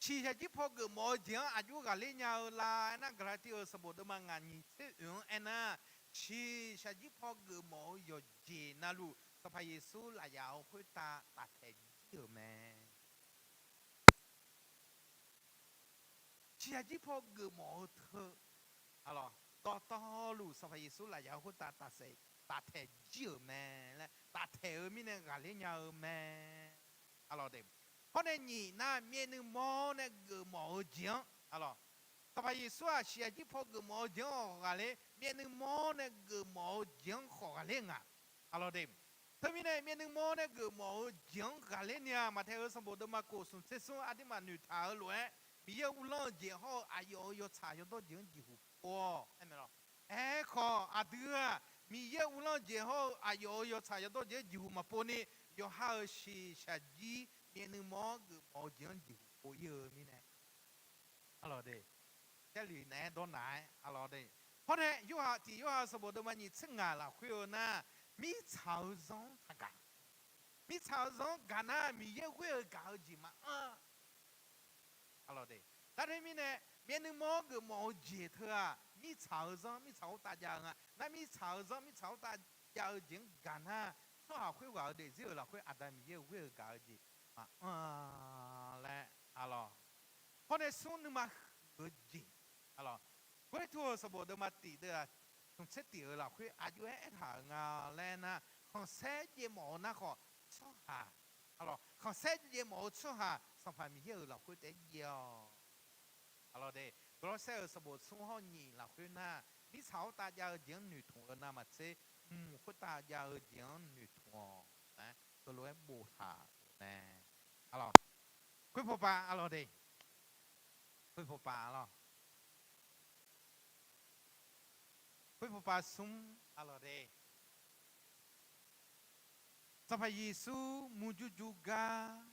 shiqshaq jir paw geufmawf-eu jeq-anr aqjox ghaqler nya-eu la aernar, Gaqlaqtiv-euq sanqbof deuvma ngaq nyiq tser oeq-anr aernar, shiqshaq jir paw geufmawf-eu yawqjeq navluf Sanqpaq Yeqsur lafyaq-euq khoertav taftaeq jir-euq mae. Shiqshaq jir paw geufmawf-eu teu, aqlawq, dawqtawvluf Sanqpaq Yeqsur lafyaq-euq khoertav taftaeq jir-euq mae laer taftaeq-eu mirnae ghaqler nya-eu mae. Aqlawq de, hawr nae nyiq nar, myavnuiv mawr nae geufmawf-eu jeq-anr, aqlawq, Sanqpaq Yeqsur-aq shiqshaq jir paw geufmawf-eu jeq-anr khawf ghaqler, myavnuiv mawr nae geufmawf-eu jeq-anr khawf ghaqler nga, aqlawq de. Teumirnae myavnuiv mawr nae geufmawf-eu jeq-anr ghaqler ni-aq, Maqtaeq-euq sanqbof deuvma kof smq tser smr aqdirmaf noeqtaq-eu lof-aer, Miqyaer uvlanr-eu jeq hawr-eu aqyawf-euq yawtsaq yawdawr jeq-anr jeqhuq pov-awq aer mae lawr. Aerkhawf aqdui-aq, Miqyaer uvlanr-eu jeq hawr-eu aqyawf-euq yawtsaq yawdawr jeq-anr jeqhuq maqpov ni, yawqha-euq shiqshaq jir myavnuiv mawr geufmawf-eu jeq-anr jeqhuq pov ir-eu mirnae, aqlawq de, Jarlif naeq-aer dawrnaq-aer, aqlawq de. Hawr nae Yorhaq tiq Yorhaq sanqbof deuvma nyiq tser ngaq lafkhoer-eu nar, mirtsaq-euq zanr-anr taqgaq. Mirtsaq-euq zanr-anr gaq nar, Miqyaer ghoer-eu gaq-eu jeq maqanr-a. Aqlawq de, nar teumirnae, myavnuiv mawr geufmawf-eu jeq teu-aq, mirtsaq-euq zanr mirtsaq khoertav jav-eu nga. Nar mirtsaq-euq zanr mirtsaq khoertav jav-eu jeq-anr gaq nar, tsawrhaq khoerghaq-euq daefzir-euq lafkhoer Aqda Miqyaer-euq ghoer-eu gaq-eu jeq maqanr-a laer, aqlawq, hawr nae smr nuima huiq-eu jeq, aqlawq, Gawrliqtu-euq sanqbof deuvma tiq deuv-aq, smq tser tiq-euq lafkhoer aqjox-aer aertaq-euq nga laer nar, khanqsaer jaev mawf-eu nar khawf, tsawrhaq, aqlawq, khanqsaer jaev mawf-eu tsawrhaq Sanqpaq Miqyaer-euq lafkhoer taef-aer jaev-awq. Aqlawq de, Gawrlawrsaer-euq sanqbof smr hawr nyiq lafkhoer nar, mirtsaq khoertav jav-eu jeq-anr noeqtmq-eu navmaqtser, mq khoertav jav-eu jeq-anr noeqtmq-awq laer heulof-aer boftaq-euq mae. Aqlawq, khoerpawpav aqlawq de, khoerpawpav aqlawq, khoerpawpav smr aqlawq de, Sanqpaq Yeqsur murjur jur gar,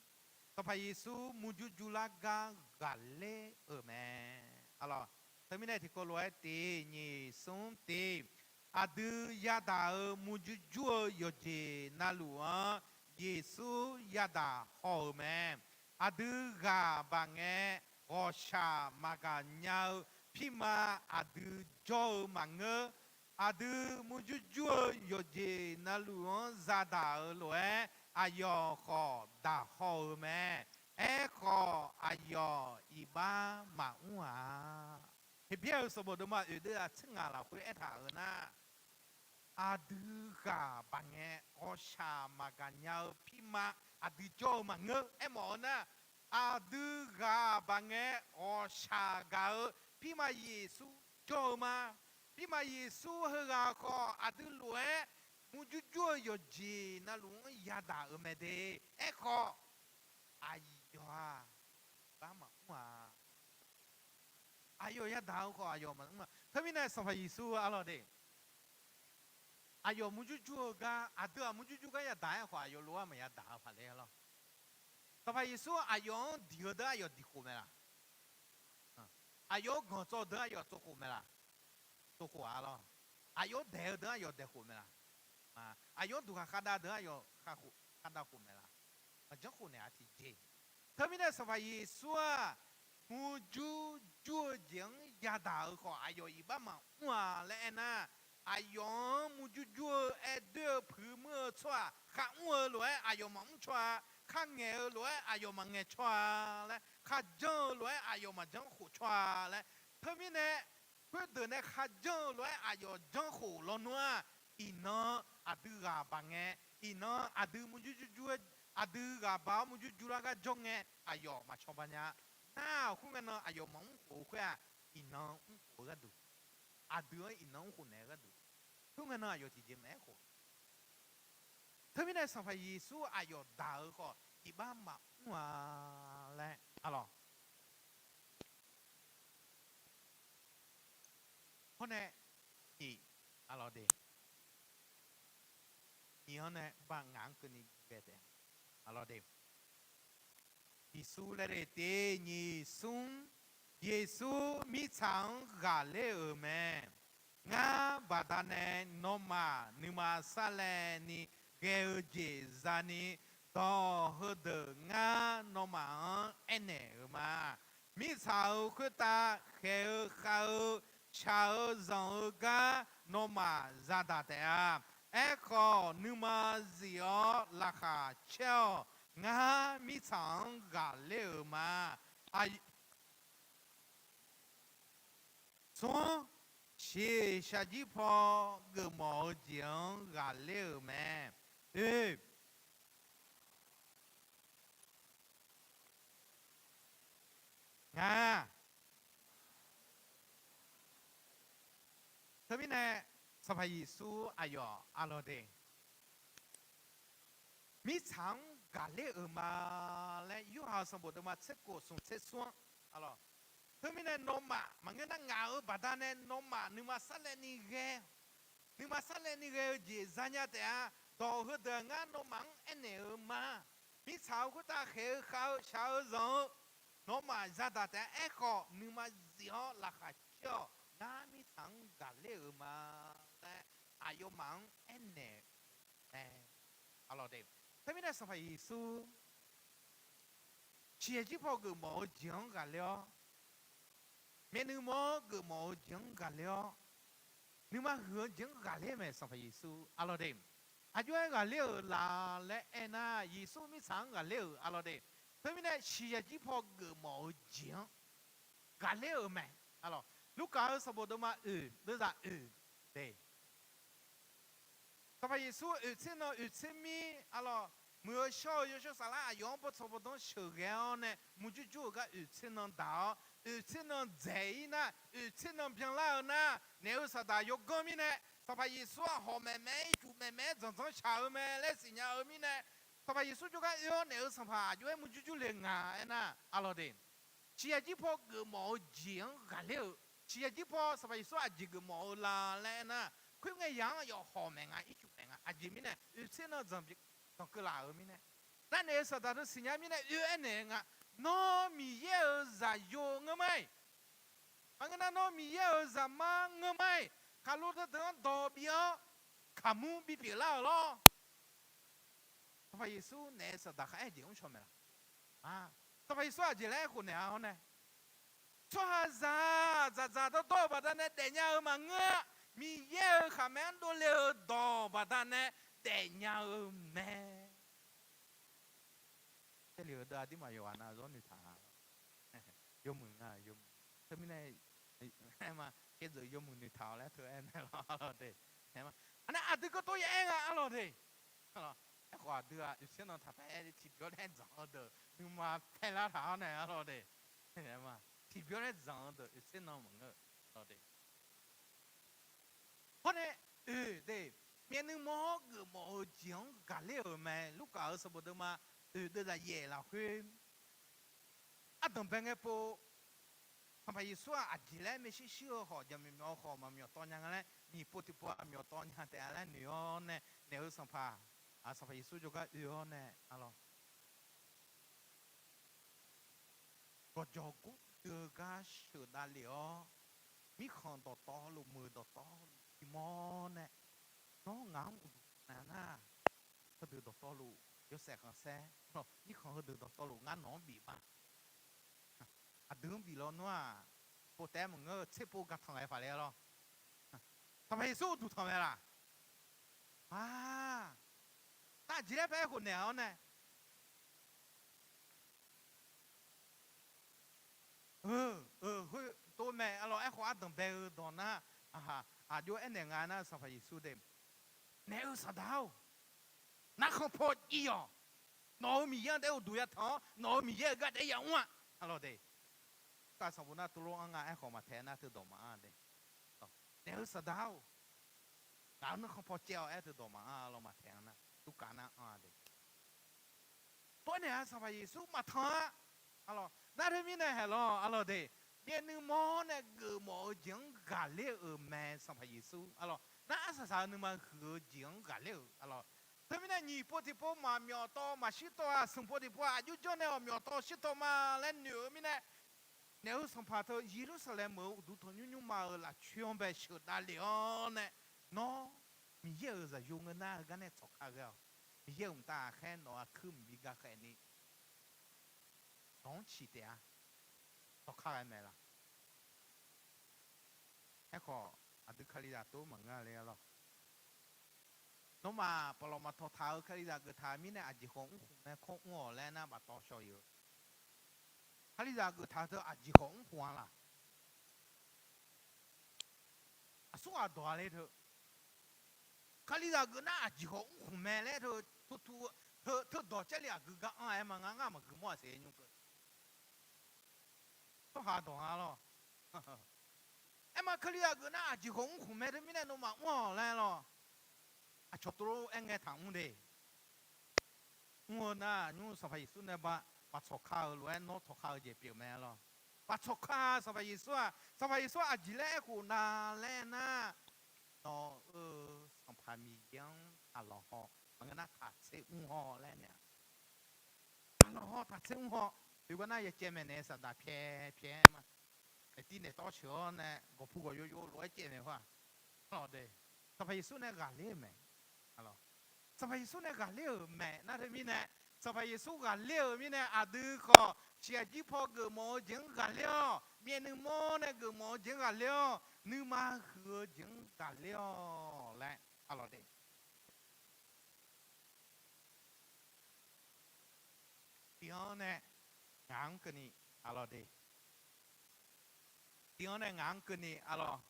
Sanqpaq Yeqsur murjur jur lar gar ghaqler-euq mae. Aqlawq, teumirnae tiqkawv lof-aer tiq nyiq smr tiq, aqdui yadaq-euq murjur jur-eu yawqjeq navluf-anr Yeqsur yadaq haw-euq mae. Aqdui ghaq baq ngae, ghawqshaq maqgaq nya-eu pirma aqdui jawr-eu maqngeur. Aqdui murjur jur-eu yawqjeq navluf-anr zadaq-euq lof-aer, aqyawf khawf daq haw-euq mae. Aerkhawf, aqyawf iqbax maqmr-a. Heqbyaer-euq sanqbof deuvma oeq deuv-aq tser ngaq lafkhoer aertaq-euq nar, aqdui ghaq baq ngae, ghawqshaq maqgaq nya-eu pirma aqdui jawr-eu maqngeur. Aermawf-eu nar, aqdui ghaq baq ngae, ghawqshaq gaq-eu pirma Yeqsur jawr-eu ma. Pirma Yeqsur heughaq khawf aqdui lof-aer murjur jur-eu yawqjeq navluf-anr yadaq-euq mae de. Aerkhawf, aqyawf-aq, iqbax maqmr-a. Aqyawf yadaq-eu khawf aqyawf maqmr-a. Teumirnae Sanqpaq Yeqsur arlawr de, aqyawf murjur jur-eu gar, aqdui-aq murjur jur gar yadaq-aer khawf aqyawf lof-aer maqya daq-eu paq ler lawr. Sanqpaq Yeqsur aqyawf-anr diq-eu deuq aqyawf diq khof mae laq? Aqyawf-anr ganq tsawv deuq aqyawf tsov khof mae laq? Tsov khof-a lawr. Aqyawf-anr daeq-eu deuq aqyawf daeq khof mae laq? Aqyawf-anr duqkhaq khavdav deuq aqyawf khavdav khof mae laq? Maqjanr khof naeq-a tiqjeq. Teumirnae Sanqpaq Yeqsur-aq, murjur jur-eu jeq-anr yadaq-eu khawf aqyawf iqbax maqmr-a laer aernar, aqyawf-anr murjur jur-eu aer doer-eu puiq muir-eu tsawrhaq kharmr-eu lof-aer aqyawf maqmr tsawrhaq, kharngaeq-eu lof-aer aqyawf maqngaeq tsawrhaq laer, kharjanr-eu lof-aer aqyawf maqjanr khof tsawrhaq laer. Teumirnae, khoerdeuq nae kharjanr-eu lof-aer aqyawf janr khof lawnmr-aq, iqnan aqdui ghaq baq ngae, iqnan aqdui murjur jur jur-aer, aqdui ghaq baq-awr murjur jur lar gar jawr ngae, aqyawf maqcawba nya. Nar-aq khoerngae nan aqyawf maqmr khof-eu khoer-aq, iqnan mr khof-eu gharduq, aqdui-anr iqnan mr khof naeq-eu gharduq, khoerngae nan aqyawf tiqjeq maqaer khof. Teumirnae Sanqpaq Yeqsur aqyawf daq-eu khawf iqbax maqmr-a laer arlawr. Hawr nae nyiq, arlawr de, nyiq-anr nae bar ngaq-anr keuvni ghae taef, arlawr de. Yeqsur laer le te nyiq smr, Yeqsur mirtsaq-anr ghaqler-euq mae. Ngar baqdanae nawmaf nuima sarlaevni ghae-eu jeq zani, dawq heudeuq ngar nawmaf-anr aernaeq-euq ma. Mirtsaq-euq khoertav khaeq-eu khav-eu shaq-eu zanq-eu gar nawmaf zadaq taef-a. Aerkhawf, nuima zif-awr laqkhaq caer-awq. Ngar mirtsaq-anr ghaqler-euq ma. Smr, shiqshaq jir paw geufmawf-eu jeq-anr ghaqler-euq mae. Oe, ngar Teumirnae, Sanqpaq Yeqsur aqyawf arlawr de, mirtsaq-anr ghaqler-euq ma laer Yorhaq-euq sanqbof deuvma tser kof smq tser smr-anr arlawr. Teumirnae nawmaf maqngeur nar ngaq-euq baqdanae nawmaf nuima sarlaevni ghae, nuima sarlaevni ghae-eu jeq zanya taef-a. Dawq heudeuq-aq ngar nawmaf-anr aernaeq-euq ma. Mirtsaq-euq khoertav khaeq-eu khav-eu shaq-eu zanq-eu nawmaf zadaq taef-a. Aerkhawf, nuima zif-awr laqkhaq caer-awq. Ngar mirtsaq-anr ghaqler-euq ma laer aqyawfmaf-anr aernaeq-eu mae. Arlawr de, teumirnae Sanqpaq Yeqsur shiqshaq jir paw geufmawf-eu jeq-anr ghaqler-awr, myavnuiv mawr-anr geufmawf-eu jeq-anr ghaqler-awr, nuima huiq-eu jeq-anr ghaqler mae. Sanqpaq Yeqsur arlawr de, aqjox-aer ghaqler-euq la laer aernar, Yeqsur mirtsaq-anr ghaqler-euq arlawr de. Teumirnae shiqshaq jir paw geufmawf-eu jeq-anr ghaqler-euq mae. Arlawr, Lurkaf-euq sanqbof deuvma oeq deuvzaq oeq de, Sanqpaq Yeqsur oeq tser nan oeq tser mir arlawr, muiq-eu shawr-eu yawshawr saflar aqyawf-anr bawrtsanq bawrdanr sheuqghae-awr nae murjur jur-eu gar oeq tser nan daq-awr, oeq tser nan dzaeq-ir nar, oeq tser nan byanlar-eu nar, naeq-eu saqdaq yawganr mirnae, Sanqpaq Yeqsur-aq hawq maeqmaeq-aer ircuf maeqmaeq-aer dzanqdzanr shaq-eu mae laer siqnya-eu mirnae, Sanqpaq Yeqsur jawrgar oe-awr naeq-eu sanqpaq aqjox-aer murjur jur le nga aernar, arlawr de, shiqshaq jir paw geufmawf-eu jeq-anr ghaqler-euq, shiqshaq jir paw Sanqpaq Yeqsur aqjeq geufmawf-eu la laer aernar, khoerngae yaq-anr aqyawf hawq maeq nga, ircuf maeq nga. Aqjeq mirnae oeq tser nan dzanqkeuv laf-euq mirnae, nar naeq-eu saqdaq deuq siqnya mirnae oe-aer naeq-eu nga. Nawr Miqyaer-euq zaqyo ngeur ma-iq, maqngeur nar nawr Miqyaer-euq zaqmar ngeur ma-iq, khaqlo deuq deuq-anr dawq bif-awr kaqmur bipyeuf lar-euq lawr. Sanqpaq Yeqsur naef-eu saqdaq kharaer jeq mr caw maeq laf. Sanqpaq Yeqsur aqjeq laer aerkhof naeq-a-awr nae, tsawrhaqzaq dzaqdzaq dawrdawr-euq baqdanae daefnya-eu maqngeur-a. Miqyaer-euq khaqmae-anr dovle-eu dawq baqdanae daefnya-eu mae. Aerlef-eu deuq aqdirmaf yawqghaq nav zawr noeqtaq-a. Yawmuiq nga yawmuiq. Teumirnae, aer ma, khaerdzeuf yawmuiq noeqtaq-awq laer teu aer naeq lawr arlawr de. Aqnae aqdui gardov ya aer nga arlawr de. Aerkhawf aqdui-aq oeqtser nan taqpaer aer tiqbyawr laer dzanq-eu deuq nuima paerlar taq-awr nae arlawr de. Tiqbyawr laer dzanq-eu deuq oeqtser nan maqngeur-eu arlawr de. Hawr nae, oe de, myavnuiv mawr-awr geufmawf-eu jeq-anr ghaqler-euq mae. Lurkaf-euq sanqbof deuvma oe deuvzaq yaef lafkhoer, ardanq bae ngae pov, Sanqpaq Yeqsur-aq aqjeq laer maershuir shuir-eu khawf, jaqmyawf myawf-eu khawf, maqmyawf tawv nya nga laer nyiq pov tiqpov-aq myawf tawv nya taef-a laer noeq-awr nae, naef-eu sanqpaq, Sanqpaq Yeqsur jawrgar oe-awr nae arlawr, gawqjawq gordui-eu gar sheuqdav lef-awr, mirkhanq dawqtawvluf, meuq dawqtawvluf bimawr nae, nawr ngaq-anr uqduq tanq naeq nar, heudeuq dawqtawvluf yawshaef khanqsaer, mirkhanq heudeuq dawqtawvluf ngar nawq-anr bif ma. Aqdui-anr bif lawnmr-aq, pov taef-aer maqngeur-eu tserpov gartanq ghae paq le-a lawr. Sanqpaq Yeqsur uqduq tanq mae laq? Aq, nar aqjeq laer paer aerkhof naeq-awr nae, eu, khoertov mae arlawr. Aerkhawf ardanq bae-eu dawq nar, aqjox aernaeq nga nar, Sanqpaq Yeqsur de, naef-eu saqdaq-or, narkhan paw jiv-awq. Nawq-euq Miqyaer-anr taef-aer uqduq yatanq-awr, nawq-euq Miqyaer-euq gar taef-aer yamr-a arlawr de. Lurkaf sanqbof nar tov lof-anr nga aerkhawf maqtaeq nar teu dawq maqanr de. Naef-eu saqdaq-or, ngaq-anr narkhan paw caev-awq aer teu dawq maqanr arlawr, maqtaeq-anr nar Lurkaf nar anr-a de. Tov-aer naeq-a, Sanqpaq Yeqsur maqtanq-a. Arlawr, nar teumirnae haeq lawr arlawr de, myavnuiv mawr nae geufmawf-eu jeq-anr ghaqler-euq mae Sanqpaq Yeqsur arlawr. Nar arsaq saq-eu nuima huiq-eu jeq-anr ghaqler-euq arlawr. Teumirnae nyiq pov tiqpov maqmyawf tawv maqshir tawv-aq, smq pov tiqpov-aq aqjox janr nae-awq myawf tawv shir tawv ma laer noeq-eu mirnae, naef-eu sanqpaq teu Yeqlursaqlaeq meuq-eu uqduq tanqnymr nymrma-euq lafcoer-anr bae sheuqdav lef-awr nae, nawr Miqyaer-euq zaqyo ngeur nar-eu gar nae tsawq kar ghae-awq. Miqyaer-euq mqtav ghaqkhaer nawq-euq aqkuir mqbi gakhaeq ni, nawq-anr ciq taef-a. Tsawq kar ghae mae laq? Aerkhawf aqdui kalizaq tov maqngeur le-a lawr. Nawmaf paqlawq maqtawq taq-euq kalizaq geuf taq mirnae aqjeq khawf mrkhmq mae, kawr mr-awq laer nar baftaw shaw-eu. Kalizaq geuf taq teu aqjeq khawf mrkhmq-a laq? Aqsurghaq dawq-a ler teu. Kalizaq geuf nar aqjeq khawf mrkhmq mae laer teu, teu dawq caer le aqgeu gar anr-aer ma. Ngar ngar maqgeu mawr-aq saef nymr keuv. Tsawrhaq dawq-a lawr. Aerma kalizaq geuf nar aqjeq khawf mrkhmq mae teumirnae nawmaf mr-awq laer lawr. Aqcawq tov lof-aer ngae taq mr de. Mr-eu nar nymr Sanqpaq Yeqsur nae ba, maqtsawq kar-eu lof-aer nawr tsawq kar-eu jeq pyeuf mae lawr. Maqtsawq kar Sanqpaq Yeqsur-aq, Sanqpaq Yeqsur aqjeq laer aerkhof na laer nar, nawq-euq Sanqpaq Miqyaer-anr taqlanq haw, maqngeur nar taqtser mr haw laer nae-a. Taqlanq haw taqtser mr haw. Oeq gar nar ya caev maeqnaeq saqdaq pyaeq pyaeq ma. Naeqtiv naeqtawv sheuq-awr nae gawqpu gawq yov yov lof-aer caev maeq haw-aq. Arlawq de, Sanqpaq Yeqsur nae ghaqler-euq mae. Sanqpaq Yeqsur nae ghaqler-euq mae nar teumirnae, Sanqpaq Yeqsur ghaqler-euq mirnae aqdui khawf siqyaq jir paw geufmawf-eu jeq-anr ghaqler-awq. Myavnuiv mawr nae geufmawf-eu jeq-anr ghaqler-awq. Nuima huiq-eu jeq-anr ghaqler-awq laer arlawq de. Tiq-anr nae ngaq-anr keuvni arlawq de. Tiq-anr nae ngaq-anr keuvni arlawq.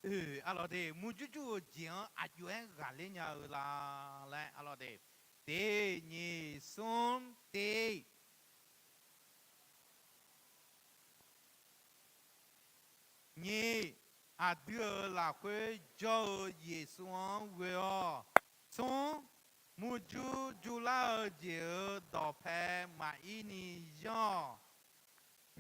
Oe, arlawq de, murjur jur-eu jeq-anr aqjox-aer ghaqler nya-eu la laer arlawq de. Tiq nyiq smr tiq nyiq, aqdui-euq lafkhoer jawr-eu Yeqsur-anr ghoe-awq. Smr, murjur jurlar-eu jeq-euq dawqpae maqir ni yanr-awq.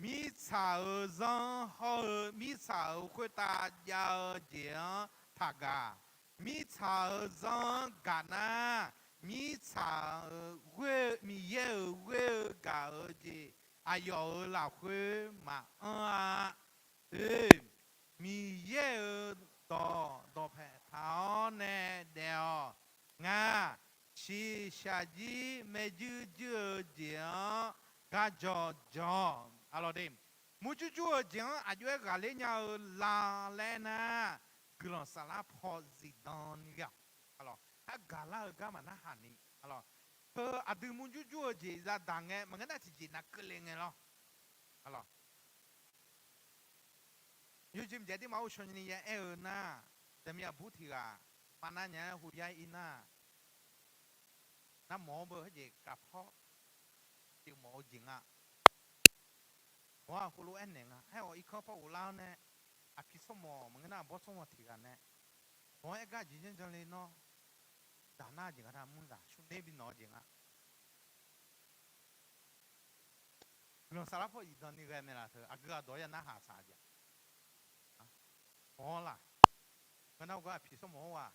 Mirtsaq-euq zanr hawr-eu mirtsaq-euq khoertav jav-eu jeq-anr taqgaq. Mirtsaq-euq zanr-anr gaq nar, mirtsaq-euq ghoer-eu, Miqyaer-euq ghoer-eu gaq-eu jeq aqyawf-euq lafkhoer maqanr-a. Oe, Miqyaer-euq dawq dawqpae taq-awr nae daef-awq. Ngaq, shiq shaqjir maerjuir juir-eu jeq-anr gar jawr jawr. Arlawr de, murjur jur-eu jeq-anr aqjox-aer ghaqler nya-eu la laer nar, guiqlanq saflar paw zifdan ni ghae-awq. Arlawr, argaq lar-eu gar maqnarhaq ni. Arlawr, heu aqdui murjur jur-eu jeq zadaq ngae maqngeur nar tiqjeq nav keuvle ngae lawr. Arlawr, yawjeq mqjaeq aqduimaf-euq shawnyani ya aer-eu nar, zaqmiq aqbur tiq ghaq pav nar nya-aer hu yar ir nar, nar mawq-awr beu heujeq kavpawr jeq mawf-eu jeq nga. Mawq-awr heulof-aer naeq nga. Aer-awq irkanr pawr ghoflar-awr nae, aqpiq tsawrmawq maqngeur nar aqbawr tsawrmawq tiq ghaq nae, mawq-awr aer gar jeq janr janr le nawr, daq nar jeq nga nar mr zaq shmr ler bi nawq-eu jeq nga. Guiqlanq saflar paw zifdan ni ghae mae laf teu aqgeu aqdawq-anr ya narhaq saq jeq. Mawq-awr laq, ngeur nar-eu gar aqpiq tsawrmawq-anr ghaq,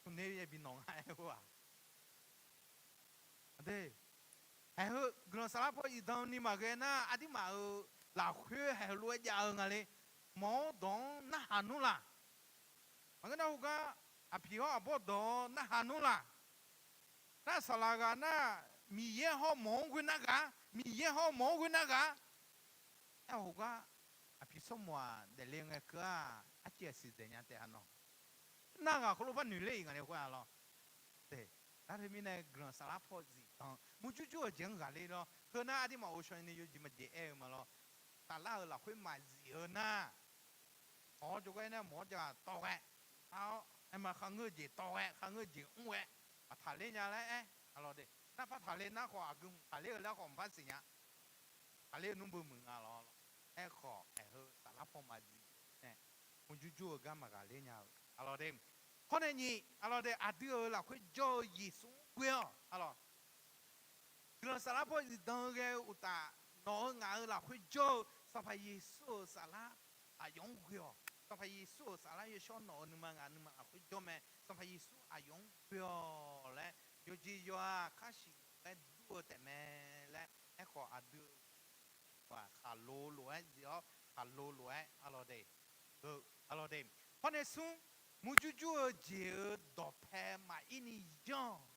shmr ler yabi nawq nga aer-eu-aq. Ade, haeq heu guiqlanq saflar paw zifdan ni maqghae nar aqduimaf-euq lafkhoer haeq heulof-aer jav-eu nga le. Mawq-awr dawq-anr narhaq nmr laq. Maqngeur nar heugar aqpiq hawr aqbawr dawq-anr narhaq nmr laq. Nar saqlaq ghaq nar, Miqyaer hawr mawq-anr ghoe nar ghaq, Miqyaer hawr mawq-anr ghoe nar ghaq. Aer-awq heugar aqpiq tsawrmawq-aq daefle ngae keuv-aq, arciv aqsiq dzaeq nya taef-a nawq. Nar ghaq heulof par noeq ler-iq nga le khoer-a lawr. Nar teumirnae guiqlanq saflar paw zifdan murjur jur-eu jeq-anr ghaqler lawr. Heu nar aqduimaf-euq shawnyani yawjeq maqjeq aer-eu ma lawr. Saflar-euq lafkhoer maqzif-eu nar, mawq-awr jawrgar nar mawq-awr jaq tawv ghae, nar-awr aer ma kharngeur-eu jeq tawv ghae, kharngeur-eu jeq mr ghae, maqtaqler nya laer aer. Arlawr de, nar par taqler nar khawf aqgeu hmq taqler-eu laer khawf maqpar siqnya. Taqler-eu nmr beu muiq nga lawr. Aerkhawf haeq heu saflar paw maqzif nae, murjur jur-eu gar maqghaqler nya-eu. Arlawr de, hawr nae nyiq, arlawr de, aqdui-euq lafkhoer jawr-eu Yeqsur-anr ghoe-awq. Arlawr, guiqlanq saflar paw zifdan ghae-eu uqtaf, nawq-euq ngaq-euq lafkhoer jawr-eu Sanqpaq Yeqsur-euq saflar aqyawf-anr ghoe-awq. Sanqpaq Yeqsur-euq saflar yawshawr nawq-euq nuima ngaq nuima lafkhoer jawr mae. Sanqpaq Yeqsur aqyawf-anr ghoe-awq laer yawqjeq yawq-aq kar siq lof-aer dur-eu taef mae laer aerkhawf aqdui-euq khaqlo lof-aer zif-awr khaqlo lof-aer arlawr de, arlawr de. Hawr nae smr, murjur jur-eu jeq-euq dawqpae maqir ni yanr-awq.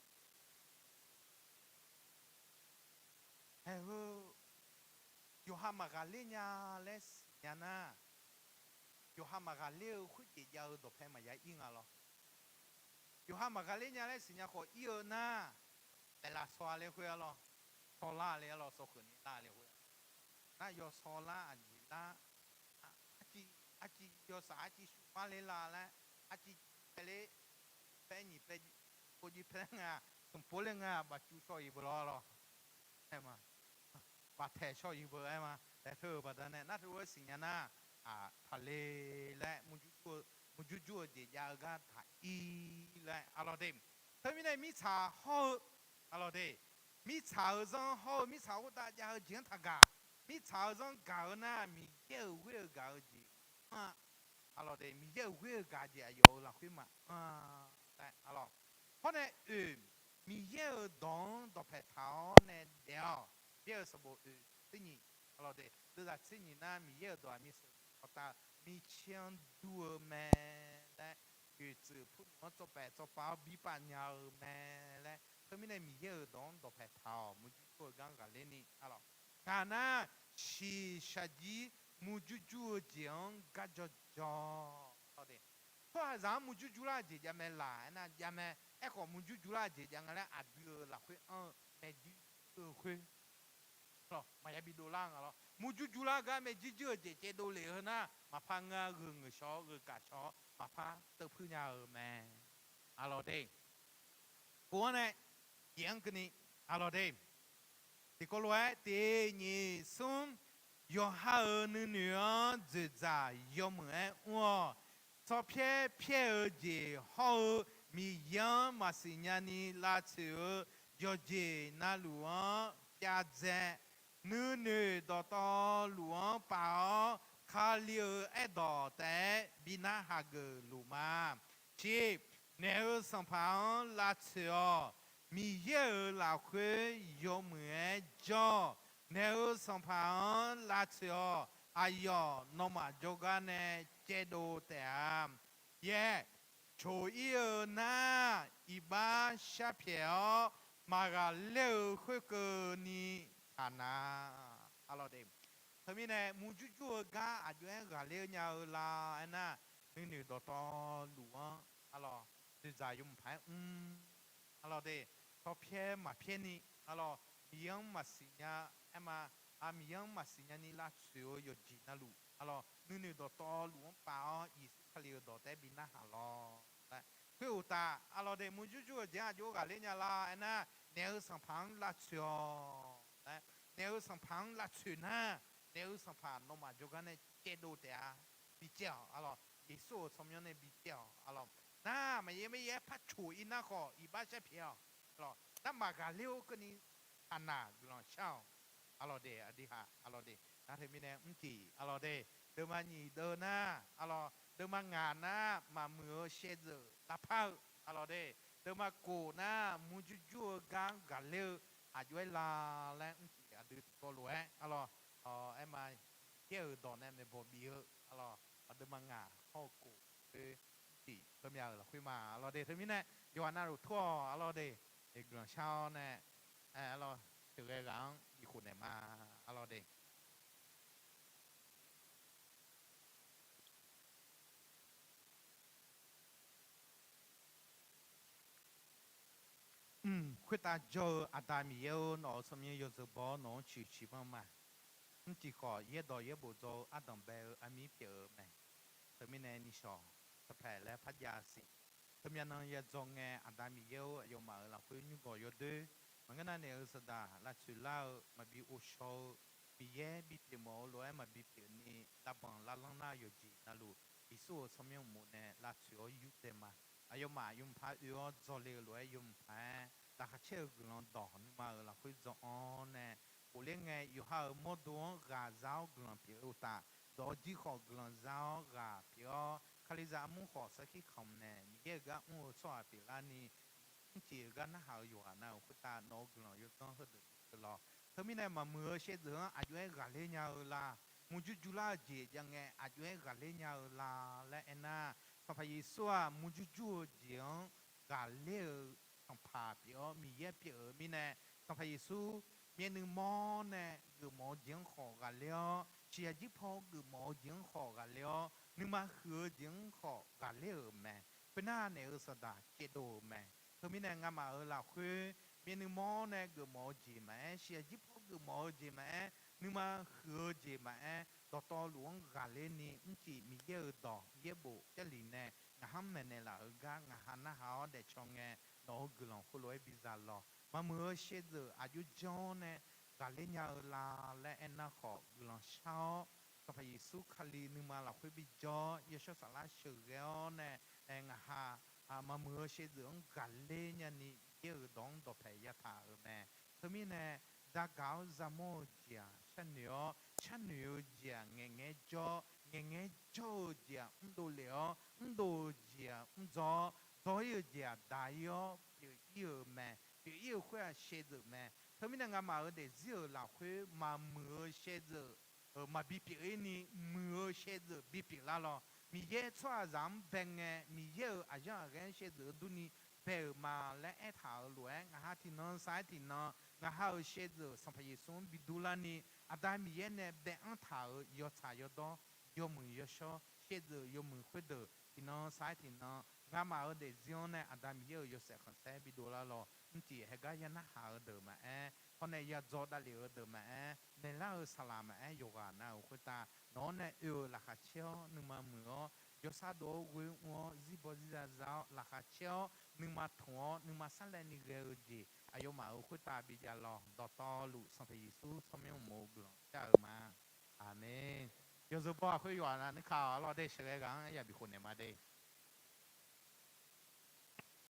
Haeq heu yawqha maqghaqler nya laer siqnya nar, yawqha maqghaqler-eu khoerjeq jav-eu dawqpae maqya ir nga lawr. Yawqha maqghaqler nya laer siqnya khawf ir-eu nar, taef laf saw-a le khoer-a lawr, saw lar le-a lawr, saw kheuq ni lar le khoer-a. Nar yawsaw lar aqjeq lar, arciv yawsaf arciv shuf mar ler la laer, arciv paeler, paer nyiq paer, pov jiv paer nga, smq pov ler nga, bafcuv shaw-iq beu lawr lawr. Aer ma, baftaeq shaw-iq beu aer ma. Taef teu-euq baqdanae nar teu-aer siqnya nar, taqle laer, murjur jur-eu jeq jav-eu gar taq ir laer arlawr de. Teumirnae mirtsaq hawr-eu, arlawr de, mirtsaq-euq zanr hawr-eu mirtsaq khoertav jav-eu jeq-anr taqgaq. Mirtsaq-euq zanr gaq-eu nar Miqyaer-euq ghoer-eu gaq-eu jeq anr-a. Arlawr de, Miqyaer-euq ghoer-eu gaq jeq aqyawf-euq lafkhoer maqanr-a laer arlawr. Hawr nae oeq, Miqyaer-euq dawq-anr dawqpae taq-awr nae daef-awq. Miqyaer-euq sanqbof oeq tser nyiq, arlawr de, deuvzaq tser nyiq nar Miqyaer-euq dawq-aq miseuq tawqtav micaer-anr dur-eu mae laer, oeq tsuif purluf-anr tsawrpaef tsawrpav-awr birpav nya-eu mae laer, teumirnae Miqyaer-euq dawq-anr dawqpae taq-awq. Murjur jur-eu gar ghaqler ni arlawr. Ngaq nar, shiq shaqjir murjur jur-eu jeq-anr gar jawr jawr-awr de, tsawrhaqzaq-anr murjur jur lar-eu jeq jav mae laq aernar jav mae. Aerkhawf murjur jur lar-eu jeq jav nga laer aqdui-euq lafkhoer anr-eu maerjuir juir-eu khoer maqya bi dovlar nga lawr. Murjur jur lar gar maerjuir juir-eu jeq caevdov lef-eu nar maqpar ngeur-a, gheu ngeuq shawq-awr gheu kaq shawq-awr maqpar teupuir nya-eu mae. Arlawr de, pov-anr nae jeq-anr keuvni arlawr de. Tiqkawv lof-aer tiq nyiq smr, yawqha-euq nuinoeq-anr dzoeqdzaq yawmuiq-aer mr-awq. Tsawrpyaer pyaer-eu jeq hawr-eu Miqyaer-anr maqsiq nyani lavtsoeq-eu yawqjeq navluf-anr pyav dzae. Nuinoeq dawqtawvluf-anr paf-awr Kali-euq aerdawq taef-aer bi narhaq geuf luf ma. Ciq, naeq-euq Sanqpaq-anr lavtsoeq-awq. Miqyaer-euq lafkhoer yawmuiq-aer jawr-awq. Naeq-euq Sanqpaq-anr lavtsoeq-awq. Aqyawf nawmaf jawrgar nae caevdov taef-a. Yaer, coq-ir-eu nar, iqbax sharpyaeq-awr maqghaqler-eu khoerkeuvni taqna. Arlawr de, teumirnae murjur jur-eu gar aqjox-aer ghaqler nya-eu la aernar, nuinoeq dawqtawvluf-anr arlawr, noeqdzaq yawmuiq paq-aer mr, arlawr de, tsawrpyaer maqpyaer ni, arlawr, Miqyaer-anr maqsiq nya, aerma, Miqyaer-anr maqsiq nyani lavtsoeq-eu yawqjeq navluf arlawr, nuinoeq dawqtawvluf-anr pav-awr Yeqsur Kali-euq dawq taef-aer bi narhaq lawr laer. Khoer uqtaf arlawr de, murjur jur-eu jeq-anr aqjox-aer ghaqler nya la aernar, naef-eu sanqpaq-anr lavtsoeq-awq laer. Naef-eu sanqpaq-anr lavtsoeq nar, naef-eu sanqpaq nawmaf jawrgar nae caevdov taef-a. Bicaev-awq arlawr, Yeqsur-euq tsawrmyanr nae bicaev-awq arlawr. Nar maqyaer maqyaer par coq-ir nar khawf iqbax sharpyaeq-awq arlawr. Nar maqghaqler-eu keuvni taqna guiqlanq shar-awq arlawr de, aqdui haq arlawr de. Nar teumirnae mrcif arlawr de, deuvma nyiq deuv nar arlawr, deuvma ngaq nar maqmuiq-eu shaevdzeuf lavpar-eu arlawr de, deuvma kof nar murjur jur-eu gar ghaqler-eu aqjox-aer la laer mrcif aqdui tiqkawv lof-aer arlawr, aerma, Miqyaer-euq dawq nae maeqbawq bif-eu arlawr, aqdeuvma ngaq hawr-eu kof khoer mrcif heumya-euq lafkhoer ma arlawr de. Teumirnae yawqghaq navluf tur-awq arlawr de, guiqlanq shar-awr nae arlawr, sheuqghae ghaq-anr bikhof naeq ma arlawr de. Mq, khoertav jawr-eu Aqda Miqyaer-or, nawq-euq tsawrmyanr yawzeu baw-awr nawq-anr ciqciq banr ma. Mrcif khawf yaerdawq yaerbof dzaw-eu ardanq bae-eu armir pyeuf-eu mae. Teumirnae nishawq, sanqpaq laer par jav siq. Heumyav nan ya dzaw ngae, Aqda Miqyaer-or, aqyawfmaf-euq lafkhoer nymrgawq yawdoer maqngeur nar naeq-eu saqdaq lavtsoeq lar-eu maqbi ghovshaw-eu Miqyaer bipyeuf mawf-eu lof-aer maqbi pyeuf ni lavbanq lavlanr nar-eu yawqjeq navluf, Yeqsur-euq tsawrmyanr uqmov nae lavtsoeq-awr yurdzae ma. Aqyawfmaf yawmuiq par oe-awr dzawle-eu lof-aer yawmuiq paq-aer laqkhaq caer-eu guiqlanq dawq nuima-euq lafkhoer dzaw-awr nae, ghofler ngae yawqha-euq mawrdo-anr ghaq za-awr guiqlanq pyeuf-eu uqtaf, dawq-eu jir khawf guiqlanq za-awr ghaq pyeuf-awr, Kalizaq armur khawf sarkir kamq naeq Miqyaer-euq gar mr-eu tsawrhaq pyeuflarni, mrcif-euq gar narhaq-euq yawqghaq nav-euq khoertav nawq-euq guiqlanq yawdzanr heudeuq bikeuv lawq. Teumirnae maqmuiq-eu shaevdzeuf-anr aqjox-aer ghaqler nya-eu la, murjur jurlar-eu jeq jav ngae aqjox-aer ghaqler nya-eu la laer aernar, Sanqpaq Yeqsur-aq murjur jur-eu jeq-anr ghaqler-eu Sanqpaq pyeuf-awr Miqyaer pyeuf-euq mirnae, Sanqpaq Yeqsur myavnuiv mawr nae geufmawf-eu jeq-anr khawf ghaqler-awr, siqyaq jir paw geufmawf-eu jeq-anr khawf ghaqler-awr, nuima huiq-eu jeq-anr khawf ghaqler-euq mae. Khoernar naeq-eu saqdaq caevdov-euq mae. Teumirnae ngamaf-euq lafkhoer myavnuiv mawr nae geufmawf-eu jeq maqaer, siqyaq jir paw geufmawf-eu jeq maqaer, nuima huiq-eu jeq maqaer, dawqtawvluf-anr ghaqler ni mrcif Miqyaer-euq dawq yaerbof Jarlif nae ngaq-anr maeqnaeq laf-euq gar ngaq ha narhaq-awr daefcaw ngae, nawq-euq guiqlanq khoerlof-aer biza lawq. Maqmuiq-eu shaevdzeuf aqjox janr-awr nae ghaqler nya-eu la laer aernar khawf guiqlanq shar-awr, Sanqpaq Yeqsur Kali nuima lafkhoer bijawr-awr yawshawr saflar sheuqghae-awr nae, ngaq ha maqmuiq-eu shaevdzeuf-anr ghaqler nyani Miqyaer-euq dawq-anr dawqpae yataq-euq mae. Teumirnae zagaq-awr zamawr-eu jeq-aq sharnoeq-awr, sharnoeq-eu jeq-aq ngaeqngae jawr, ngaeqngae jawr-eu jeq-aq mrdov lef-awr, mrdov-eu jeq-aq mrdzaw-awr, dzaw-ir-eu jeq-aq daq-ir-awr pyeuf-ir-euq mae. Pyeuf-ir-euq khoer-aq shaevdzeuf mae. Teumirnae ngamaf-euq daefzir-euq lafkhoer maqmuiq-eu shaevdzeuf maqbi pyeuf-ir ni, muiq-eu shaevdzeuf bipyeuf lar lawq. Miqyaer tsawrhaqzaq-anr bae ngae, Miqyaer-euq aqyar aqghae-anr shaevdzeuf-eu durni bae-euq ma laer aertaq-euq lof-aer, ngaq ha tiqnan sar-aer tiqnan ngaq ha-euq shaevdzeuf Sanqpaq Yeqsur-anr bi durlarni, Aqda Miqyaer nae bae-anr taq-euq yawtsaq yawdawr, yawmuiq yawshawr, shaevdzeuf yawmuiq khoerdeuq tiqnan sar-aer tiqnan ngamaf-euq daefzir-anr nae Aqda Miqyaer-euq yawshaef khanqsaer bidov lar lawq. Mrcif haegar ya narhaq-eu deuq maqaer, hawnae ya dzaw davlef-eu deuq maqaer, naeqlar-eu saqlaq maqaer, yawqghaq nav-euq khoertav nawq-anr nae oe-euq laqkhaq caer-awr nuima muiq-awr, jawrsar dov-awr ghoe mr-awr, zirbaw zirza za-awr laqkhaq caer-awr nuima tmq-awr nuima sarlaevni ghae-eu jeq aqyawfmaf-euq khoertav bijav lawq. Dawqtawvluf Sanqpaq Yeqsur tsawrmyanr uqmov-eu guiqlanq shar-eu ma. Aqmeq. Yawzeu baw-aq khoer yawqghaq nav nuikaq-awq. Arlawr de, sheuqghae ghaq-anr aryaq bikhof naeq ma de.